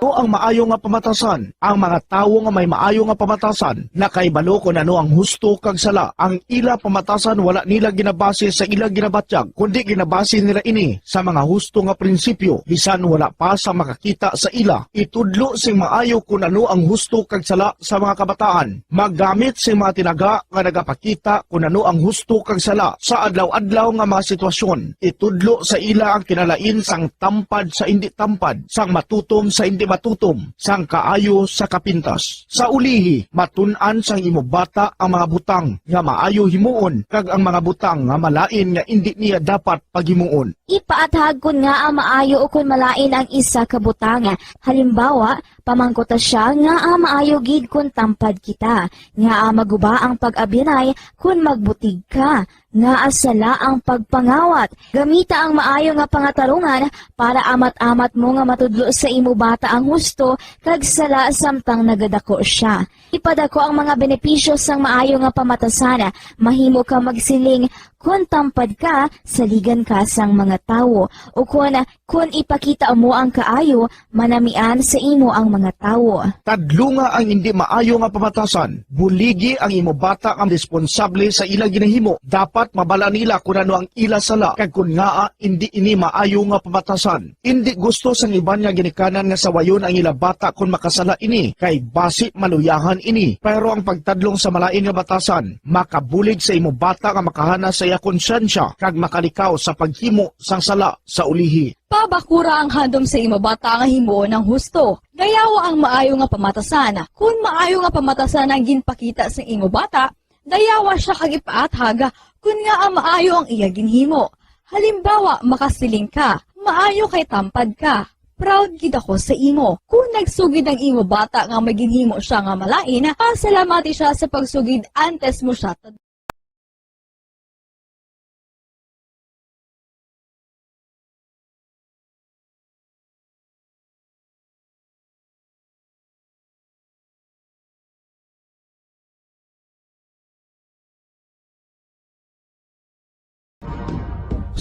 Ano ang maayo nga pamatasan? Ang mga tawo nga may maayo nga pamatasan nakahibalo kon ano ang husto kag sala. Ang ila pamatasan wala nila ginabase sa ila ginabatyag, kundi ginabase nila ini sa mga husto nga prinsipyo, bisan wala pa sa makakita sa ila. Itudlo sing maayo kon ano ang husto kag sala sa mga kabataan. Maggamit sing mga tinaga nga nagapakita kon ano ang husto kag sala sa adlaw-adlaw nga mga sitwasyon. Itudlo sa ila ang kinalain sang tampad sa indi tampad, sang matutom sa indi matutom, sang kaayo sa kapintas. Sa ulihi, matun-an sang imo bata ang mga butang nga maayo himuon kag ang mga butang nga malain nga indi niya dapat paghimuon. Ipaathag kon ngaa maayo ukon malain ang isa ka butang. Halimbawa, pamangkuta sia ngaa maayo gid kon tampad kita, ngaa maguba ang pag-abyanay kon magbutig ka, ngaa sala ang pagpangawat. Gamita ang maayo nga pangatarungan para amat-amat mo nga matudlo sa imo bata ang husto kag sala samtang nagadako sia. Ipadako ang mga benepisyo sang maayo nga pamatasan. Mahimo ka magsiling, "Kon tampad ka, saligan ka sang mga tawo," ukon, "Kon ipakita mo ang kaayo, manamian sa imo ang mga tawo." Tadlunga ang indi maayo nga pamatasan. Buligi ang imo bata nga responsable sa ila ginahimo. Dapat mabala nila kon ano ang ila sala kag kon ngaa indi ini maayo nga pamatasan. Indi gusto sang iban nga ginikanan nga sawayon ang ila bata kon makasala ini, kay basi maluyahan ini. Pero ang pagtadlong sa malain nga batasan makabulig sa imo bata nga makahana sa iya konsyensya kag makalikaw sa paghimo sang sala sa ulihi. Pabakura ang handom sa imo bata nga himuon ang husto. Dayawa ang maayo nga pamatasan. Kon maayo nga pamatasan ang ginpakita sa imo bata, dayawa sia kag ipaathag kon ngaa maayo ang iya ginhimo. Halimbawa, makasiling ka, "Maayo kay tampad ka. Proud gid ako sa imo." Kon nagsugid ang imo bata nga may ginhimo sia nga malain, pasalamati sia sa pagsugid antes mo sia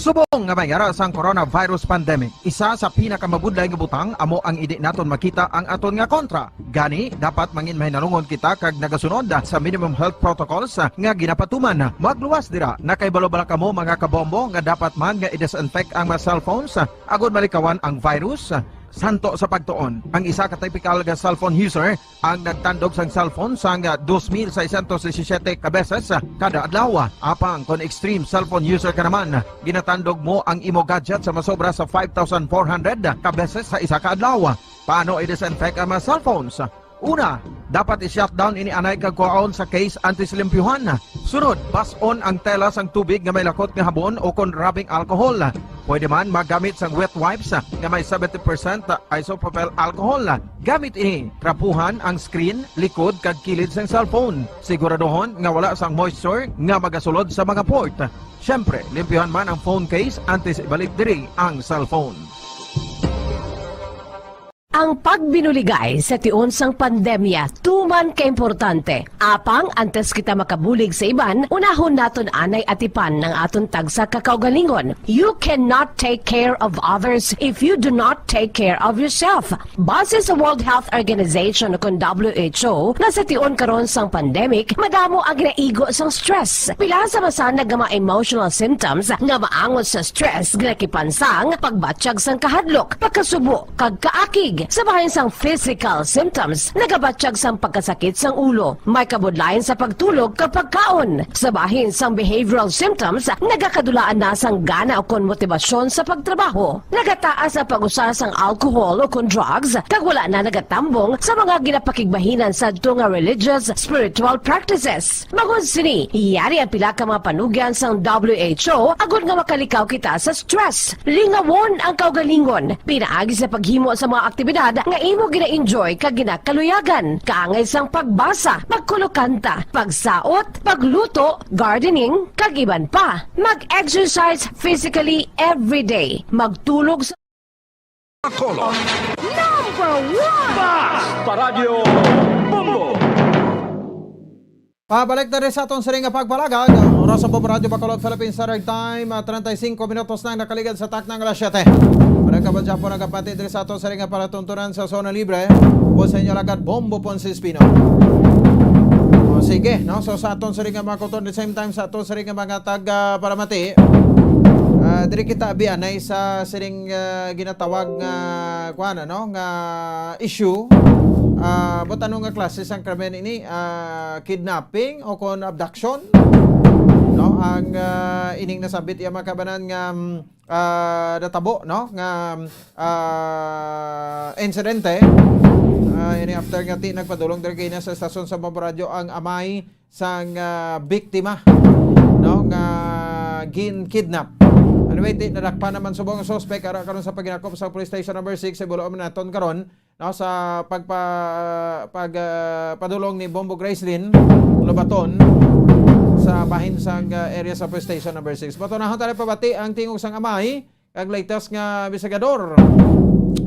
Subong nga may ara sang coronavirus pandemic, isa sa pinakamabudlay nga butang amo ang indi naton makita ang aton nga kontra. Gani, dapat mangin mahinalungon kita kag nagasunod sa minimum health protocols nga ginapatuman. Magluwas dira, nakahibalo bala kamo, mga kabombo, nga dapat man nga i-disinfect ang mga cellphones agod malikawan ang virus? Santo sa pagtuon, ang isa ka typical nga cellphone user ang nagtandog sang cellphone sang dos mil seiscientos disisiete ka beses kada adlaw. Apang kon extreme cellphone user ka naman, ginatandog mo ang imo gadget sa masobra sa five thousand four hundred ka beses sa isa ka adlaw. Paano i-disinfect ang mga cellphones? Una, dapat i-shutdown ini anay kag kuhaon sa case antes limpyuhan. Sunod, bas-on ang tela sang tubig nga may lakot nga habon o kon rubbing alcohol. Pwede man magamit sang wet wipes nga may seventy percent isopropyl alcohol. Gamit ini, trapuhan ang screen, likod, kag kilid sang cellphone. Siguraduhon nga wala sang moisture nga magasulod sa mga port. Siyempre, limpyuhan man ang phone case antes ibalik diri ang cellphone. Ang pagbinuligay sa tion sang pandemya tuman ka importante. Apang antes kita makabulig sa iban, unahon naton anay atipan ang aton tagsa ka kaugalingon. You cannot take care of others if you do not take care of yourself. Base sa World Health Organization, kon W H O, nga sa tion karon sang pandemic, madamo ang ginaigo sang stress. Pila sa masanag nga mga emotional symptoms nga maangot sa stress ginakipan sang pagbatyag sang kahadlok, pagkasubo, kag kaakig. Sa bahin sang physical symptoms, nagabatyag sang pagkasakit sang ulo, may kabudlayan sa pagtulog kag pagkaon. Sa bahin sang behavioral symptoms, nagakadulaan na sang gana ukon motibasyon sa pagtrabaho. Nagataas ang pag-usar sang alcohol ukon drugs, kag wala na nagatambong sa mga ginapakigbahinan sadto nga religious, spiritual practices. Bangod sini, yari ang pila ka mga panugyan sang W H O agod nga makalikaw kita sa stress. Lingawon ang kaugalingon pinaagi sa paghimo sa mga aktibidad Ad nga imo gina-enjoy kag ginakaluyagan, kaangay sang pagbasa, pagkulokanta, pagsaot, pagluto, gardening, kag iban pa. Mag-exercise physically every day. Magtulog sa Bacolod. Number one! Basta Radyo Bombo! Pabalik na rin sa aton siring nga pagpalagag. Oras sa Bombo Radyo Bacolod, Philippine Standard Time, ah, treinta y cinco minutos na ang nakaligad sa takna nga alas siyete. Para ka ba dyan po nagapati diri sa aton siring nga palatuntunan sa Zona Libre? O sa inyo lagad, Bombo Ponce Espino. O, sige, no? So, sa aton siring nga mga kultor, the same time, sa aton siring nga mga tag, ah, paramati, ah, diri kita abianay sa siring, ah, ginatawag nga, kuwan, ano, nga issue. Ah, but ano nga klase sang krimen ini? Ah, kidnapping o kon abduction? No, ang, ah, ining nasabit iya mga kabanan nga, mm, ah, natabo, no, nga, ah, insidente. Ah, ini after nga ti nagpadulong diri kina sa estasyon sa Bombo Radyo ang amay sang, ah, biktima, no, nga gin-kidnap. Anyway, ti nadakpan naman subong ang suspect ara karon sa paghinakop sa Police Station Number Six sa Buloan naton karon, no, sa pagpa-, pag, ah, padulong ni Bombo Gracelyn Lobaton sa bahin sang, ah, area sa Police Station Number Six. Matunahon tayo pabati ang tingog sang amay kag latest nga investigador.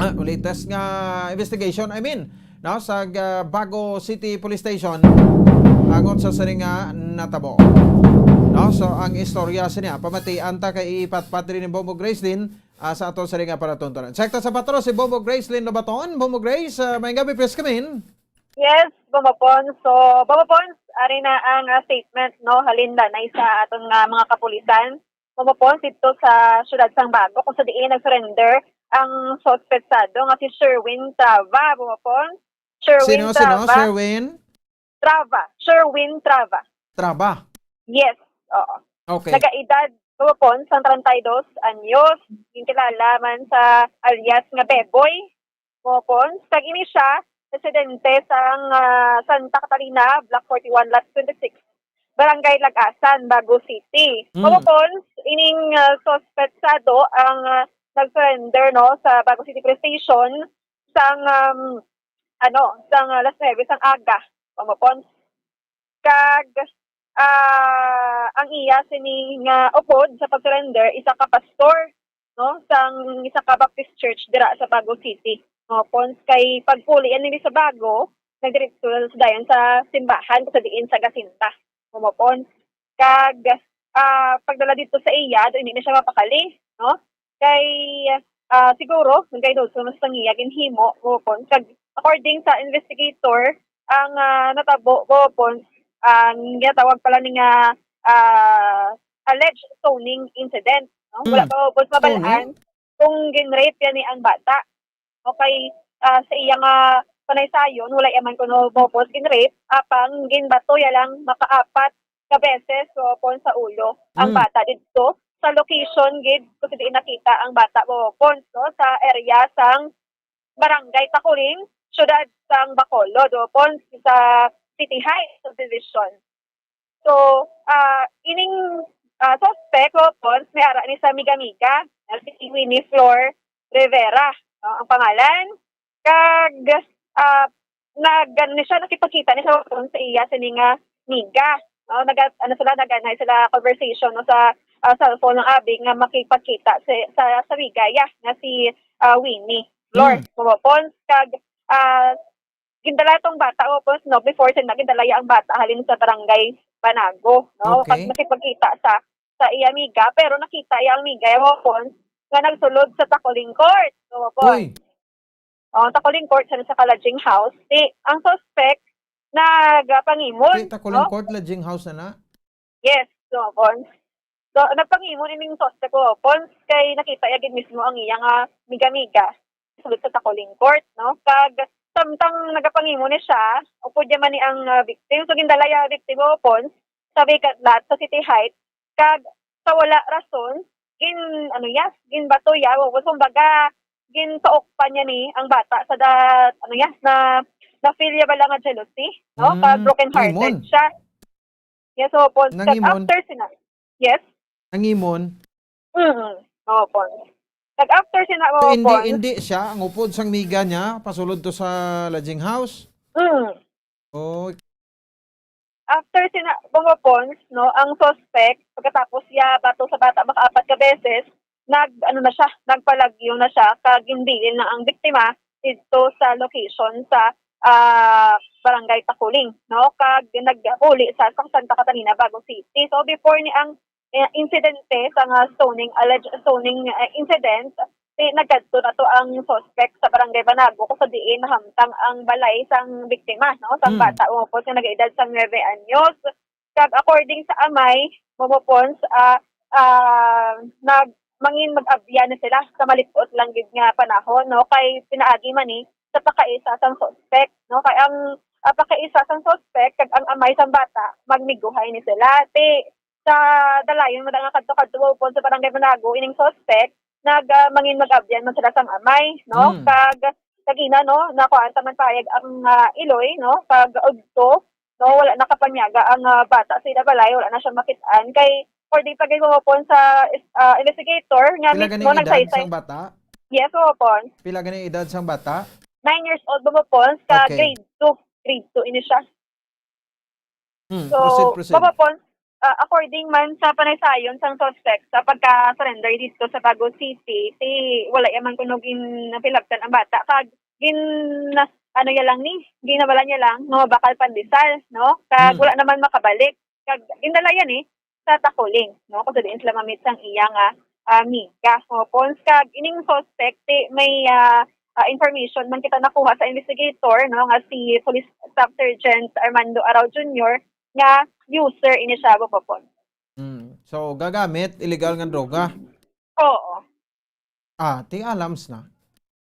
Ah, latest nga investigation, I mean, no, sa, ah, Bago City Police Station angot sa sini nga natabo. No, so ang istorya sini, ah, pamatian ta kay ipatpat rin ni Bombo Gracelyn ah, sa ato sa nga palatuntunan. Check ta sa patro si Bombo Grace Lynn Lobaton. Bombo Grace, ah, may gabi, please come in. Yes, Bombo Pons. So, Bombo Pons, ari na ang, ah, statement, no, halin danay sa aton nga mga kapulisan. Bombo Pons, dito sa siyudad sang Bago, kung sa diin nag-surrender ang suspetsado nga si Sherwin Trava, Bombo Pons. Sherwin Sino, sino? Trava. Sherwin? Trava. Sherwin Trava. Trava? Yes, oo. Okay. Nagaedad, Bombo Pons, sang treinta y dos anyos, ginkilala man sa alias nga Beboy, Bombo Pons. Kag ini siya, residente sang, ah, Santa Catalina, Block forty-one, Lot twenty-six, Barangay Lagasan, Bago City. Mm. Bombo Pons, ining, ah, suspetsado ang, ah, nag-surrender, no, sa Bago City Police Station sang, um, ano, sang alas nuebe sang aga, Bombo Pons. Kag, ah, ang iya sini nga upod sa pag-surrender, isa ka pastor, no, sang isa ka Baptist Church dira sa Bago City. No, Pons, kay pagpuli yan nini sa Bago, nagdiretso dayon sa simbahan sa diin sa Jacinta. Bombo Pons. Kag, ah, pagdala dito sa iya, do hindi na siya mapakali, no? Kay, ah, siguro, nagkainuso na sa iya ginhimo, Bombo Pons. Kag, according sa investigator, ang, ah, natabo, Bombo Pons, ang ginatawag pala ni nga, ah, alleged stoning incident, no? Wala Mm. pa, Bombo Pons, mabalaan Stoning? kung ginrape yan ni ang bata. Okay, ah, sa iya nga panaysayon, wala iya man kuno, Bombo Pons, ginrape, apang ginbato ya lang makaapat ka beses, Bombo Pons, sa ulo ang Mm. bata didto sa location gid kung sa diin nakita ang bata, Bombo Pons, no, sa area sang Barangay Taculing, siyudad sang Bacolod, Bombo Pons, sa City Heights Subdivision. So, ah, ining, ah, suspect, Bombo Pons, may ara ni sa amiga-amiga, na si Winnie Flor Rivera, no, ang pangalan. Kag, ah, nag-, ano ni siya, nakipagkita ni siya, Bombo Pons, sa iya sini nga amiga, no? Nag-, ano sila, nag-, ano sila, conversation, no, sa, ah, cellphone ng abi nga makipagkita sa, sa, sa amiga, yeah, nga si, ah, Winnie Flor, Mm. Bombo Pons. Kag, ah, gindala tong bata, Bombo Pons, no, before sila gindala ya ang bata halin sa barangay Banago, no? Okay. Kag nakipagkita sa, sa iya amiga, pero nakita iya amiga, Bombo Pons, nga nagsulod sa Taculing Court, Bombo Pons. Uy. Oh, Taculing Court sa, sa ka-lodging house. Si, ang suspect nagapangimon, Si Taculing no? Court, lodging house na na? Yes, Bombo Pons. So, nagpangimon ining suspect, Bombo Pons, kay nakita iya gid mismo ang iya nga amiga-amiga sulod sa Taculing Court, no? Kag samtang nagapangimon ni siya, upod niya man ni ang, ah, victim. So, gindala iya victim, Bombo Pons, sa vacant lot sa City Heights. Kag sa wala rason, gin-, ano iya, ginbato iya, Bombo Pons, kumbaga, gintuok pa niya ni ang bata sa da-, ano iya, na, na-feel niya bala nga jealousy, no? Kag Mm, broken-hearted imon. siya. Yes, Bombo Pons. Kag Nangimon. after sina-, yes? Nangimon. Mm, Bombo Pons. Kag after sina, So, hindi, Mopons, hindi siya ang upod sang miga niya, pasulod to sa lodging house? Mm. Oh. After sina, Mopons, no, ang suspect, pagkatapos siya bato sa bata makaapat ka beses, nag, ano na siya, nagpalagyo na siya, kag ginbilin na ang biktima didto sa location sa, ah, Barangay Takuling, no, kag naguli sa, sa Santa Catalina, Bago City. So, before ni ang, eh, insidente sa nga stoning, alleged stoning, eh, incident, ti nagkadto na to ang suspect sa Barangay Banago, kung sa diin nahamtang ang balay sang biktima, no, sang Hmm. bata, Mopons, nga nagaedad sang nuebe anyos. Kag according sa amay, Mopons, ah, ah, nag-, mangin mag-abyan na sila sa malip-ot lang gid nga panahon, no, kay pinaagi man ni sa pakaisa sang suspect, no, kay ang, ah, pakaisa sang suspect kag ang amay sang bata magmiguhay ni sila. Ti sa dalayon man nga kadto-kadto, Mopons, sa Barangay Banago, ining suspect nag, ah, mangin mag-abyan man sila sang amay, no? Mm. Kag, kag ina, no, nakuhaan ta man pahayag ang, ah, iloy, no? Kag udto, no, wala nakapanyaga ang, ah, bata sa ila balay, wala na siya makit-an. Kay, according pa gid, Mopons, sa, ah, investigator nga Pila mismo gani ang edad nagsaysay. Sang bata? Yes, Mopons. Pila gani ang edad sang bata? Nine years old, Mopons, ka Okay. grade two. Grade two ini siya. Hmm, So, proceed, proceed. Mopons, ah, according man sa panaysayon sang suspect sa pagka-surrender dito sa Bago City, ti wala ya man kuno ginapilabtan ang bata. Kag gin-, ano ya lang ni, ginabala niya lang nga mabakal pandesal, no? Kag Hmm. wala naman makabalik. Kag gindala ya ni sa Takuling, no? Kung sa diin sila mamit sang iya nga, ah, miga, Mopons. Kag ining suspect, ti may, ah, ah, information man kita nakuha sa investigator, no, nga si Police Staff Sergeant Armando Arao Junior, nga user ini siya, Mopons. Mm. So, gagamit illegal nga droga? Oo. Ah, ti alams na.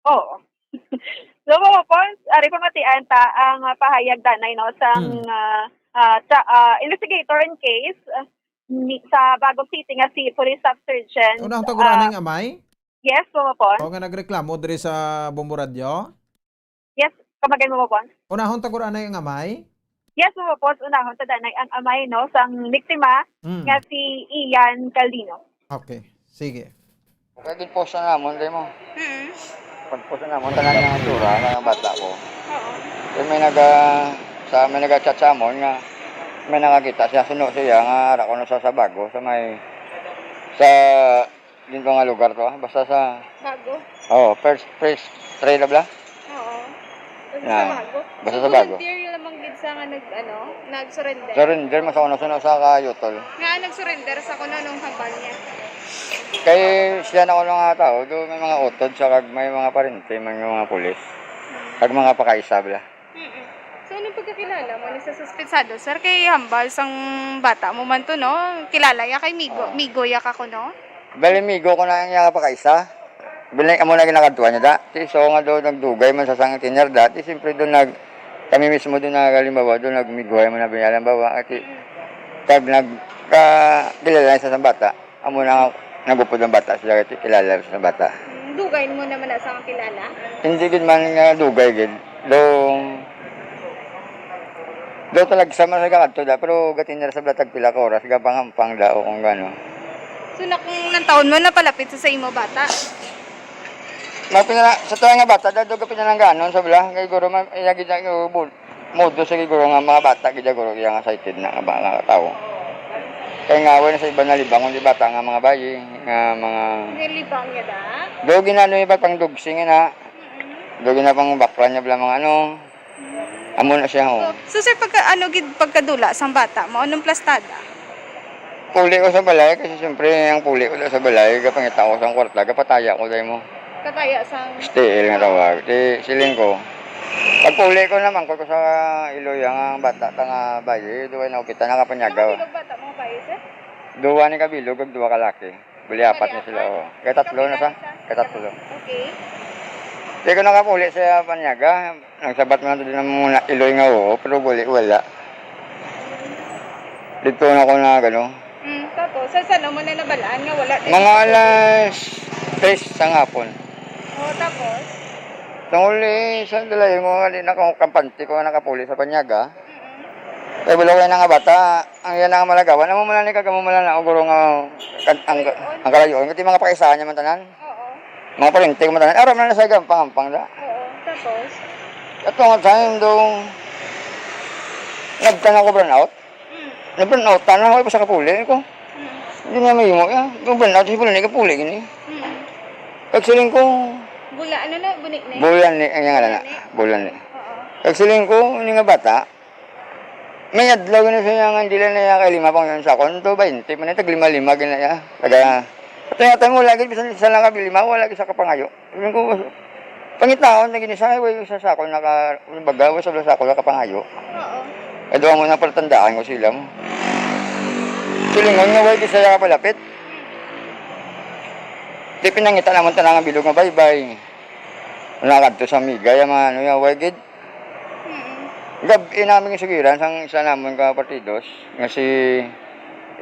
Oo. So, Mopons, ari pamatian ta ang, ah, pahayag danay, no, sang, Mm. ah, ah, sa, ah, investigator in case, ah, ni, sa Bago City nga si Police Staff Sergeant, Unahon ta guro ah, anay nga amay? Yes, Mopons. O, nga nagreklamo diri sa Bombo Radyo? Yes, come again, Mopons. Unahon ta guro anay nga amay? Yes, Mopons, unahon ta danay ang amay, no, sang biktima Mm. nga si Ian Caldino. Okay, sige. Kaya gin-post na namon, dai mo? Mm. Pag-post na namon, tanan nga itsura nga bata ko. Oo. Kaya may naga-, sa, may naga-chat sa amon nga may nakakita siya, suno siya nga ara ko na sa, sa Bago, sa may, sa, dito nga lugar to, ah. Basta sa Bago? Oo, first, first trail, bla? Oo. Basta Na, sa Bago? basta So, sa Bago. Volunteer yun lamang gid sa nga nag-, ano, nag-surrender? Surrender, mas ako na suno sa kayutol. Nga nag-surrender sa kuno nung hambal niya? Kay siya na kuno nga tao, do may mga utod siya kag may mga parente man nga mga pulis. Hmm. Kag mga pakaisa, bla. Mm-mm. So, anong pagkakilala mo ni sa suspetsado, sir? Kay hambal sang bata mo man to, no? Kilala ya kay migo, Oo. migo ya ka kuno? Bali, migo ko na ang iya pakaisa. Bali, amo na ginakadtuan niya, da. Ti so nga do, nagdugay man sa sang tinyar, da. Ti siyempre do nag-, kami mismo do nag-, halimbawa, do nagmiguhay man na biya, halimbawa, ati, Mm. kag nag-, ka-, kilala sa sang bata. Amo na nga nagupod ang bata sila, ati, kilala sa bata. Mm, dugay mo naman na sa kilala? Hindi gid man nga dugay gid. Do, do talag sa man sa kakadto da, pero gatinira sa bala tag pila ka oras, gapangampang da o kung gano. So, na kung nang taon mo napalapit sa, sa imo bata? Mapinala-, sa tayo nga bata, da, do gapinalangganon sa bala, kay guro man, iya gid ang ubod. Modo sa guro nga mga bata gid guro iya nga excited na nga mga tawo. Kay nga wala sa iba na libang, kundi bata nga mga bayi, nga mga May libang niya da? Do ginano iba pang dugsing na. Mm-mm. Do gina pang bakla niya bala mga ano. Mm. Amo na siya, ho. So, so, sir, pagka, ano gid, pagkadula sang bata mo, anong plastada? Puli ko sa balay kasi siyempre ang puli ko sa balay, gapangita ko sa kwarta, gapataya ko dai mo. Kataya sang Steel nga tawag. Ti siling ko. Pagpuli ko naman ko sa iloy ang bata ta nga bayi, duwa na kita nakapanyaga. Nakabilog bata mga bayi, sir? Duwa ni kabilog, kag duwa ka laki. Bali, apat na sila, oh. Kay tatlo na sa, kay tatlo. Okay. Di ko nakapuli sa panyaga. Nagsabat man din ang mga iloy nga oo, pero bali, wala. Dito na ako na gano. Mm, tapos, sa saan mo na nabalaan nga wala tayo Mga sa alas tres sa hapon. Oh, tapos? Tungod eh, sa dalayo mo nga, di na ako kampante ko nga nakapuli sa panyaga. Mm-mm. Kay wala ko yan nga bata, ang yan nga malagawan, amo man ni kag amo man na guro nga, kan-, ang, ang kalayo, kati mga pakaisahan niya man tanan. Oo. Mga parente ko matanan, ara man na sa gampang-ampang da. Oo, tapos? Ato nga time do, nagtan ako brownout. Mm. Na-brownout, tanan ako, pa sa kapuli ko. Mm. Hindi na may imo, ya. Yung brownout, si Bulani, kapuli gini. Mm. Kag siling ko, Bula, ano na, buni na? Bulani, ang ngalan na. Bulani. Bulani. Oo. Kag siling ko, ini nga bata, may adlaw gani siya nga dila na iya kay lima pang sa akon. To, baynte man, tag lima-lima gani iya. Taga, ito yata mo lagi, bisan isa lang ka lima, wala lagi sa kapangayo. Sabi ko, pangitaon na gini sa, way sa, sa akon naka, baga, way sa, sa akon nakapangayo. Oo. Kaya doon mo na palatandaan ko sila mo. Silingon nga, way di siya palapit. Di pinangita naman tanang ang bilog nga baybay. Wala kadto sa migay, ang mga ano, ya, way gid. Mm. Gab-i namin gisugiran sang isa namon ka partidos, nga si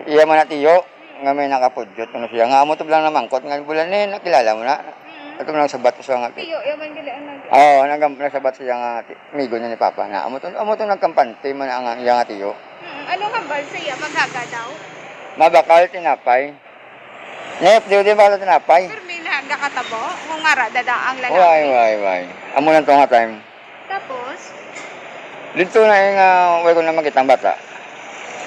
iya man na tiyo, nga may nakapudyot, ano siya, nga amo to lang namangkot, nga, "Bulani, nakilala mo na?" Mm. Ato lang sabat sa nga. Tiyo, iya man gali ang nag- Oo, nag-, nagsabat siya nga ti-, amigo niya ni Papa na, "Amo to, amo to nagkampante man ang, ang iya nga tiyo." Mm. Ano hambal sa iya? Maghaga daw? Mabakal, tinapay. Nep, di, di ba tinapay? Pero may nagakatabo kung ara dada ang lalaki. Way, way, way. Amo lang to nga time. Tapos? Dito na yung, ah, way ko na makita ang bata.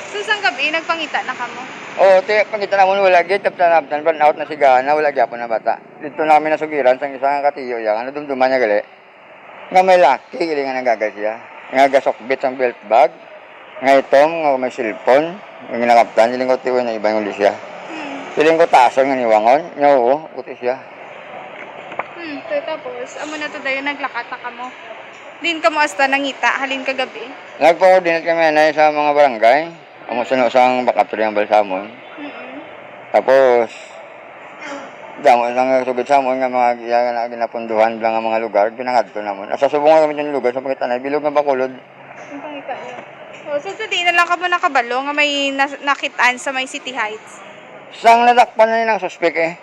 So, sang gabi, nagpangita na kamo? Oo, ti-, pangita na mo, wala gid, tapos na, brownout na siga na, wala gyapon na bata. Dito na kami nasugiran, sang isa nga katiyo, yan, ano, dumduman niya gali. Nga may laki, gali nga nagagal siya. Nga gasukbit ang belt bag, nga itom, nga may cellphone, nga ginakaptan, siling ko, "Tiyo, na iba yung siya." Hmm. Siling ko, "Tason nga niwangon?" Nga, "Oo, puti siya." Hmm, so tapos, amo na to dayon, naglakat na kamo. Din kamo hasta nangita, halin kagabi? Nagpa-coordinate kami, anay, sa mga barangay. Amo sa, sang back up to ang Balsamon. Mm-mm. Tapos, damo lang nga sugod sa amon nga mga giya na ginapunduhan lang nga mga lugar, ginangadto namon. Asa subong nga kami yung lugar sa pagkita na bilog nga Bacolod. Ang pangita niyo. Oh, so, so di na lang kamo nakabalo nga may nas-, nakitaan sa may City Heights? Sang nadakpan na nilang suspek eh.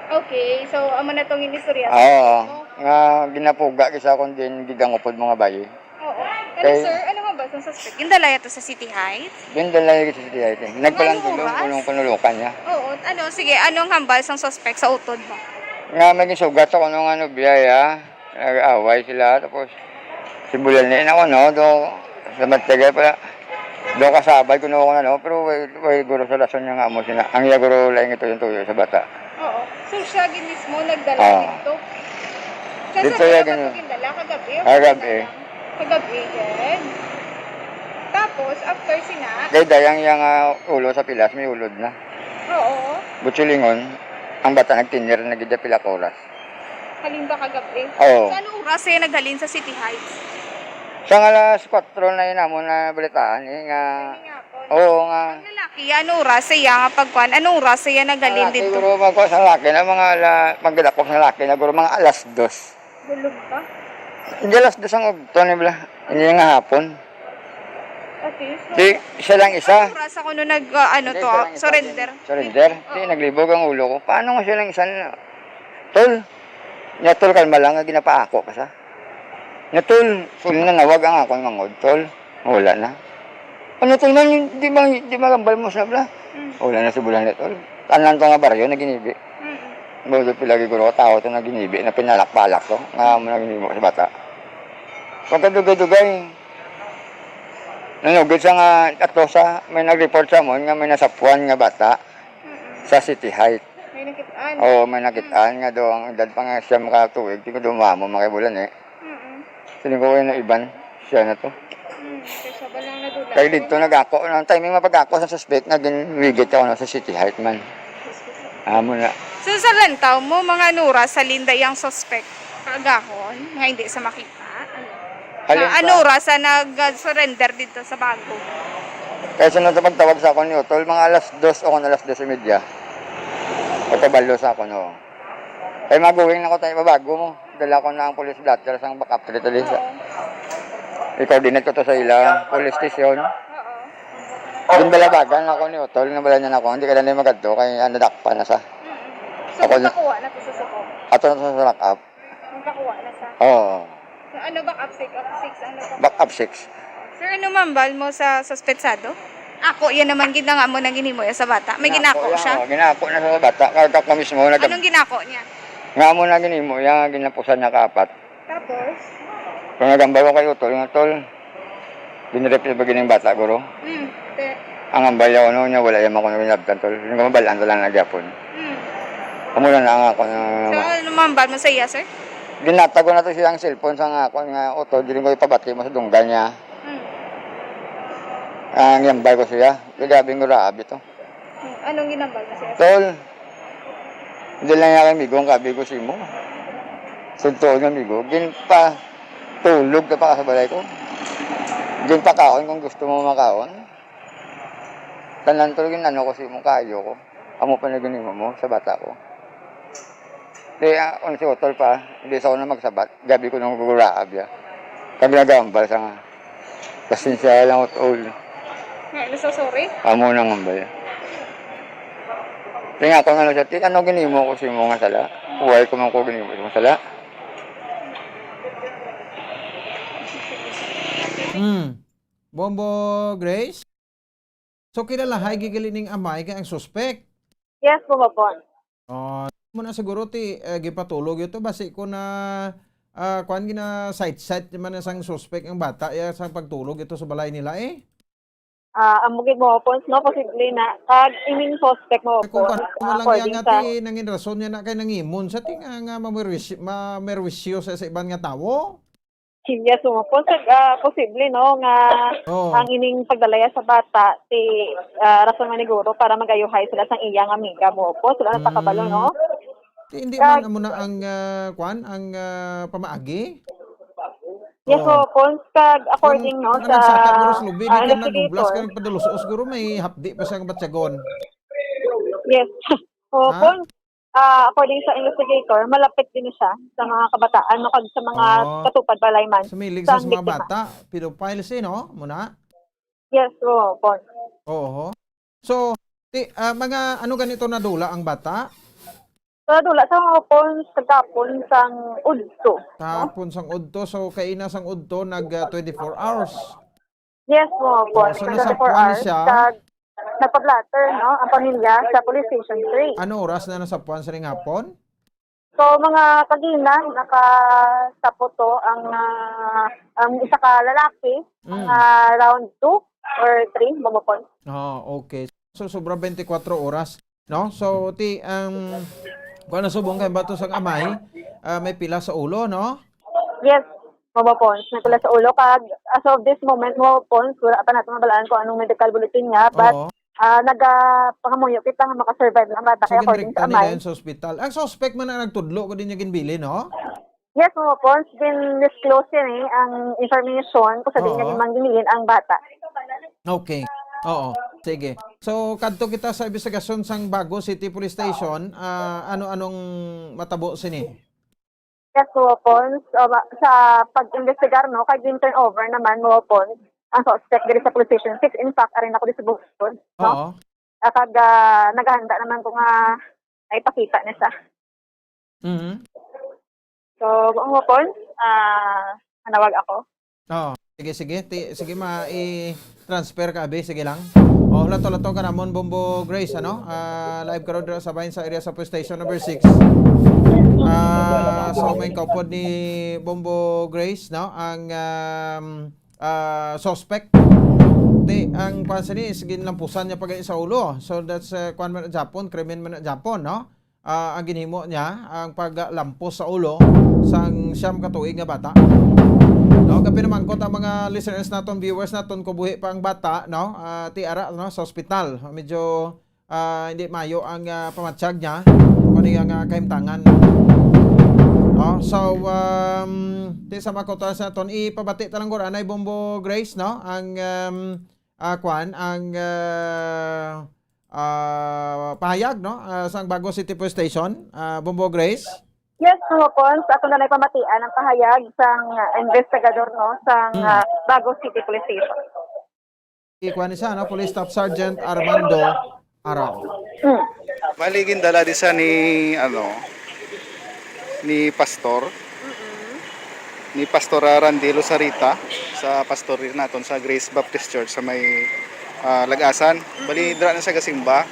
Okay, so amo na tong inistorya sa Oo, mo? Nga ginapuga kisa kung din gigangupod mga bayi. Oo. Ano, Kay sir? Ano nga ba sa suspect? Gindala to sa City Heights? Gindala sa City Heights, eh. Nagpalandulong Anong oras? Kung panulukan niya. Oo. Ano, sige, anong hambal sang suspect sa utod mo? Nga may gisugat ako nung ano, biyaya. Nag-away sila, tapos si Bulani na ako, no? Do, sa Mantegal pala. Do kasabay ko, no, ako, ano, pero way, way guro sa rason niya nga mo sina. Ang iya guro, laing ito yung tuyo sa bata. Oo. So, siya gid mismo nagdala Oo. dito? Sa Dito sa iya mga gin-, pagkindala, kagabi o kagabi. Kagabi lang? Kagabi, gid. Tapos, after sina? Kay dayang iya nga ulo sa pilas, may ulod na. Oo. Butsulingon, ang bata nagtinir na gid pila ka oras. Halin ba kagabi? Oo. So, ano oras siya naghalin sa City Heights? Sa alas kwatro na yun, amo na balitaan, eh, nga, Kani nga po, oo, nga. Ang lalaki, ano oras siya nga pagkuan? Ano oras siya naghalin Lalaki, dito? Siguro, magkuha sa lalaki na mga ala-, pagdadakop sa lalaki na, siguro, mga alas dos. Bulog pa? Hindi alas dos ang ugto, ni bala. Hindi nga hapon. At least, Di, siya lang isa. Ano oras ako nung nag, ah, ano Hindi, to, siya lang isa surrender? din. Surrender? Oo. Di, naglibog ang ulo ko. Paano nga siya lang isa na? Tol, niya, tol, kalma lang, nga ginapaako ka sa. Niya, tol, tol, nanawag ang akong mangod, tol. Wala na. Ano, tol, man, di ba, di ba, gambal mo sa bla? Mm. Wala na si Bulan, tol. Tanan to nga baryo na ginibi. Mm. Bago pila gid guro ka tao to na ginibi, na pinalak-palak to, nga amo na ginibo sa bata. Pagkadugay-dugay, nanugid sa nga, ato sa, may nag-report sa amon nga may nasapuan nga bata Mm. sa City Heights. May nakit-an? Oo, may nakit-an nga do, ang edad pa nga siya makatuig, di ko dumamo, makibulan eh. Mm. Siling ko, "Uy, na iban, siya na to." Mm, kay siya ba lang nadula? Kay dito nag-ako, ang timing mapag-ako sa suspect nga ginwigit ako na sa City Heights man. Amo na. So, sa lantaw mo, mga ano oras sa linda yang suspect? Kaagahon, nga hindi sa makita? Ano? Halin Sa pa- ano oras sa nag-surrender dito sa bago? Kaya sunod sa pagtawag sa akon ni Utol, mga alas dos o kung alas dos y media. Pagkabalo sa akon, oo. Kay maguwing na ko tayo, mabago mo. Dala ko na ang police blotter sa backup tree to, di sa Oo. I-coordinate ko to sa ila, police station. Oo. Ginbalabagan ako ni Utol, nga balayan ako, hindi ka na magadto, kay ano, dakpan na sa. Mm-mm. So, Ako na- magpakuha na to sa suko? Ato na sa lock up. Magpakuha na sa. Oo. So, ano, backup six, up six, ano ba? Backup six. Sir, ano mambal mo sa suspetsado? Ako, yan naman gid na nga mo nang ginimo ya sa bata. May ginako Ginako yan, siya? Oh, ginako na sa bata. Kag ako mismo, nag- Anong ginako niya? Nga amo na ginimo iya nga ginapusan niya kaapat. Tapos? Kung nagambal ko kay Utol nga, "Tol, ginrepil ba gining bata, guro?" Mm, te. Ang ambal niya, ano niya, wala iya man ko ginabtan, tol. Yung mabal-an, wala na gyapon. Mm. Amo na na ang ako na So, ano mambal mo sa iya, sir? Ginatag ko na to siya ang cellphone sa nga ako nga, "Utol, dili ko ipabati mo sa dunggan niya." Mm. Ang yambal ko siya. Grabe nga grabe to. Mm, anong ginambal mo siya, sir? Tol, hindi lang niya kay migo ang kabi ko simo. Suntuon nga migo. Ginpatulog ka pa sa balay ko. Ginpakaon kung gusto mo makaon. Tanan to gin-ano ko simo, kayo ko. Amo pa na ginimo mo sa bata ko. Di, ah, kung si Utol pa, hindi sa ako na magsabat. Gabi ko nang guguraab ya. Kag nagambal sa nga. Pasensya lang, Utol. Nga, ano, so sorry? Amo nang ambal. Kaya nga, kung ano siya, "Ti, ano ginimo ko sa imo nga sala? Why ko man ko ginimo sa imong sala?" Hmm. Bombo Grace? So, kilalahay gigali ning amay kay ang suspek? Yes, Bombo Pons. Oh, mo na siguro ti, eh, gipatulog ito. Basi ko na, ah, kuwan, gina-sight-sight man na sang suspek ang bata, ya, sa pagtulog ito sa balay nila, eh. Ah, amo gid, Bombo Pons, no? Posible na. Kag ining suspek, Bombo Pons, Kung kuwan, mo lang according iya nga sa ti, nangin rason niya na kay nangimon sa ti nga, nga mamerwisyo, mamerwisyo sa, sa iban nga tawo? Yes, Bombo Pons, ah, posible, no, nga Oo. ang ining pagdalaya sa bata, ti, ah, rason man ni guro para magayuhay sila sang iya nga amiga, Bombo Pons. Wala na ta kabalo, no? Mm. Ti, hindi Kag man amo na ang, ah, kwan, ang, ah, pamaagi? Yes, Oo. Bombo Pons, kag Kung, according, no, kung sa, nagsaka, guro, sa lubi, ah, di ka investigator. Nagublas, ka nagpadalos-os, guro, may hapdi pa siyang batyagon. Yes. Bombo Ha? Pons, ah, according sa investigator, malapit din siya sa mga kabataan, no, kag sa mga Oo. katupad balay man Sumilig sa sa mga biktima. Bata, pedophiles, eh, no? Muna? Yes, Bombo Pons. Oo. So, ti, ah, mga ano ganito nadula ang bata? So, nadula sa Bombo Pons, kagapon sang udto, no? Kahapon sang udto, so kaina sang udto, nag, ah, twenty-four hours. Yes, Bombo Pons. Oh, so nag twenty-four nasapuan hours, siya? Kag nagpa-blotter, no, ang pamilya sa Police Station three. Ano oras na nasapuan sining hapon? So, mga kagina, nakasapo to ang, ah, ang isa ka lalaki, Mm. mga round two or three, Bombo Pons. Ah, okay. So, sobra twenty-four oras, no? So, ti, ang, kung ano subong kay bato sang amay, ah, may pila sa ulo, no? Yes, Bombo Pons, may pila sa ulo. Kag as of this moment, Bombo Pons, wala pa nato mabalaan kung anong medical bulletin niya. But, Oo. ah, naga-, pangamuyo kita nga makasurvive lang bata, kay Sige, according sa direkta nila amay. Yun sa ospital. Ang suspect man ang nagtudlo ko din niya ginbili, no? Yes, Bombo Pons, din disclose yan eh, ang information kung sa Oo. Din niya ginmanggilingan ang bata. Okay. Oo. Sige. So, kadto kita sa investigasyon sang Bago City Police Station. Ah, ano-anong matabo sini? Yes, Bombo Pons. O, ba, sa pag-investigar, no, kay gin-turn over naman, Bombo Pons, ang suspect diri sa Police Station six. In fact, ari na ko di sa Bukod, no? Oo. Ah, kag, ah, naghanda naman ko nga ay pakita na siya. Mhm. So, Bombo Pons, ah, manawag ako. Oo. Sige, sige. Ti-, sige, ma-, i-transfer ka, abi. Sige lang. Oh, lato-lato ka namon, Bombo Grace, ano? Ah, live ka ron dira sa Bayan sa area sa Police Station number six. Ah, so, may kaupod ni Bombo Grace, no? Ang, um, ah, suspect. Ti, ang kwan sini is ginlampusan niya pa gani sa ulo. So, that's, uh, kwan man na Japon, krimen man na Japon, no? Ah, ang ginhimo niya, ang paglampos sa ulo sang siyam ka tuig nga bata. No, kapin namangkot ang mga listeners naton, viewers naton, kung buhi pa ang bata, no? Ah, ti ara, no, sa ospital. Medyo, ah, hindi mayo ang, ah, pamatyag niya. Kung ano yung, ah, kahimtangan. No? So, um, ti sa mga kautuan sa naton, ipabati ta lang guro anay, Bombo Grace, no? Ang, um, ah, kwan, ang, ah, ah, pahayag, no? Ah, sang Bago City Police Station, ah, Bombo Grace? Yes, Bombo Pons. Ako na lang pamatian ang pahayag sang, ah, investigador, no, sang, Hmm. ah, Bago City Police Station. Ikuan ni siya, no? Police Staff Sergeant Armando Araw. Hmm. Bali, gindala di siya ni, ano, ni Pastor. Mm-mm. Ni Pastor Randy Luzarita, sa pastor naton sa Grace Baptist Church sa may, ah, Lagasan. Bali, Mm-mm. Dira na siya gasimba.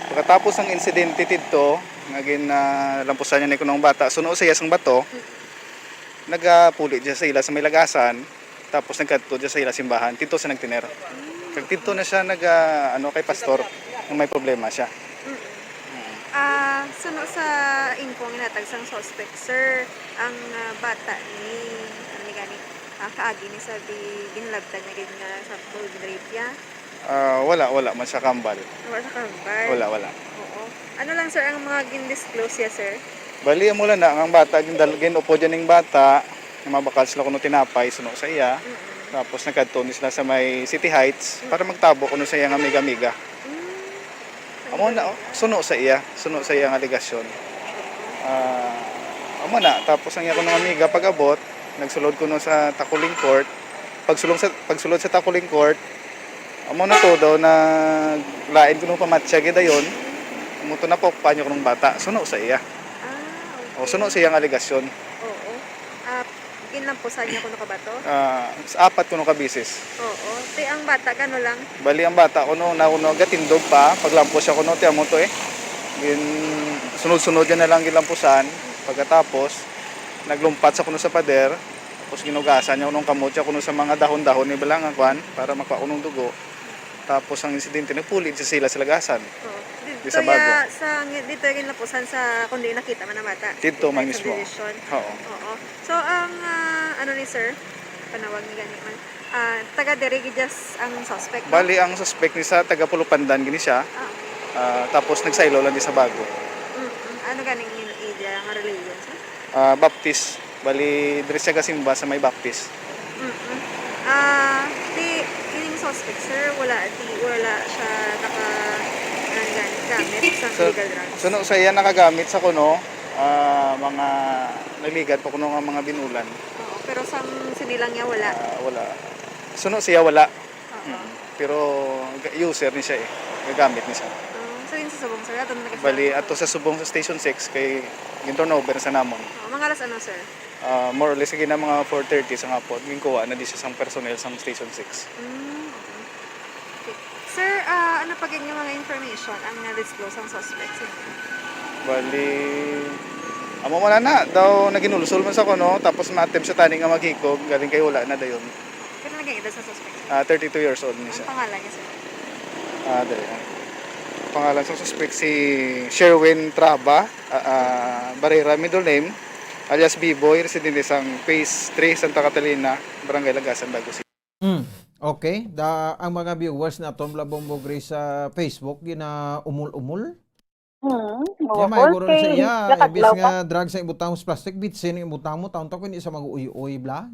Pagkatapos ng insidente dito, Nga gin, ah, lampusan niya ni kunong bata, suno sa iya sang bato, nagapuli siya sa ila sa may lagasan, tapos nagkadto siya sa ila simbahan, dito sa nagtiner. Kag dito na siya nag, ah, ano, kay pastor, nga may problema siya. Ah, suno sa info nga natag sang suspect, sir, ang ah, bata ni, ano ni gani, ah, kaagi ni sa bi-, binlabtan niya gid nga sa food rape ya. Ah, wala, wala man siya kambal. Wala sa kambal. Wala, wala. Oo. Ano lang, sir, ang mga gin-disclose ya, sir? Bali, amo lang na, ang bata, gindal-, gin-upod yan ning bata, nga mabakal sila kuno tinapay, suno sa iya. Tapos nagkadto ni sila sa may City Heights para magtabo kuno sa iya nga amiga-amiga. Amo na, oh, suno sa iya, suno sa iya nga alegasyon. Ah, amo na, tapos ang iya kuno nga amiga pag-abot, nagsulod kuno sa Takuling Court. Pagsulong sa pagsulod sa Takuling Court, amo na to daw naglain kuno pamatsyag dayon. Amo to na paukpan niya kunong bata, suno sa iya. Ah, O, suno sa iya nga alegasyon. Oo. Ah, ginlampusan niya kuno ka bato? Ah, sa apat kuno ka bisis. Oo. Ti ang bata, gano lang? Bali ang bata kuno na kuno gatindog pa, paglampos siya kuno ti amo to eh. Gin sunod-sunod niya na lang gilampusan. Pagkatapos naglumpat sa kuno sa pader. Tapos ginugasan niya kunong kamot siya kuno sa mga dahon-dahon ni bala nga kwan para makuha kunong dugo. Tapos ang insidente nagpuli siya sila sa lagasan. Oo. Di Dito sa bago. Ya, sa ngi- dito yung lapusan sa kundi nakita man ang bata. Dito man Sa mismo. Division. Oo. Oo. So ang ah, ano ni sir? Panawag ni gani man. Ah, taga diri gid just ang suspect. No? Bali ang suspect ni sa taga Pulupandan gini siya. Ah, okay. Ah, tapos nagsaylo lang di sa bago. Mm-mm. Ano ganing ila nga religion, sir? Ah, Baptist. Bali diri siya gasimba sa may Baptist. Mm-mm. Ah, di ining suspect, sir, wala di wala siya naka ano gani, gamit sa So, illegal drugs. suno sa iya nakagamit sa kuno, ah, mga nagligad pa kuno nga mga binulan. Oo, pero sang sinilang niya wala. Ah, wala. Suno siya wala. Oo. Mm. Pero ga- user ni siya eh. Gagamit ni siya. Ah, so yun sa subong, sir, ato na nag- Bali ato sa subong sa Station six kay gin-turnover sa namon. Oh, mga alas ano, sir? Ah, more or less kay na mga four thirty sa hapon, ginkuha na di siya sang personnel sang Station six. Mm, okay. Okay. Sir, ah, ano pa gid nga mga information ang na-disclose ang suspect sa inyo? Bali, amo man na daw naginulsol man sa kuno, tapos ma-attempt sa tani nga maghikog, galing kay wala na dayon. Pero naging edad sa suspect, sir? Ah, thirty-two years old ni Ang siya. Pangalan niya, sir? Ah, dali. Ang pangalan sa suspect si Sherwin Traba, ah, ah, Barrera, middle name, alias Biboy, residente sang Phase three, Santa Catalina, Barangay Lagasan, Bago City. Mm. Okay, da ang mga viewers naton, Bla Bombo Grace, sa Facebook ginaumol-umol. Hmm, Kaya mga may Pons, guro na kay sa iya, nakadlaw imbis ka. Nga drugs ang ibutang mo sa plastic, bitsin ang ibutang mo, taon-taon ko hindi sa mag-uyoy-uyoy, Bla.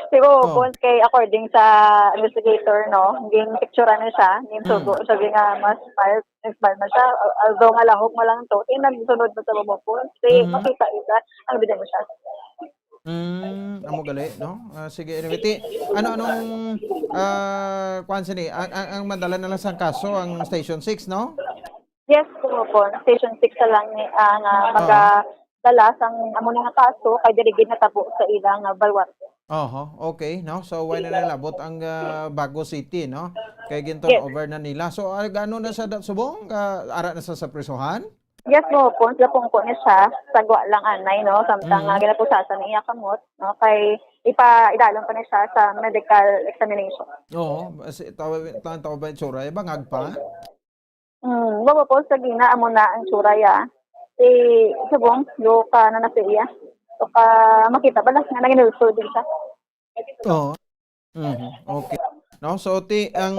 Pero Oh. Pons, kay according sa investigator, no, ging picturean na siya, ging sugo, Mm. sabi nga mas mild, mas mild na siya, although nga lahok mo lang to, eh, nagsunod mo sa Bobo Pons, eh, Mhm. makita isa, ang bida mo siya. Mm, amo gali, no? Ah, sige, anyway, ti, ano, anong, ah, kuwan sini? Ang, ang, ang madala na lang sa kaso, ang Station six, no? Yes, po po. Station six na lang ni ang ah, Oo. magadala sang amo na nga kaso kay diri gid natabo sa ilang ah, baluarte. Oho, okay, no? So, why na nalabot ang ah, Bago City, no? Kay gin-turn Yes. Over na nila. So, ah, ano na sa da- subong? Ah, ara na sa sa prisuhan? Yes, po po. Lapong po ni siya. Sagwa lang anay, no? Samtang Mm. nga ginapusasan niya kamot, no? Kay ipa idalon pa ni siya sa medical examination. Oo, si tawa tan tawa ba itsura? Bangag pa? Hmm, mabapos sa gina amo na ang tsura ya. Si subong, do ka na na siya. So ka makita ba lang nga nanginulso din siya. Oo. Mhm. Okay. No, so ti ang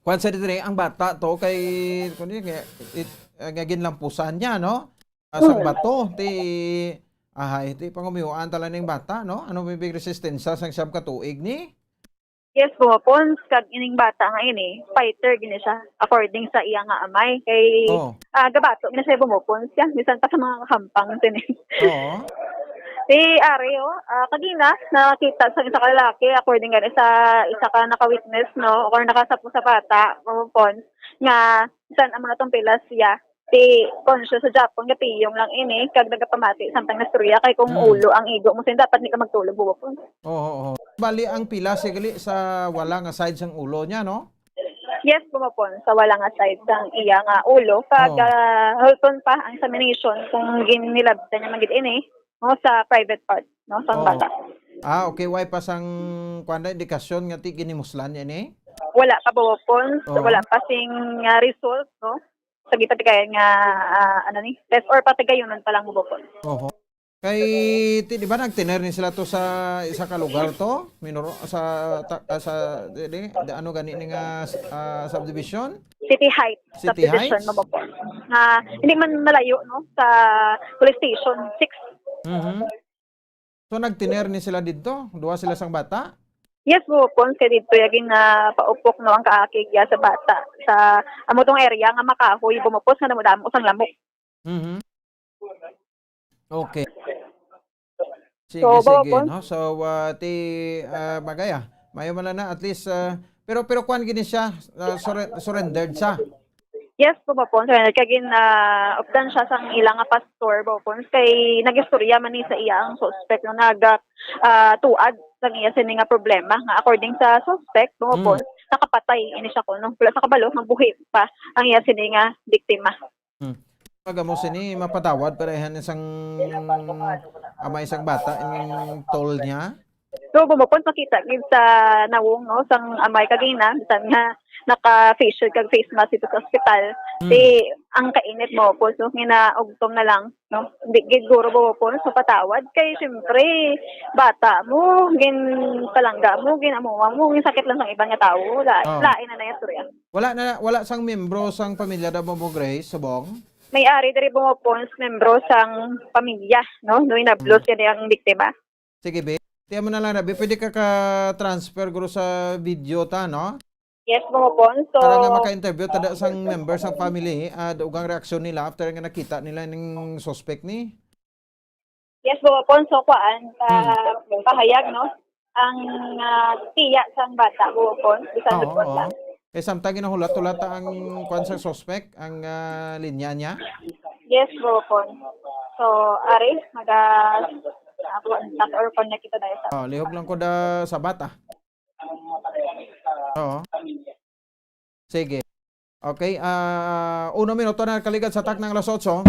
kwan sa diri ang bata to kay kundi nga it, nga ginlampusan niya, no? Ah, sang Mm. Bato ti ahay ti pangumiwaan tala ning bata, no? Ano may big resistensya sang siyam ka tuig ni? Yes, po, Pons, kag ining bata nga ini, fighter gini siya, according sa iya nga amay. Kay Oh. ah, gabato gini siya bumupons siya, bisan pa sa mga kahampang sini. Oo. Si Ari, oh, ah, kagina, nakita sa isa ka lalaki, according gani sa isa ka naka-witness, no, or nakasapo sa bata, bumupons, nga bisan ang mga tumpilas siya, si Conscious sa Japon, gatiyong lang ini, kag nagapamati, samtang nastorya, kay kung Mm. ulo ang igo mo, sin dapat di ka magtulog, bumupons. Oo, oo. Bali ang pila siya gali sa wala nga side sang ulo niya, no? Yes, Bumopons, sa wala nga side sang iya nga ulo. Kag, Oh. ah, halton pa ang examination kung ginilabtan niya man gid ini, no, sa private part, no, sang Oh. bata. Ah, okay. Way pa sang, kuwan na, indikasyon nga ti ginimuslan niya ini? Wala pa, Bumopons. Oo. Wala pa sing, ah, result, no? Sa gipatigayan nga, ah, ano ni, test or patigayunon pa lang, Bumopons. Oho. Kay, ti, di ba nagtener ni sila to sa isa ka lugar to? Minoro, sa, ta-, ah, sa, di, di, di, ano gani ni nga, ah, subdivision? City Heights City subdivision, Heights? Bumopons. Nga, hindi man malayo, no, sa police station six. Mhm. So, nagtener ni sila didto? Duha sila sang bata? Yes, Bumopons, kay didto ya gin, ah, paupok, no, ang kaakig ya sa bata. Sa amo tong area nga makahoy, Bumopons, nga damo-damo sang lamok. Mhm. Okay. Sige, So, sige, Bumopons? no? So, ah, ti, ah, Magaya, mayo man lang na, at least, ah, pero, pero kuwan gini siya, ah, surre-, surrendered siya. Yes, Bumopons, surrendered. Kay gin, ah, updan siya sang ila nga pastor, Bumopons, kay nagistorya man ni sa iya ang suspect, no, nag, ah, tuad sang iya sini nga problema, nga according sa suspect, Bumopons, Mm. nakapatay ini siya kuno. Wala sa kabalo, magbuhi pa ang iya sini nga biktima. Hmm. Pag amo sini, mapatawad pa ra han sang amay sang bata, ang toll niya? So, Bumopons, makita gid sa nawong, no, sang amay kag ina, bisan nga naka-face shield kag face mask dito sa ospital, Hmm. si, ang kainit, Bumopons, no, ginaugtom na lang, no? Di gid guro, Bumopons, mapatawad kay, siyempre, bata mo, ginpalangga mo, ginamuha mo, ginsakit lang sang iban nga tawo, la-, Oh. lain na na yung istorya. Wala na, wala sang miyembro sang pamilya da, Bumbo Grace, subong? May ari diri, Bumopons, membro sang pamilya, no? No, inablos Mm. yan ang biktima. Sige, be. Tiyan mo na lang na, be. Pwede ka ka-transfer, guro, sa video ta, no? Yes, Bumopons. So, para nga maka-interview ta da sang member sang family, ah, dugang reaksyon nila after nga nakita nila ning suspect ni. Yes, Bumopons. So, kuan, ah, Hmm. pahayag, no? Ang, ah, tiya sang bata, Bumopons, bisan Oo, report oo. lang. Eh, samtang ginahulat-hulat ang kuan sa suspect, ang, ah, linya niya? Yes, Bumopons. So, ari, maga-, ah, contact or connect kita dahil sa Oh, lihog lang ko da sa bata. Oo. Sige. Okay, ah, uno minuto na nakaligad sa taknang alas otso.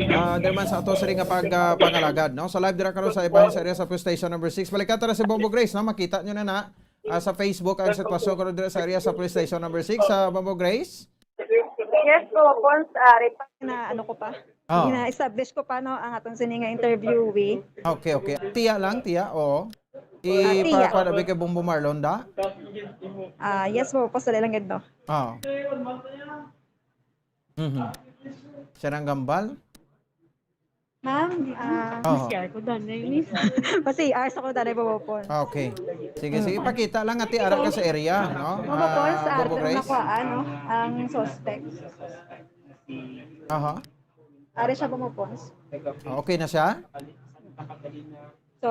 Ah, diri man sa ato sini nga pag, ah, pangalagad, no? So, live dira karon sa ibahin sa area sa Police Station number six. Balikan ta na si Bombo Grace, no? Makita nyo na na, ah, sa Facebook ang sitwasyon karon dira sa area sa Police Station number six, sa Bombo Grace. Yes, Bumopons, ah, rep- Na ano ko pa? Oh. Gina-establish ko pa, no, ang atong sini nga interviewee. Okay, okay. Tiya lang, tiya, oo. Ah, tiya. Ipa-, pa-, kay Bombo Marlon, da? Ah, yes, Bumopons, dali lang gid, no? Oo. Mhm. Siya nang gambal? Ma'am, ah, Oo. C R ko, danay, miss. Pa-C R sa ko, danay, Bumopons. Okay. Sige, sige, Mm. pakita lang, ati, ara ka sa area, no? Bumopons, Ah, ah, Bombo Grace? nakuhaan, no? Ang suspect. Aha. Ari siya, Bumopons. Okay na siya? So,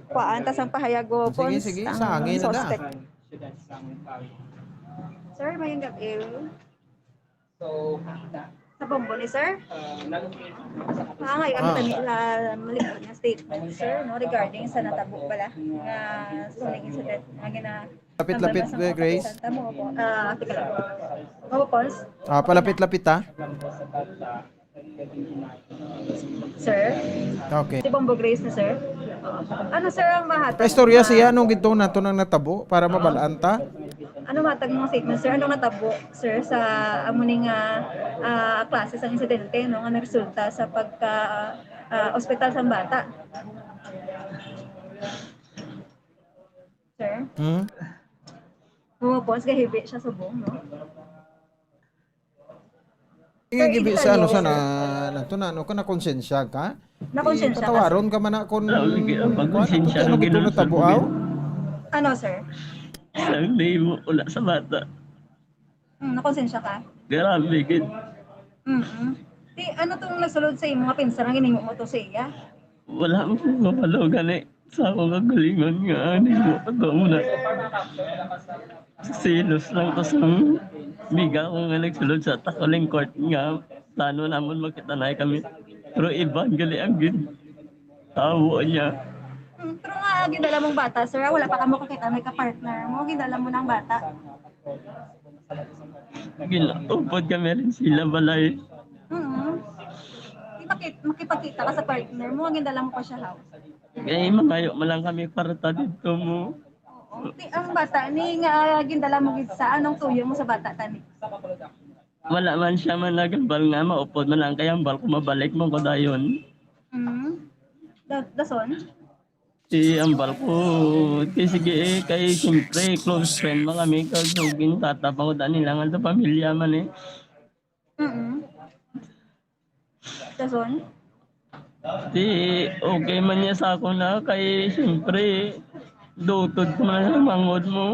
kuhaan ta sang pahayag, Bumopons, Sige, sige, ang sa hangin na da. suspect. Sir, mayong gabi. Sa Bombo ni sir? Ah, ngay, ano Ah. tani, ah, malibot nga statement, sir, no, regarding sa natabo pala nga shooting incident nga gina-, Lapit-lapit, ang Grace. Tama po. Ah, teka lang. Opo, pause. Ah, palapit-lapit, ha? Sir? Okay. Si Bombo Grace na, sir? Ano, sir, ang mahatag Paistorya na siya anong gito nato nang natabo para mabalaan ta? Ano matag mong statement, sir? Anong natabo, sir, sa amo ni nga, ah, klase sang insidente, no, nga nagresulta sa pagka, ah, ospital sang bata? Sir? Hmm? Oo po, gahibi siya subong, no? Nga Sir, gibi sa ano, sa na, nato na, ano ka, nakonsensya ka? Nakonsensya ka, Ipatawaron sir. ka man na kung Ah, sige, ah, kuwan, makonsensya kung ano ka gito na, sir. natabuaw? Ano, sir? Ang name mo, wala sa bata. Hmm, nakonsensya ka? Grabe, gid. Mm-mm. Di, ano tong nasulod sa imo nga pinsar nga ginhimo mo to sa iya? Wala mo kung mapalo gani. Sa akong kagalingon nga, ani mo, ato mo na. Selos lang ko sa miga ko nga nagsulod sa Takuling Court nga plano namon magkita na kami. Pero iban gali ang gin-, tawo niya. Hmm, pero nga, gidala mong bata, sir, wala pa kamo kakita may ka-partner mo, gidala mo ng bata. Ginaupod kami rin sila balay. Mm. Di makit makipagkita ka sa partner mo, ang gindala mo pa siya house. Kaya mangayo man lang kami kwarta dito mo. Oo. Ti ang bata ni nga gindala mo gid sa anong tuyo mo sa bata tani? Wala man siya man nagambal nga maupod man lang kay ambal ko mabalik man ko dayon. Mm. Da- dason? Si ambal ko, kay sige eh, kay siyempre close friend man kami kag so gintatap ako da nila nga sa pamilya man eh. Mm. Dason? Di okay man niya sa ako na kay siyempre dutod ko man sa mangod mo.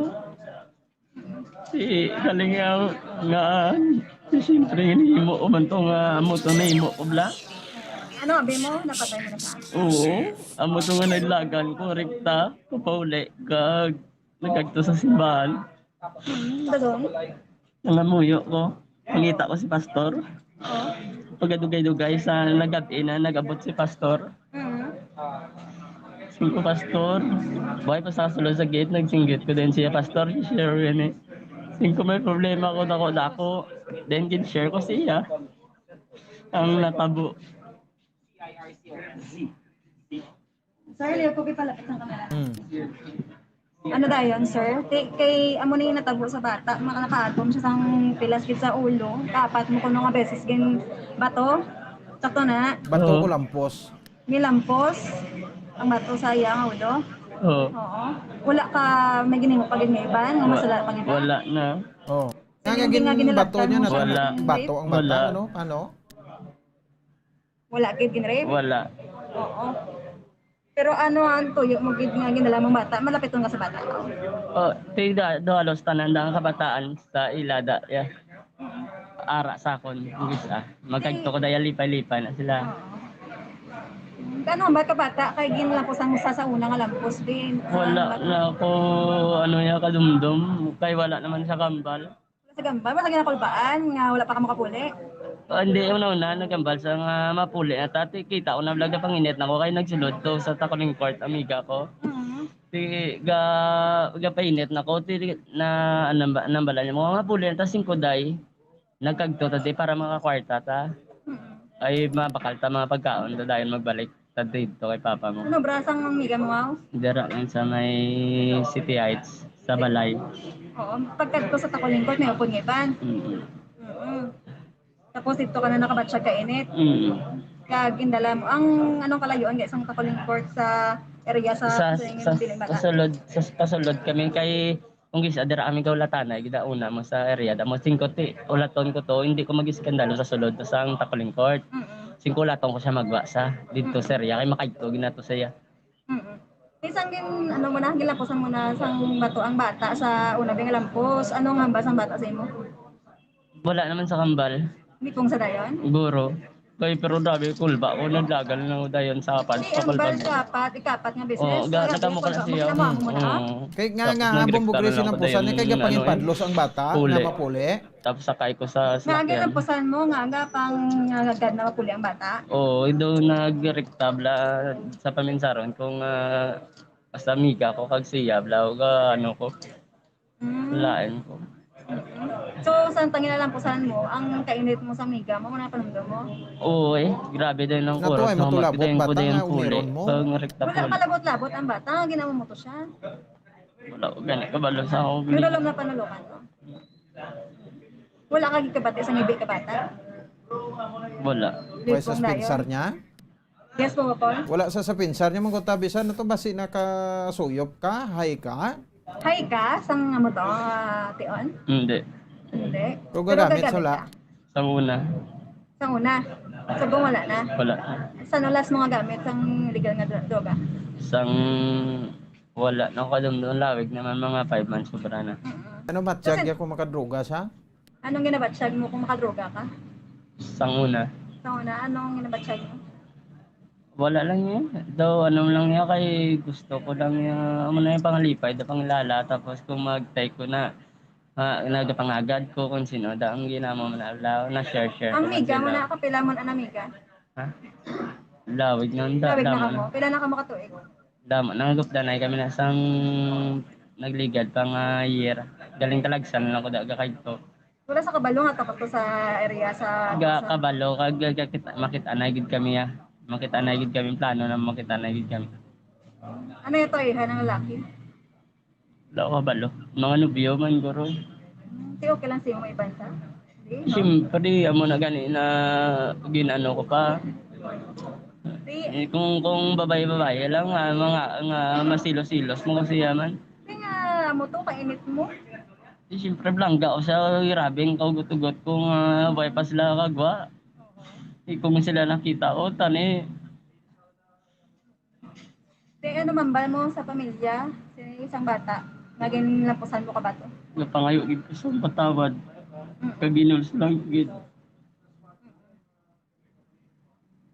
Di galing nga nga di siyempre hinimo ko man to nga amo to nahimo ko bla. Ano abi mo? Napatay mo na siya? Oo, amo to nga naglagan ko rekta papauli kag nagkagto sa simbahan. Mm. Dason? Nangamuyo ko. Nangita ko si pastor. Oh. Pagadugay-dugay sa nagab-i na nagabot si pastor. Mm. Singko pastor, buhay pa sa sulod sa gate, nagsinggit ko din siya, pastor, share yun eh. Singko may problema ko dako-dako. Then gin-share ko siya. Ang natabo. Sir, liyo ko palapit ng kamera. Hmm. Ano dayon, sir? Ti- Kay amo ni natabo sa bata, maka- nakaagom siya sang pilas gid sa ulo. Kaapat mo kuno nga beses gin bato. Sakto na. Bato Oo. ko lampos. Nilampos ang bato sa iya nga ulo. Oh, Oo. Wala ka may ginimo pa gid nga iban, nga masala pa gid. Wala na. Oh. Nga Hindi gin nga ginilatgan bato niya mo na sa Wala. bato ang bata, Wala. Ano? Ano? Wala gid ginrape. Wala. Oo. Pero ano ang tuyo mo gid nga ginala mong bata? Malapit nga sa bata. Oh, tiga do halos tanan ang kabataan sa ilada ya. Ara sa akon, ang gisa. Magkagto ko daya lipay-lipay na sila. Oo. Kano ba ka bata kay ginlapusan mo sa sa una nga lampos din? Wala na ako ano ya kadumdum kay wala naman sa kambal. Sa gambal, wala ginakulbaan nga wala pa ka makapuli. Ah, hindi, una-una, nagambal sa nga mapuli na tati. Kita ko na vlog na panginit na ko kay nagsulod to sa Takuling Court, amiga ko. Mm. Ti ga gapainit na ko ti na anam ba nambala niya mga puli ta singko day. Nagkagto ta di para makakwarta ta. Mm. Ay mabakal ta mga pagkaon ta dayon magbalik ta dito kay papa mo. Ano brasang ang miga mo wow? Dira lang sa may City Heights sa balay. Oo, pagkadto sa Takuling Court may upod nga iban. Mm. Mm. Tapos dito ka na nakabatsyag ka init. Mm. Kag gindala mo ang anong kalayuan guys ang Takuling Court sa area sa Sa sa inyong sa Biling Bata? pasulod sa pasulod kami kay kung gisa dira kami gaulatanay gid una mo sa area damo singko ti ulaton ko to hindi ko mag-iskandalo sa sulod sa ang Takuling Court. Mm. Singko ulaton ko siya magwa sa dito sa area kay makadto ginato siya. Mm. Isang gin ano mo na gilapusan mo na sang bato ang bata sa una bing lampos. Anong hambal sang bata sa imo? Wala naman sa kambal. Gipong sa dayon? Guro. Kay pero dabi kulba ko naglagal na dayon sa pal Di ang papalpag. Kapat, ikapat nga business. Oh, ga natamo ka na siya. Mo na. Oo. Kay nga Tapos nga nagrekta hambong bugre na lang silang ako pusan dayon, kay ano, gapahipadlos ang bata puli. Nga mapuli. Tapos sakay ko sa Nga ang sasakyan. Lapusan mo nga nga pang nga gad na mapuli ang bata. Oo, daw nagrekta bla sa paminsaron kung ah, sa amiga ko kag siya bla o ga ano ko. Mm. Lain ko. So, sa tangin na lampusan mo, ang kainit mo sa amiga mo, mga panumdum mo? Oo eh, grabe din ang Natuay oras na matulabot makita yung bata pwede nga yung puli. umiron mo. Pag rekta Wala puli. kalabot-labot ang bata, ang ginawa mo to siya. Wala ko gani kabalo sa ako. Pero lang na panulukan to. Wala ka gikabati sa ngibi ka bata. Wala. Kay sa Lipong dayon. Spencer niya? Yes po, Paul. Wala sa sa pinsar niya mangkutabi sa nato basi nakasuyop ka, hay ka. Hay ka, sang amo to, ah, Tion? Hindi. Hindi. Kung Pero gagamit gagamit sula. ka? Sa una. Sa una. Sa buong wala na. Wala. Sa last mo nga gamit, sang legal nga dro- droga? Sang wala na ko kadumdum lawig naman mga five months sobra na. Mm-mm. Ano matsyag Kasi- ya kung makadroga siya? Anong ginabatsyag mo kung makadroga ka? Sang una. Sa una, anong ginabatsyag mo? Wala lang yun. Daw ano lang yun kay gusto ko lang yung ano na yung pangalipay, da pangilala tapos kung mag-take ko na ah, nagapangagad ko kung sino da ang ginamo man ala na share share. Ang miga mo na, kapila mo na miga? Ha? Lawig na da, Lawig na damo ka mo. na. Pila na ka mo katuig? Damo na gupdanay kami na sang nagligad pa nga year. Galing Talagsan lang ko da gakadto. Wala sa kabalo nga tapat to sa area sa Ga kabalo kag ga- gakita makita na gid kami, ah. Makita na gid kami, plano na makita na gid kami. Ano yung toyhan ng lalaki? Wala ko kabalo. Mga nobyo man guro. Hmm, di okay lang sa imo ibansa? Di, no? Siyempre, amo na gani na ginano ko pa. Di, Eh, kung kung babae-babae lang nga mga nga masilos-silos mo kasi yaman. Di nga amo to kainit mo. Di siyempre blangga ko siya, grabe ang kaugot-ugot ko nga way pa sila kagwa. Di kung sila nakita ko, tani. Di ano man ba mo sa pamilya, si isang bata, nga ginlapusan mo ka ba to? Napangayo gid ko sa patawad. Mm. Kag ginulso lang gid.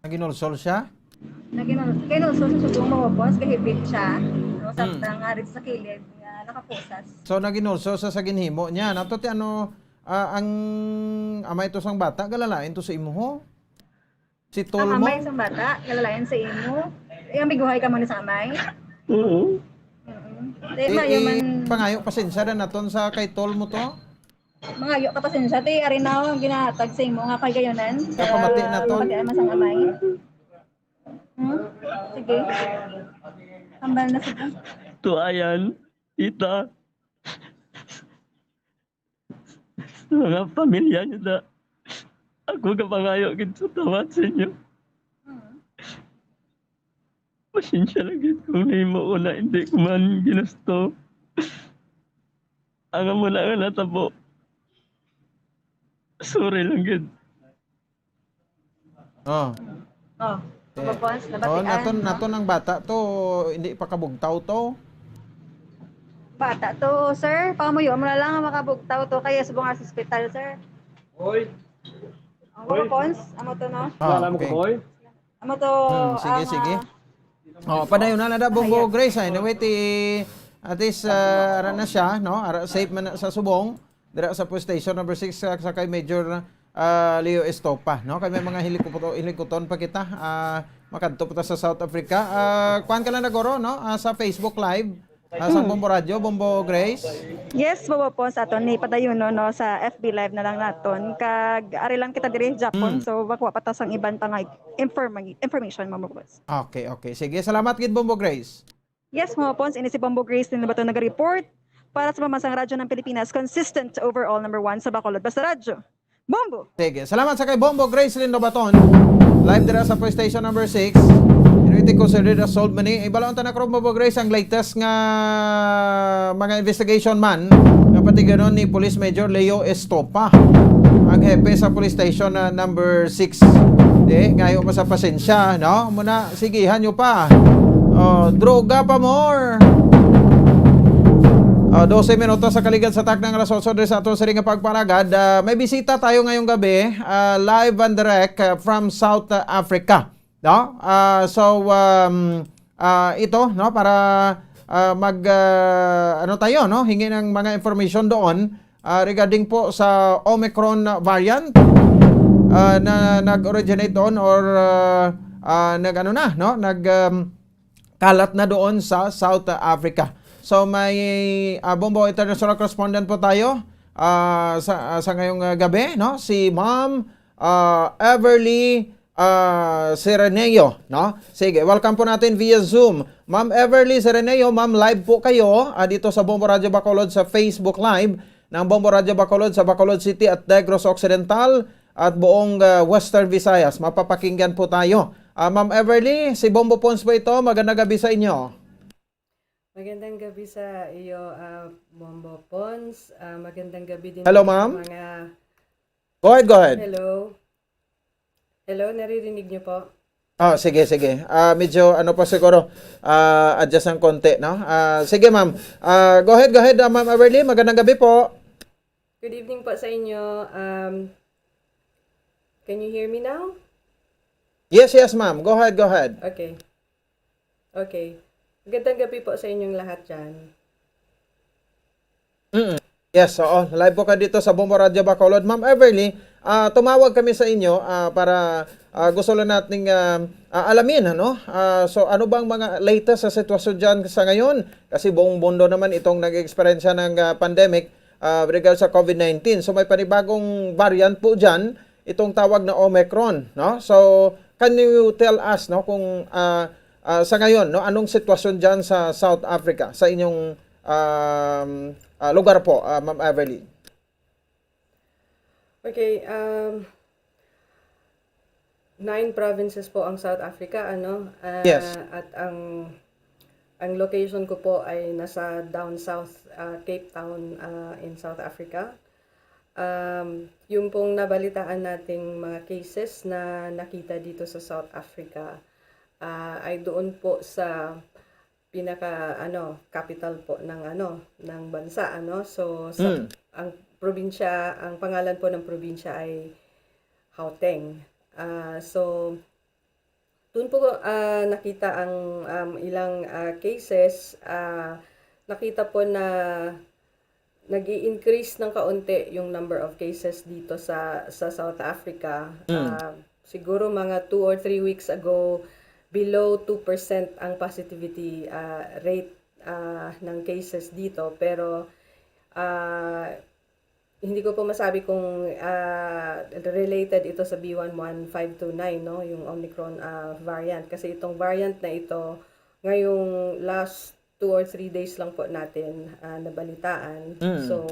Naginulsol siya? Naginul kay nulso sa subong mawapos, kahipit siya. No, sa Hmm. tang arit sa kilid, nga nakapusas. So, naginulsol sa, sa ginhimo niya. Nato ti ano, ah, ang amay to sang bata, galalain to sa imo, ho? Si Ang Tol mo? amay sang bata, galalain sa imo. Ay, ambiguhay ka mo ni sa amay? Oo. Mm-mm. Di, I, mayo i, man. Pangayo, pasensya na naton sa kay Tol mo to? Mangayo ka pasensya, ti, ari na ang ginahatag sa imo nga kagayonan. Kapamati na to. Pag-ama sang amay. Hmm? Sige. Hambal na sige. Tuayan, tita. Sa mga pamilya niyo, da. Ako kapangayo gid sa tawad sa inyo. Hmm. Pasensya lang gid kung nahimo ko na hindi ko man ginusto. Ang amo na nga natabo. Sorry lang gid. Oh. Oh, Eh, mababas, oh, nabatian, naton, no? Naton ang bata to, hindi pa kabugtaw to. Bata to, sir. Pangamuyo mo na lang ang makabugtaw to kaya subong sa ospital, sir. Oy. Ang Oy. Mga pons, amo to, no? Ah, Wala mo okay. ko, oy. Amo to, Hmm, sige, ang, sige. ah, Oh, padayon na na da, Bongo Ayan. Grace, ay, anyway, ti, at least, ah, ara na siya, no? Ara, safe man na sa subong. Dira sa police station number six, sa, sa kay Major, ah, Leo Estopa, no? Kay may mga hilikuto-, hilikuton pa kita, ah, makadto pa ta sa South Africa. Ah, kuwan ka lang na, Goro, no? Ah, sa Facebook Live, ah, sa Hmm. Bombo Radio, Bombo Grace. Yes, Bobo Pons, aton ni padayon, no, no, sa F B Live na lang naton. Kag ari lang kita diri, Japon, Hmm. so makuha pa ta sang iban pa nga informa-, information, Bobo Pons. Okay, okay. Sige, salamat gid, Bombo Grace. Yes, mga pons, ini si Bombo Grace din ba ito nag-report para sa Pambansang Radyo ng Pilipinas, consistent overall number one sa Bacolod Basta Radyo. Bombo! Sige, salamat sa kay Bombo Grace Lindo Baton. Live dira sa police station number six. Inuiti considered as solved man ni. Ibalaon ta na karo, Bombo Grace, ang latest nga mga investigation man nga patiganon ni Police Major Leo Estopa, ang hepe sa police station na number six. Di, ngayo pa sa pasensya, no? Muna, sigihan nyo pa. Oh, droga pa more. Oh, dose minutos sa kaligad sa taknang alas otso diri sa aton siring nga pagparagad. Ah, may bisita tayo ngayong gabi, ah, live and direct, ah, from South, ah, Africa. No? Ah, so, um, ah, ito, no, para, ah, mag, ah, ano tayo, no? Hingi ng mga information doon, ah, regarding po sa Omicron variant, ah, na nag-originate doon or, ah, ah, nag-ano na, no? Nag, um, kalat na doon sa South Africa. So may, ah, Bombo International Correspondent po tayo, ah, sa, ah, sa ngayong, ah, gabi, no? Si Ma'am, ah, Everly, ah, Sereneo, no? Sige, welcome po natin via Zoom. Ma'am Everly Sereneo, ma'am, live po kayo, ah, dito sa Bombo Radyo Bacolod sa Facebook Live ng Bombo Radyo Bacolod sa Bacolod City at Negros Occidental at buong, ah, Western Visayas. Mapapakinggan po tayo. Ah, Ma'am Everly, si Bombo Pons po ito. Magandang gabi sa inyo. Magandang gabi sa iyo, ah, Bombo Pons. Ah, magandang gabi din Hello, po sa ma'am. mga Go ahead, go ahead. Hello. Hello, naririnig niyo po? Ah, sige, sige. Ah, medyo ano pa siguro, ah, adjust ng konti, no? Ah, sige, ma'am. Ah, go ahead, go ahead, ah, Ma'am Everly. Magandang gabi po. Good evening po sa inyo. Um, can you hear me now? Yes, yes, ma'am. Go ahead, go ahead. Okay. Okay. Magandang gabi po sa inyong lahat dyan. Mm. Yes, oo. Live po ka dito sa Bombo Radyo Bacolod. Ma'am Everly, ah, tumawag kami sa inyo, ah, para, ah, gusto lang nating, ah, ah, alamin, ano? Ah, so, ano bang mga latest sa sitwasyon dyan sa ngayon? Kasi buong mundo naman itong nag-eksperyensya ng, ah, pandemic. ah, with regard sa COVID nineteen. So may panibagong variant po diyan, itong tawag na Omicron, no? So can you tell us, no, kung, ah, ah, sa ngayon, no, anong sitwasyon diyan sa South Africa, sa inyong, um, ah, lugar po, ah, Ma'am Everly? Okay, um, nine provinces po ang South Africa, ano? Ah, Yes. At ang ang location ko po ay nasa down south, ah, Cape Town, ah, in South Africa. Um, yung pong nabalitaan nating mga cases na nakita dito sa South Africa, ah, ay doon po sa pinaka, ano, capital po ng, ano, ng bansa, ano. So sa Mm. ang probinsya, ang pangalan po ng probinsya ay Gauteng. Ah, so doon po, ah, nakita ang, um, ilang, ah, cases. Ah, nakita po na nag-i-increase ng kaunti yung number of cases dito sa sa South Africa. Mm. Ah, siguro mga two or three weeks ago, below two percent ang positivity, ah, rate, ah, ng cases dito. Pero, ah, hindi ko po masabi kung, ah, related ito sa B one one five two nine, no, yung Omicron, ah, variant. Kasi itong variant na ito, ngayong last two or three days lang po natin, ah, nabalitaan. Mm. So,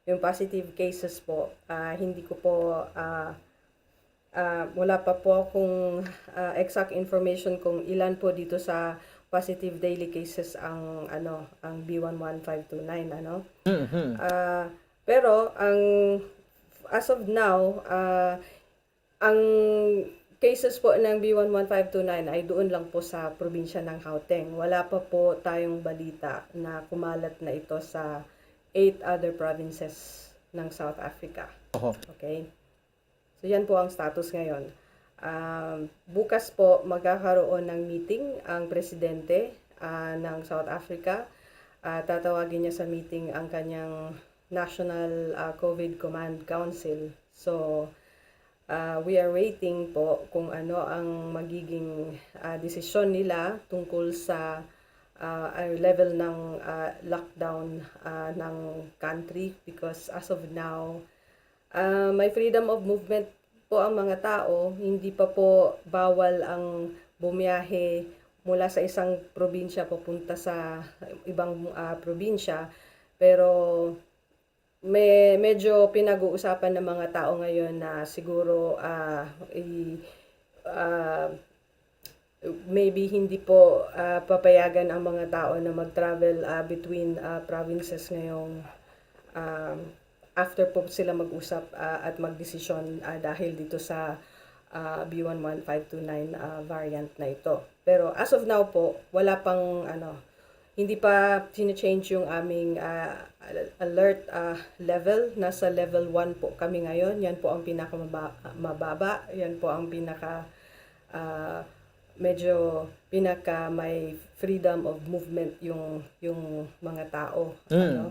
yung positive cases po, ah, hindi ko po, ah, ah, wala pa po akong, ah, exact information kung ilan po dito sa positive daily cases ang, ano, ang B one one five two nine, ano. Mhm. Ah, pero ang, as of now, ah, ang cases po ng B one one five two nine ay doon lang po sa probinsya ng Gauteng. Wala pa po tayong balita na kumalat na ito sa eight other provinces ng South Africa. Oho. Okay? So yan po ang status ngayon. Um, bukas po magkakaroon ng meeting ang presidente, ah, ng South Africa. Ah, tatawagin niya sa meeting ang kanyang National, ah, COVID Command Council. So, ah, we are waiting po kung ano ang magiging, ah, desisyon nila tungkol sa, ah, ang level ng, ah, lockdown, ah, ng country, because as of now, ah, may freedom of movement po ang mga tao. Hindi pa po bawal ang bumiyahe mula sa isang probinsya papunta sa ibang, ah, probinsya. Pero may, medyo pinag-uusapan ng mga tao ngayon na siguro, ah, i-, ah, maybe hindi po, ah, papayagan ang mga tao na mag-travel, ah, between, ah, provinces ngayong, um, after po sila mag-usap, ah, at magdesisyon, ah, dahil dito sa, ah, B one one five two nine, ah, variant na ito. Pero as of now po, wala pang, ano, hindi pa sine-change yung aming, ah, al-, alert, ah, level. Nasa level one po kami ngayon. Yan po ang pinakamaba-, mababa. Yan po ang pinaka, ah, medyo pinaka may freedom of movement yung, yung mga tao. Mm. Ano?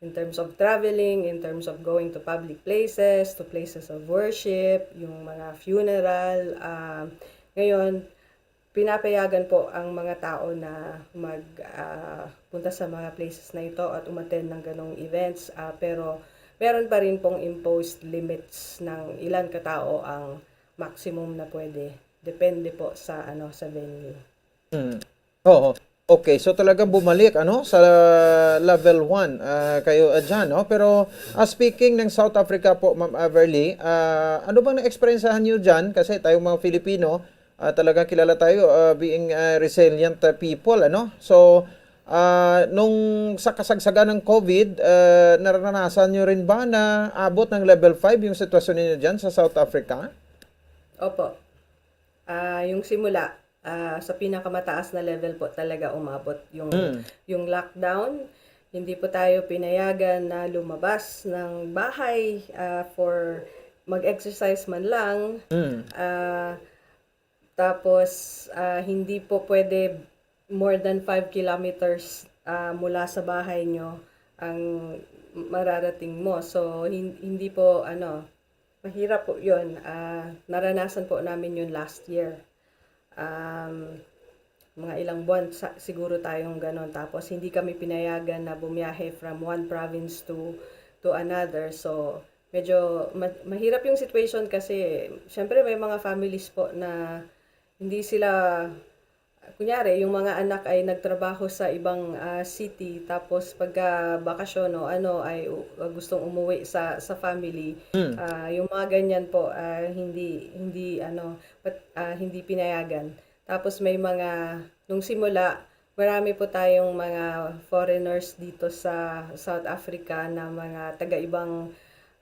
In terms of traveling, in terms of going to public places, to places of worship, yung mga funeral. Ah, ngayon, pinapayagan po ang mga tao na mag, ah, punta sa mga places na ito at umattend ng ganong events. Ah, pero meron pa rin pong imposed limits ng ilan katao ang maximum na pwede. Depende po sa, ano, sa venue. Mm. Oo. Okay, so talagang bumalik, ano, sa level one, ah, kayo, ah, dyan, no? Pero, ah, speaking ng South Africa po, Ma'am Everly, ah, ano bang na-eksperensahan nyo dyan? Kasi tayong mga Filipino, ah, talagang kilala tayo, ah, being, ah, resilient, ah, people, ano? So, ah, nung sa kasagsagan ng COVID, ah, naranasan nyo rin ba na abot ng level five yung sitwasyon ninyo dyan sa South Africa? Opo. Ah, yung simula, ah, sa pinakamataas na level po talaga umabot yung, Mm. yung lockdown. Hindi po tayo pinayagan na lumabas ng bahay, ah, for mag-exercise man lang. Mm. Ah, tapos, ah, hindi po pwede more than five kilometers, ah, mula sa bahay nyo ang mararating mo. So, hin-, hindi po, ano, mahirap po yun. Ah, naranasan po namin yun last year. Um, mga ilang buwan sa, siguro tayong ganon. Tapos, hindi kami pinayagan na bumiyahe from one province to to another. So, medyo ma-, mahirap yung situation kasi, syempre, may mga families po na hindi sila, kunyari, yung mga anak ay nagtrabaho sa ibang, ah, city, tapos pagka bakasyon o ano ay u-, gustong umuwi sa, sa family, Mm. ah, yung mga ganyan po, ah, hindi, hindi, ano, pat-, ah, hindi pinayagan. Tapos may mga, nung simula, marami po tayong mga foreigners dito sa South Africa na mga taga-ibang,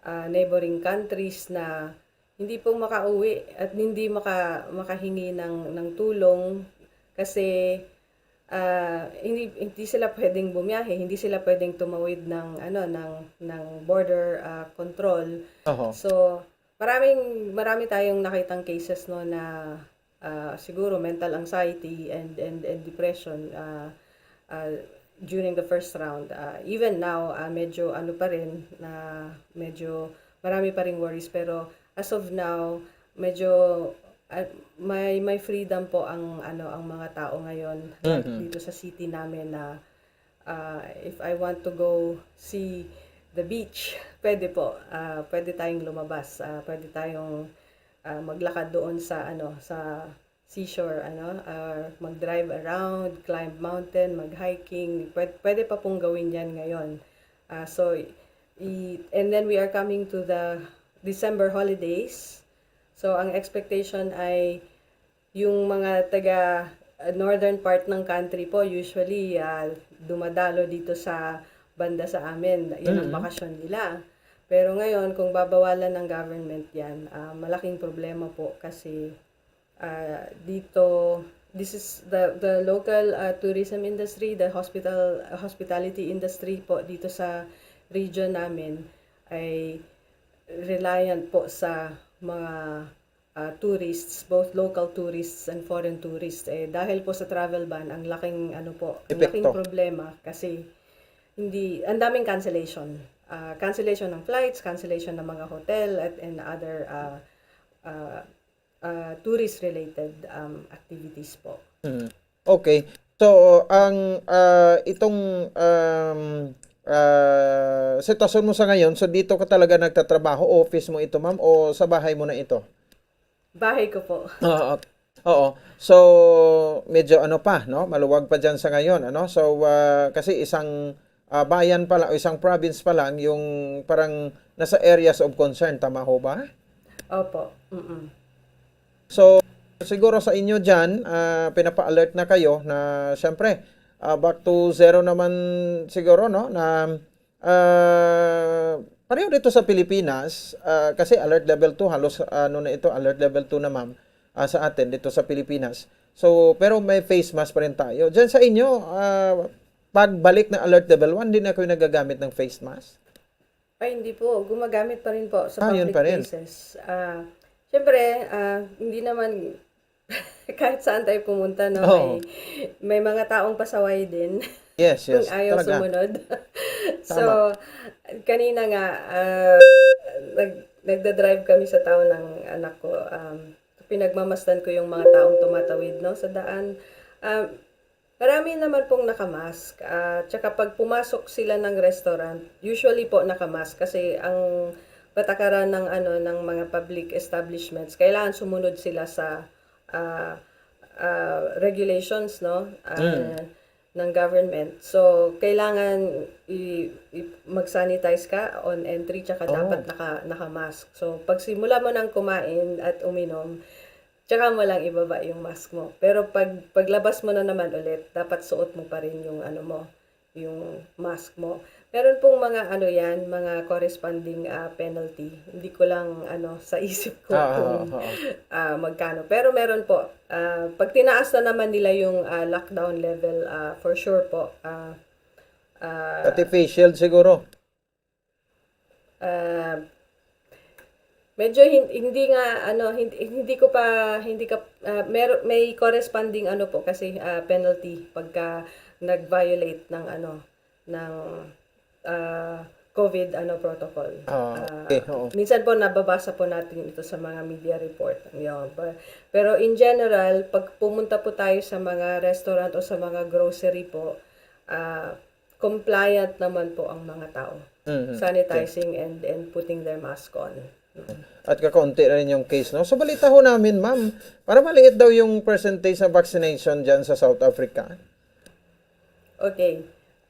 ah, neighboring countries na hindi po makauwi at hindi maka-, makahingi ng, ng tulong kasi, ah, hindi, hindi sila pwedeng bumiyahe, hindi sila pwedeng tumawid ng, ano, ng, ng border, ah, control. Oho. So, maraming, marami tayong nakitang cases, no, na, ah, siguro mental anxiety and, and, and depression, ah, ah, during the first round. Ah, even now, ah, medyo ano pa rin, na medyo marami pa ring worries, pero as of now, medyo, ah, may, may freedom po ang, ano, ang mga tao ngayon, like, Mhm. dito sa city namin na, ah, if I want to go see the beach, pwede po. Ah, pwede tayong lumabas, ah, pwede tayong, ah, maglakad doon sa, ano, sa seashore, ano, or mag-drive around, climb mountain, mag-hiking. Pwede, pwede pa pong gawin yan ngayon. Ah, so, i-, and then we are coming to the December holidays. So, ang expectation ay yung mga taga, ah, northern part ng country po, usually, ah, dumadalo dito sa banda sa amin. Yan ang Mm. bakasyon nila. Pero ngayon, kung babawalan ng government yan, ah, malaking problema po kasi, ah, dito, this is the, the local, ah, tourism industry, the hospital, hospitality industry po dito sa region namin ay reliant po sa mga, ah, tourists, both local tourists and foreign tourists. Eh, dahil po sa travel ban, ang laking, ano po, ang laking Epekto. problema kasi hindi, ang daming cancellation. Ah, cancellation ng flights, cancellation ng mga hotel at, and other, ah, ah, ah, tourist-related, um, activities po. Mm. Okay. So, ang, ah, itong, um, ah, sitwasyon mo sa ngayon, so dito ka talaga nagtatrabaho, office mo ito, ma'am, o sa bahay mo na ito? Bahay ko po. Oo. Oo. So, medyo ano pa, no? Maluwag pa dyan sa ngayon, ano? So, ah, kasi isang, ah, bayan pa lang, isang province pa lang, yung parang nasa areas of concern, tama ho ba? Opo. Mm-mm. So, siguro sa inyo dyan, ah, pinapa-alert na kayo na, syempre, ah, back to zero naman siguro, no? Na, ah, pareho dito sa Pilipinas, ah, kasi alert level two, halos, ano na ito, alert level two na, ma'am, ah, sa atin dito sa Pilipinas. So, pero may face mask pa rin tayo. Dyan sa inyo, ah, pagbalik ng alert level one, hindi na kayo nagagamit ng face mask? Ay, hindi po. Gumagamit pa rin po sa Ah, yun public pa rin. places. Ah, syempre, ah, hindi naman kahit saan tayo pumunta, no, Oo. may, may mga taong pasaway din Yes, kung yes, ayaw talaga. sumunod. So, Tama. Kanina nga, ah, nag-, nagda-drive kami sa town ng anak ko. Um, pinagmamasdan ko yung mga taong tumatawid, no, sa daan. Um, marami naman pong nakamask. Ah, tsaka pag pumasok sila ng restaurant, usually po nakamask kasi ang patakaran ng, ano, ng mga public establishments, kailangan sumunod sila sa, ah, ah, regulations, no? Ah, Mm. ng government. So, kailangan i-, i-, mag-sanitize ka on entry, tsaka Oh. dapat naka, naka-mask. So, pag simula mo nang kumain at uminom, tsaka mo lang ibaba yung mask mo. Pero pag, paglabas mo na naman ulit, dapat suot mo pa rin yung ano mo, yung mask mo. Meron pong mga ano yan, mga corresponding, ah, penalty. Hindi ko lang ano sa isip ko Ah, kung, oo, oo. ah, magkano. Pero meron po, ah, pag tinaas na naman nila yung, ah, lockdown level, ah, for sure po, ah, ah, Pati face shield siguro. Ah, medyo hin-, hindi nga, ano, hin-, hindi ko pa, hindi ka, ah, mer-, may corresponding ano po kasi, ah, penalty pagka nag-violate ng ano, ng, ah, COVID ano, protocol. Ah, Ah, okay, oo. minsan po nababasa po natin ito sa mga media report. Yun. Pa-, pero in general, pag pumunta po tayo sa mga restaurant o sa mga grocery po, ah, compliant naman po ang mga tao. Mhm. Okay. Sanitizing and, and putting their mask on. Mm. At kakaunti na rin yung case, no? So, balita ho namin, ma'am, para maliit daw yung percentage ng vaccination dyan sa South Africa. Okay.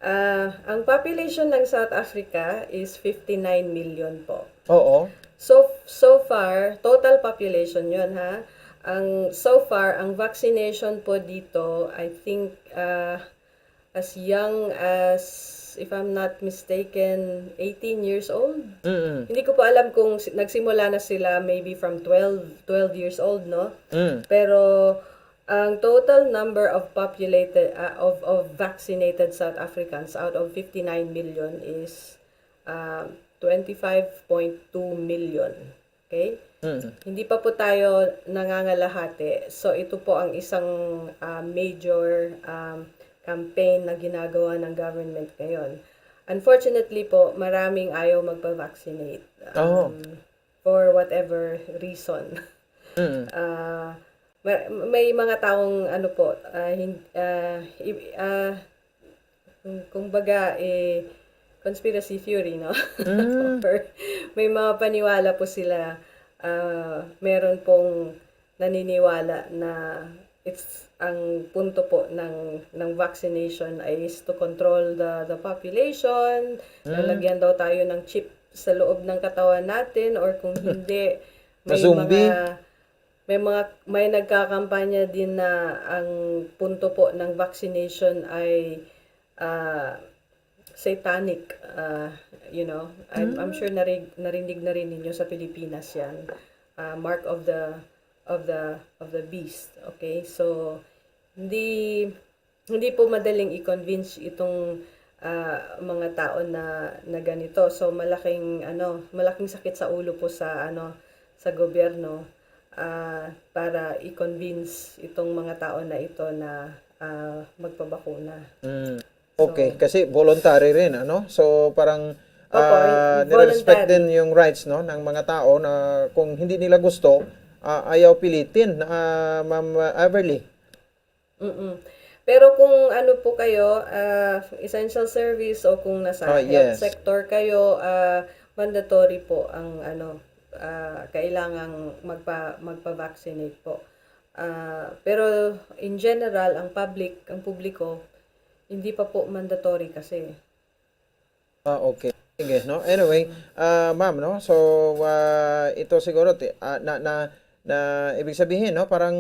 Ah, ang population ng South Africa is fifty-nine million po. Oo. So, so far, total population yun, ha? Ang, so far, ang vaccination po dito, I think, ah, as young as, if I'm not mistaken, eighteen years old. Mm-mm. Hindi ko po alam kung si-, nagsimula na sila maybe from twelve, twelve years old, no? Mm. Pero ang total number of populated, ah, of, of vaccinated South Africans out of fifty-nine million is, ah, twenty-five point two million. Okay? Mm. Hindi pa po tayo nangangalahati. So, ito po ang isang, ah, major, um, campaign na ginagawa ng government ngayon. Unfortunately po, maraming ayaw magpa-vaccinate, Oh. um, for whatever reason. Mm. Ah, ma-, may mga taong, ano po, ah, hin-, ah, i-, ah, Kung, kumbaga, eh, conspiracy theory, no? Mm. Or may mga paniwala po sila, ah, meron pong naniniwala na it's, ang punto po ng, ng vaccination ay is to control the, the population, Mm. lalagyan daw tayo ng chip sa loob ng katawan natin, or kung hindi, may Ma-zombie. mga May mga, may nagkakampanya din na ang punto po ng vaccination ay, ah, satanic, ah, you know. I'm, I'm Hmm. sure nari-, narinig na rin ninyo sa Pilipinas yan. Ah, mark of the, of the, of the beast. Okay? So, hindi, hindi po madaling i-convince itong, ah, mga tao na, na ganito. So, malaking, ano, malaking sakit sa ulo po sa, ano, sa gobyerno, ah, para i-convince itong mga tao na ito na, ah, magpabakuna. Mm. Okay, So, kasi voluntary rin, ano? So, parang, Opo, ah, nire-respect voluntary. din yung rights, no, ng mga tao na kung hindi nila gusto, ah, ayaw pilitin, ah, Ma'am, ah, Everly. Mm-mm. Pero kung ano po kayo, ah, essential service o kung nasa Ah, health yes. sector kayo, ah, mandatory po ang ano, ah, kailangang magpa-, magpa-vaccinate po. Ah, pero in general, ang public, ang publiko, hindi pa po mandatory kasi. Ah, okay. Sige, no? Anyway, ah, ma'am, no? So, ah, ito siguro, ti-, ah, na, na, na, ibig sabihin, no? Parang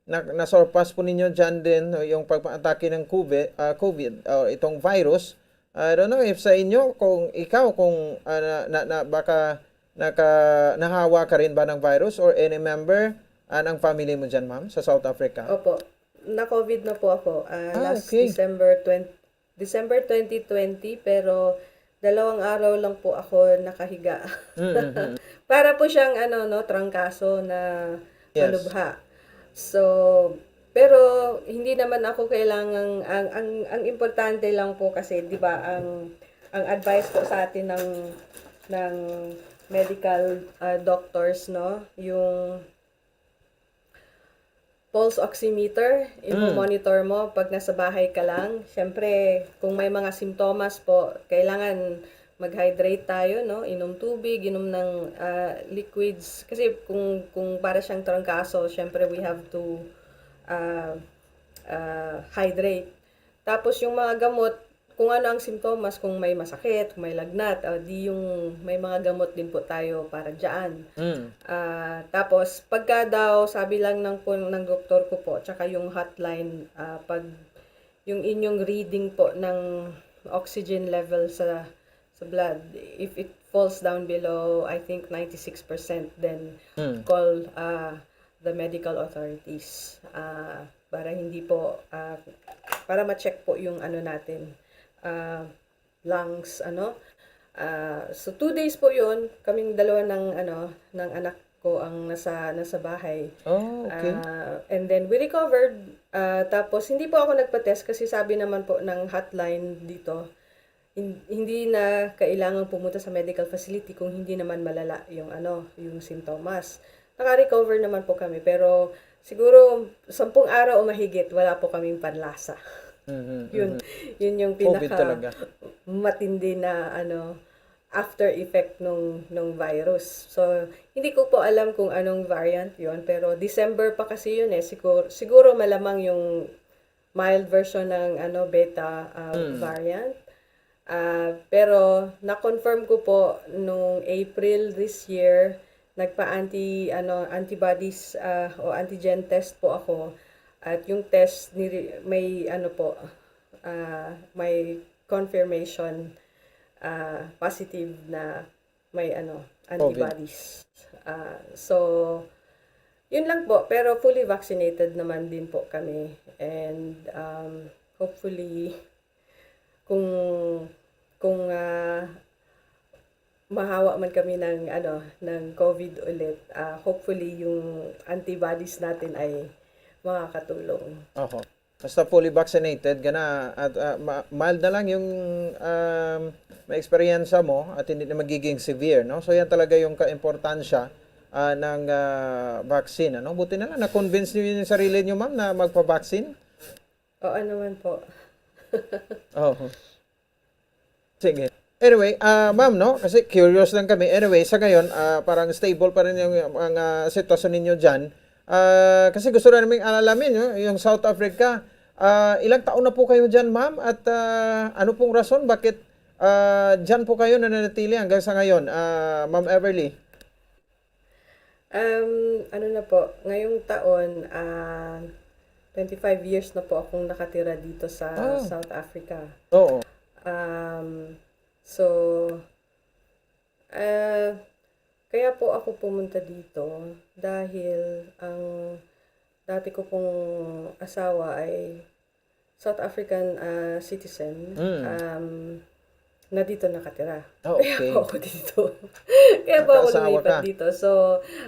na, na-surpass po ninyo dyan din, no? Yung pagpaatake ng COVID, ah, COVID, o itong virus. I don't know if sa inyo, kung ikaw, kung, ah, na, na, na, baka naka-, nahawa ka rin ba ng virus or any member, ah, ng family mo dyan, ma'am, sa South Africa? Opo. Na-COVID na po ako, ah, Ah, last okay. December twenty, December twenty twenty, pero dalawang araw lang po ako nakahiga. Mm, mm, mm. Para po siyang, ano, no, trangkaso na Yes. malubha. So, pero hindi naman ako kailangang, ang, ang, ang importante lang po kasi, di ba, ang, ang advice po sa atin ng, ng medical, ah, doctors, no, yung pulse oximeter, Mm. imo-monitor mo pag nasa bahay ka lang. Siyempre, kung may mga simptomas po, kailangan mag-hydrate tayo, no? Inom tubig, inom ng, ah, liquids. Kasi kung, kung para siyang trangkaso, siyempre we have to, ah, ah, hydrate. Tapos yung mga gamot, kung ano ang simptomas, kung may masakit, kung may lagnat, ah, di yung may mga gamot din po tayo para dyan. Mm. Ah, tapos, pagka daw, sabi lang ng, po, ng doktor ko po, tsaka yung hotline, ah, pag, yung inyong reading po ng oxygen level sa, sa blood, if it falls down below, I think, ninety-six percent, then Mm. call, ah, the medical authorities, ah, para hindi po, ah, para ma-check po yung ano natin, ah, lungs, ano. Ah, so, two days po yun, kaming dalawa ng, ano, ng anak ko ang nasa, nasa bahay. Oh, okay. Ah, and then we recovered. Ah, tapos, hindi po ako nagpa-test kasi sabi naman po ng hotline dito, hin-, hindi na kailangan pumunta sa medical facility kung hindi naman malala yung, ano, yung sintomas. Naka-recover naman po kami, pero siguro sampung araw o mahigit, wala po kaming panlasa. Mhm, Yun, mhm. yun yung COVID pinaka talaga. matindi na, ano, after effect nung, nung virus. So, hindi ko po alam kung anong variant yon, pero December pa kasi yun eh. Siguro, siguro malamang yung mild version ng ano, beta, ah, Mm. variant. Ah, pero na-confirm ko po nung April this year, nagpa-anti-, ano, antibodies, ah, o antigen test po ako. At yung test, nire-, may ano po, ah, may confirmation, ah, positive na may ano, COVID. Antibodies. Ah, so, yun lang po. Pero fully vaccinated naman din po kami. And, um, hopefully, kung, kung, ah, mahawa man kami ng, ano, ng COVID ulit, ah, hopefully yung antibodies natin ay makakatulong. Oho. Basta fully vaccinated ka na at, ah, ma-, mild na lang yung, um, maeksperiyensa mo at hindi na magiging severe, no? So, yan talaga yung kaimportansya, ah, ng, ah, vaccine, ano? Buti na lang, na-convince niyo yung sarili niyo, ma'am, na magpa-vaccine? Oo naman po. Oo. Sige. Anyway, ah, ma'am, no? Kasi curious lang kami. Anyway, sa ngayon, ah, parang stable pa rin yung, ang, ah, sitwasyon ninyo dyan. Ah, kasi gusto na namin alamin, no? Yung South Africa. Ah, ilang taon na po kayo dyan, ma'am? At, ah, ano pong rason bakit, ah, dyan po kayo nananatili hanggang sa ngayon, ah, Ma'am Everly? Um, ano na po, ngayong taon, ah, twenty-five years na po akong nakatira dito sa Ah. South Africa. Oo. Um, so, ah, kaya po ako pumunta dito dahil ang dati ko pong asawa ay South African, ah, citizen, Mm. um, na dito nakatira. Ah, okay. Kaya po ako dito. Kaya po ako Nakaasawa lumipat ka. dito. So,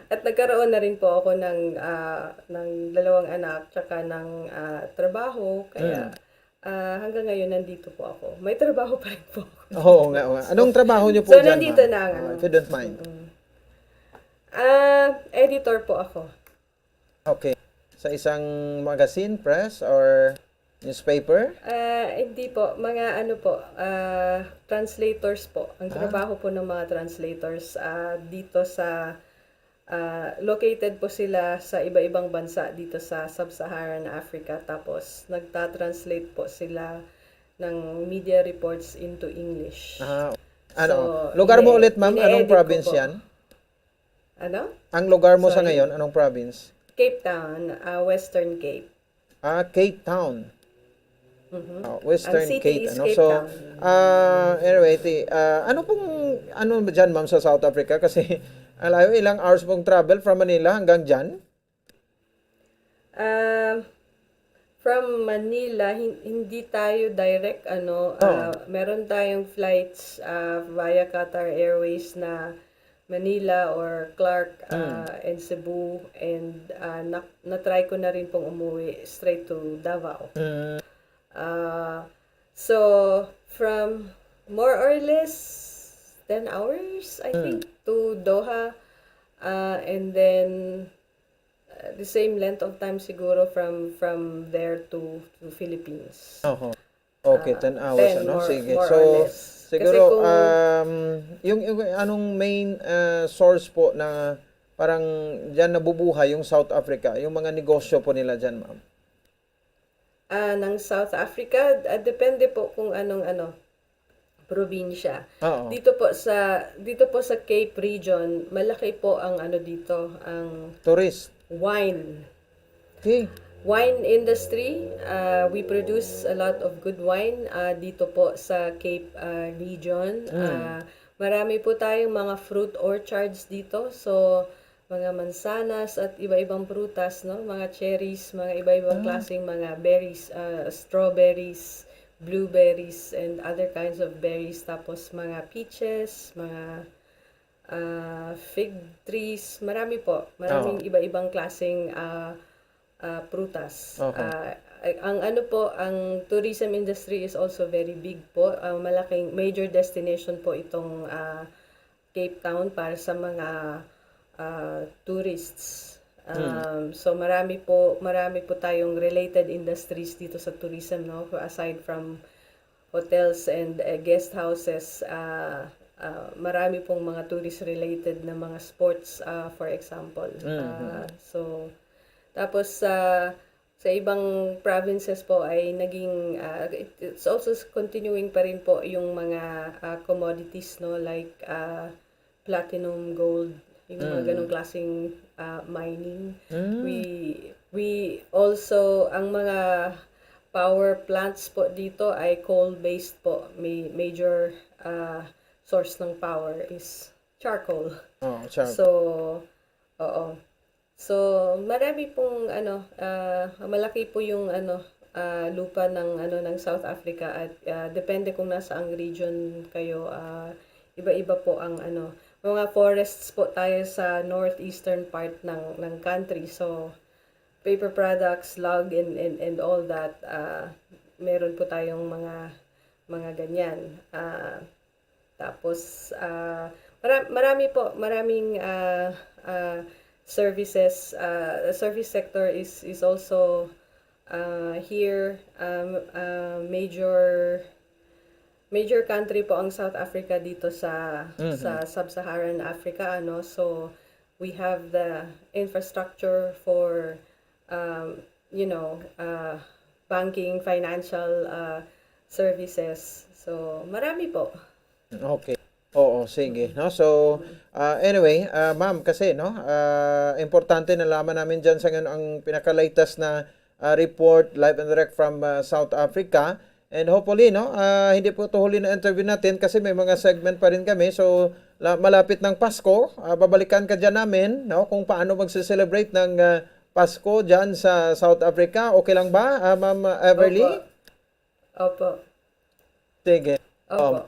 at nagkaroon na rin po ako ng, ah, ng dalawang anak, tsaka ng, ah, trabaho. Kaya, Mm. ah, hanggang ngayon, nandito po ako. May trabaho pa rin po ako. Oo nga, oo nga. Anong trabaho niyo po So, dyan, nandito ma'am? na ang Ah, ano. if you don't mind. Mm. Ah, editor po ako. Okay. Sa isang magazine, press, or newspaper? Ah, hindi po. Mga ano po, ah, translators po. Ang Ah. trabaho po ng mga translators, ah, dito sa, ah, located po sila sa iba-ibang bansa dito sa Sub-Saharan Africa. Tapos, nagta-translate po sila ng media reports into English. Ah, ano? So, Lugar mo ine-, ulit, ma'am? Anong ine-edit ko province po. yan? Ano? Ang lugar mo sa Sorry. ngayon, anong province? Cape Town, ah, Western Cape. Ah, Cape Town. Mhm. Oh, Western Ang city Cape, is ano? Cape So, Town. ah, anyway, ti-, ah, ano pong, ano ba dyan, ma'am, sa South Africa? Kasi, ang layo, ilang hours pong travel from Manila hanggang dyan? Ah, from Manila, hin-, hindi tayo direct, ano, Oo. ah, meron tayong flights, ah, via Qatar Airways na Manila or Clark, Mm. ah, and Cebu, and, ah, na-, na-try ko na rin pong umuwi straight to Davao. Mm. Ah, so, from more or less ten hours, I Mm. think, to Doha, ah, and then, uh, the same length of time siguro from, from there to, to Philippines. Oho. Okay, Ah, ten hours, ten, ano? more, Sige. more So, or less. Kasi siguro, kung um, yung, yung anong main, uh, source po na parang diyan nabubuhay yung South Africa, yung mga negosyo po nila diyan, ma'am? Ah, ng South Africa, ah, depende po kung anong ano, probinsya. Oo. Dito po sa, dito po sa Cape region, malaki po ang ano dito, ang Tourist. wine. Okay. Wine industry, ah, we produce a lot of good wine, ah, dito po sa Cape, ah, region. Mm. Ah, marami po tayong mga fruit orchards dito. So, mga mansanas at iba-ibang prutas, no? Mga cherries, mga iba-ibang Ah. klaseng mga berries, ah, strawberries, blueberries, and other kinds of berries. Tapos mga peaches, mga, ah, fig trees. Marami po. Maraming Oo. iba-ibang klaseng, ah, ah, prutas. Okay. Ah, ay, ang ano po, ang tourism industry is also very big po. Ah, malaking major destination po itong, ah, Cape Town para sa mga, ah, tourists. Hmm. Um, so marami po, marami po tayong related industries dito sa tourism, no? Aside from hotels and, eh, guest houses, ah, ah, marami pong mga tourist-related na mga sports, ah, for example. Mhm. Ah, so, tapos sa, sa ibang provinces po ay naging, ah, it, it's also s-, continuing pa rin po yung mga, ah, commodities, no? Like, ah, platinum, gold, yung mga Mm. ganong klaseng, ah, mining. Mm. We, we also, ang mga power plants po dito ay coal-based po. May major, ah, source ng power is charcoal. Oh, charcoal. So, oo. So, marami pong ano, ah, malaki po yung ano, ah, lupa ng ano, ng South Africa at, ah, depende kung nasa ang region kayo, ah, iba-iba po ang ano, mga forests po tayo sa northeastern part ng, ng country. So, paper products, log, and, and, and all that, ah, meron po tayong mga, mga ganyan. Ah, tapos, ah, mara-, marami po, maraming, ah, ah, services, ah, service sector is, is also, ah, here, um, ah, major, major country po ang South Africa dito sa, Mhm. sa Sub-Saharan Africa, ano. So, we have the infrastructure for, um, you know, uh, banking, financial, uh, services. So, marami po. Okay. Oo, sige, no? So, uh, anyway, uh, ma'am, kasi, no, uh, importante nalaman namin dyan sa ngayon ang pinaka-latest na, uh, report, live and direct from, uh, South Africa. And hopefully, no, uh, hindi po ito huli na interview natin kasi may mga segment pa rin kami. So, la-, malapit ng Pasko, uh, babalikan ka dyan namin, no, kung paano magse-celebrate ng, uh, Pasko dyan sa South Africa. Okay lang ba, uh, Ma'am Everly? Opo. Opo. Sige. Opo. Um,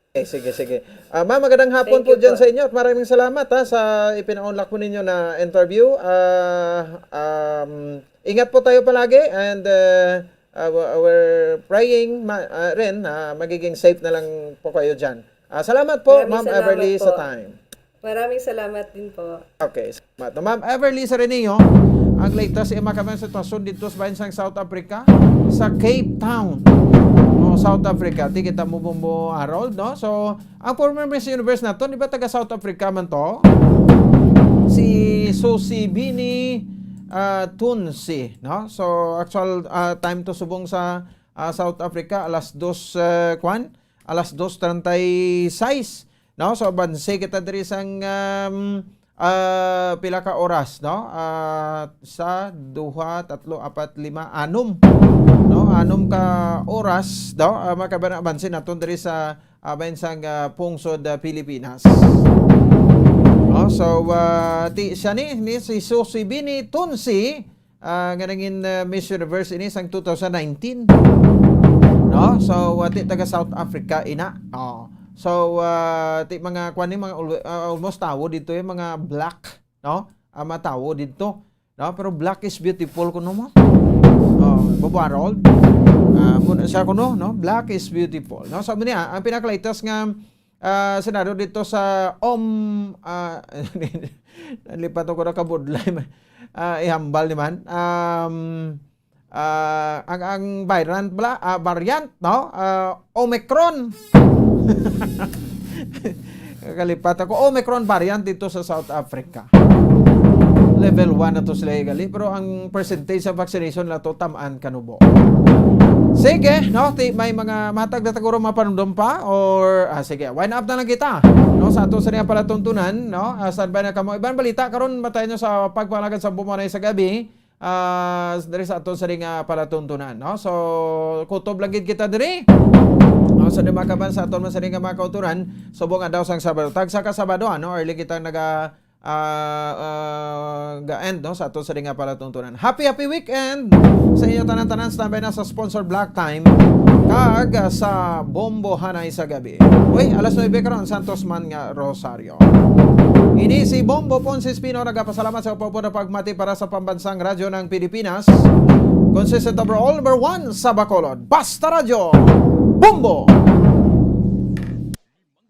okay, sige, sige. Ah, ma'am, magandang hapon Thank po you dyan po. sa inyo at maraming salamat, ha, sa ipinaunlak mo ninyo na interview. Ah, um, ingat po tayo palagi and, uh, uh, we're praying ma-, uh, rin na magiging safe na lang po kayo dyan. Ah, salamat po, Maraming Ma'am salamat Everly, sa po. time. Maraming salamat din po. Okay, salamat. Ma'am Everly Sarinio, ang latest, eh, makaman sitwasyon dito sa bayan sang South Africa, sa Cape Town, no, South Africa. Di kita mo, mo, mo, Harold, no? So, ang former Miss Universe naton, di ba, taga South Africa man to? Si Susibini, ah, Tunsi, no? So, actual, ah, time to subong sa, ah, South Africa, alas dos, eh, kwan? Alas dos treinta y seis, no? So, abanse kita diri sang, um, ah, pila ka oras, no? Ah, sa duha, tatlo, apat, lima, anom, no? Anom ka oras, no? Ah, makaban-, abanse naton diri sa, ah, bayan sang, ah, pungsod, ah, Pilipinas. No? So, ah, ti, siya ni, ni si Susibini Tunsi, ah, nga nangin, ah, Miss Universe ini sang two thousand nineteen. No? So, ah, ti taga South Africa ina. Oh. So, ah, ti mga kwan ni, mga al-, ah, almost tawo dito yung mga black, no? Ah, mga tawo dito. No? Pero black is beautiful kuno mo. Oh, Bobo Harold. Ah, muna siya kuno, no? Black is beautiful. No? So, niya, ang pinaka-latest nga, ah, senaryo dito sa Om, ah, nalipat ako na kabudlay. Ah, ihambal ni man. Um, ah, ang, ang variant bala, ah, variant, no? Ah, Omicron. Kalipat ako. Omicron variant dito sa South Africa. Level one na to sila, gali. Pero ang percentage sa vaccination na to, tamaan kanubo. Sige, no? Ti, may mga matag na taguro mapanundom pa? Or, ah, sige, wind up na lang kita. No? Sa ato sa nga palatuntunan, no? Ah, standby na kamo. Iban balita, karon matayon nyo sa pagpalagad sa bumanay sa gabi. Ah, diri sa aton sa nga palatuntunan, no? So, kutob lang gid kita diri. No, sa mga kaban sa aton man sa nga mga kauturan, subong adlaw sang Sabado. Tagsa ka Sabado, ano, early kita naga, ah, ah, ga-end, no, sa aton sa nga palatuntunan. Happy, happy weekend sa inyo tanan-tanan. Standby na sa sponsor Black Time kag, ah, sa Bombo Hanay sa gabi. Uy, alas nuebe karon, Santos man nga Rosario. Ini si Bombo Ponce Espino nagapasalamat sa upod na pagmati para sa pambansang radyo ng Pilipinas. Consistent overall, number one sa Bacolod. Basta Radyo, Bombo!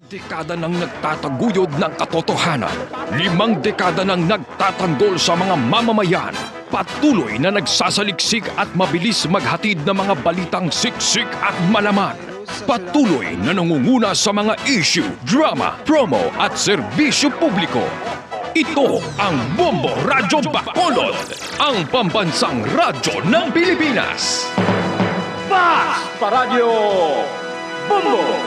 Dekada nang nagtataguyod ng katotohanan. Limang dekada nang nagtatanggol sa mga mamamayan. Patuloy na nagsasaliksik at mabilis maghatid ng mga balitang siksik at malaman. Patuloy na nangunguna sa mga issue, drama, promo at serbisyo publiko. Ito ang Bombo Radyo Bacolod, ang pambansang radyo ng Pilipinas. Fast Paradyo Bombo!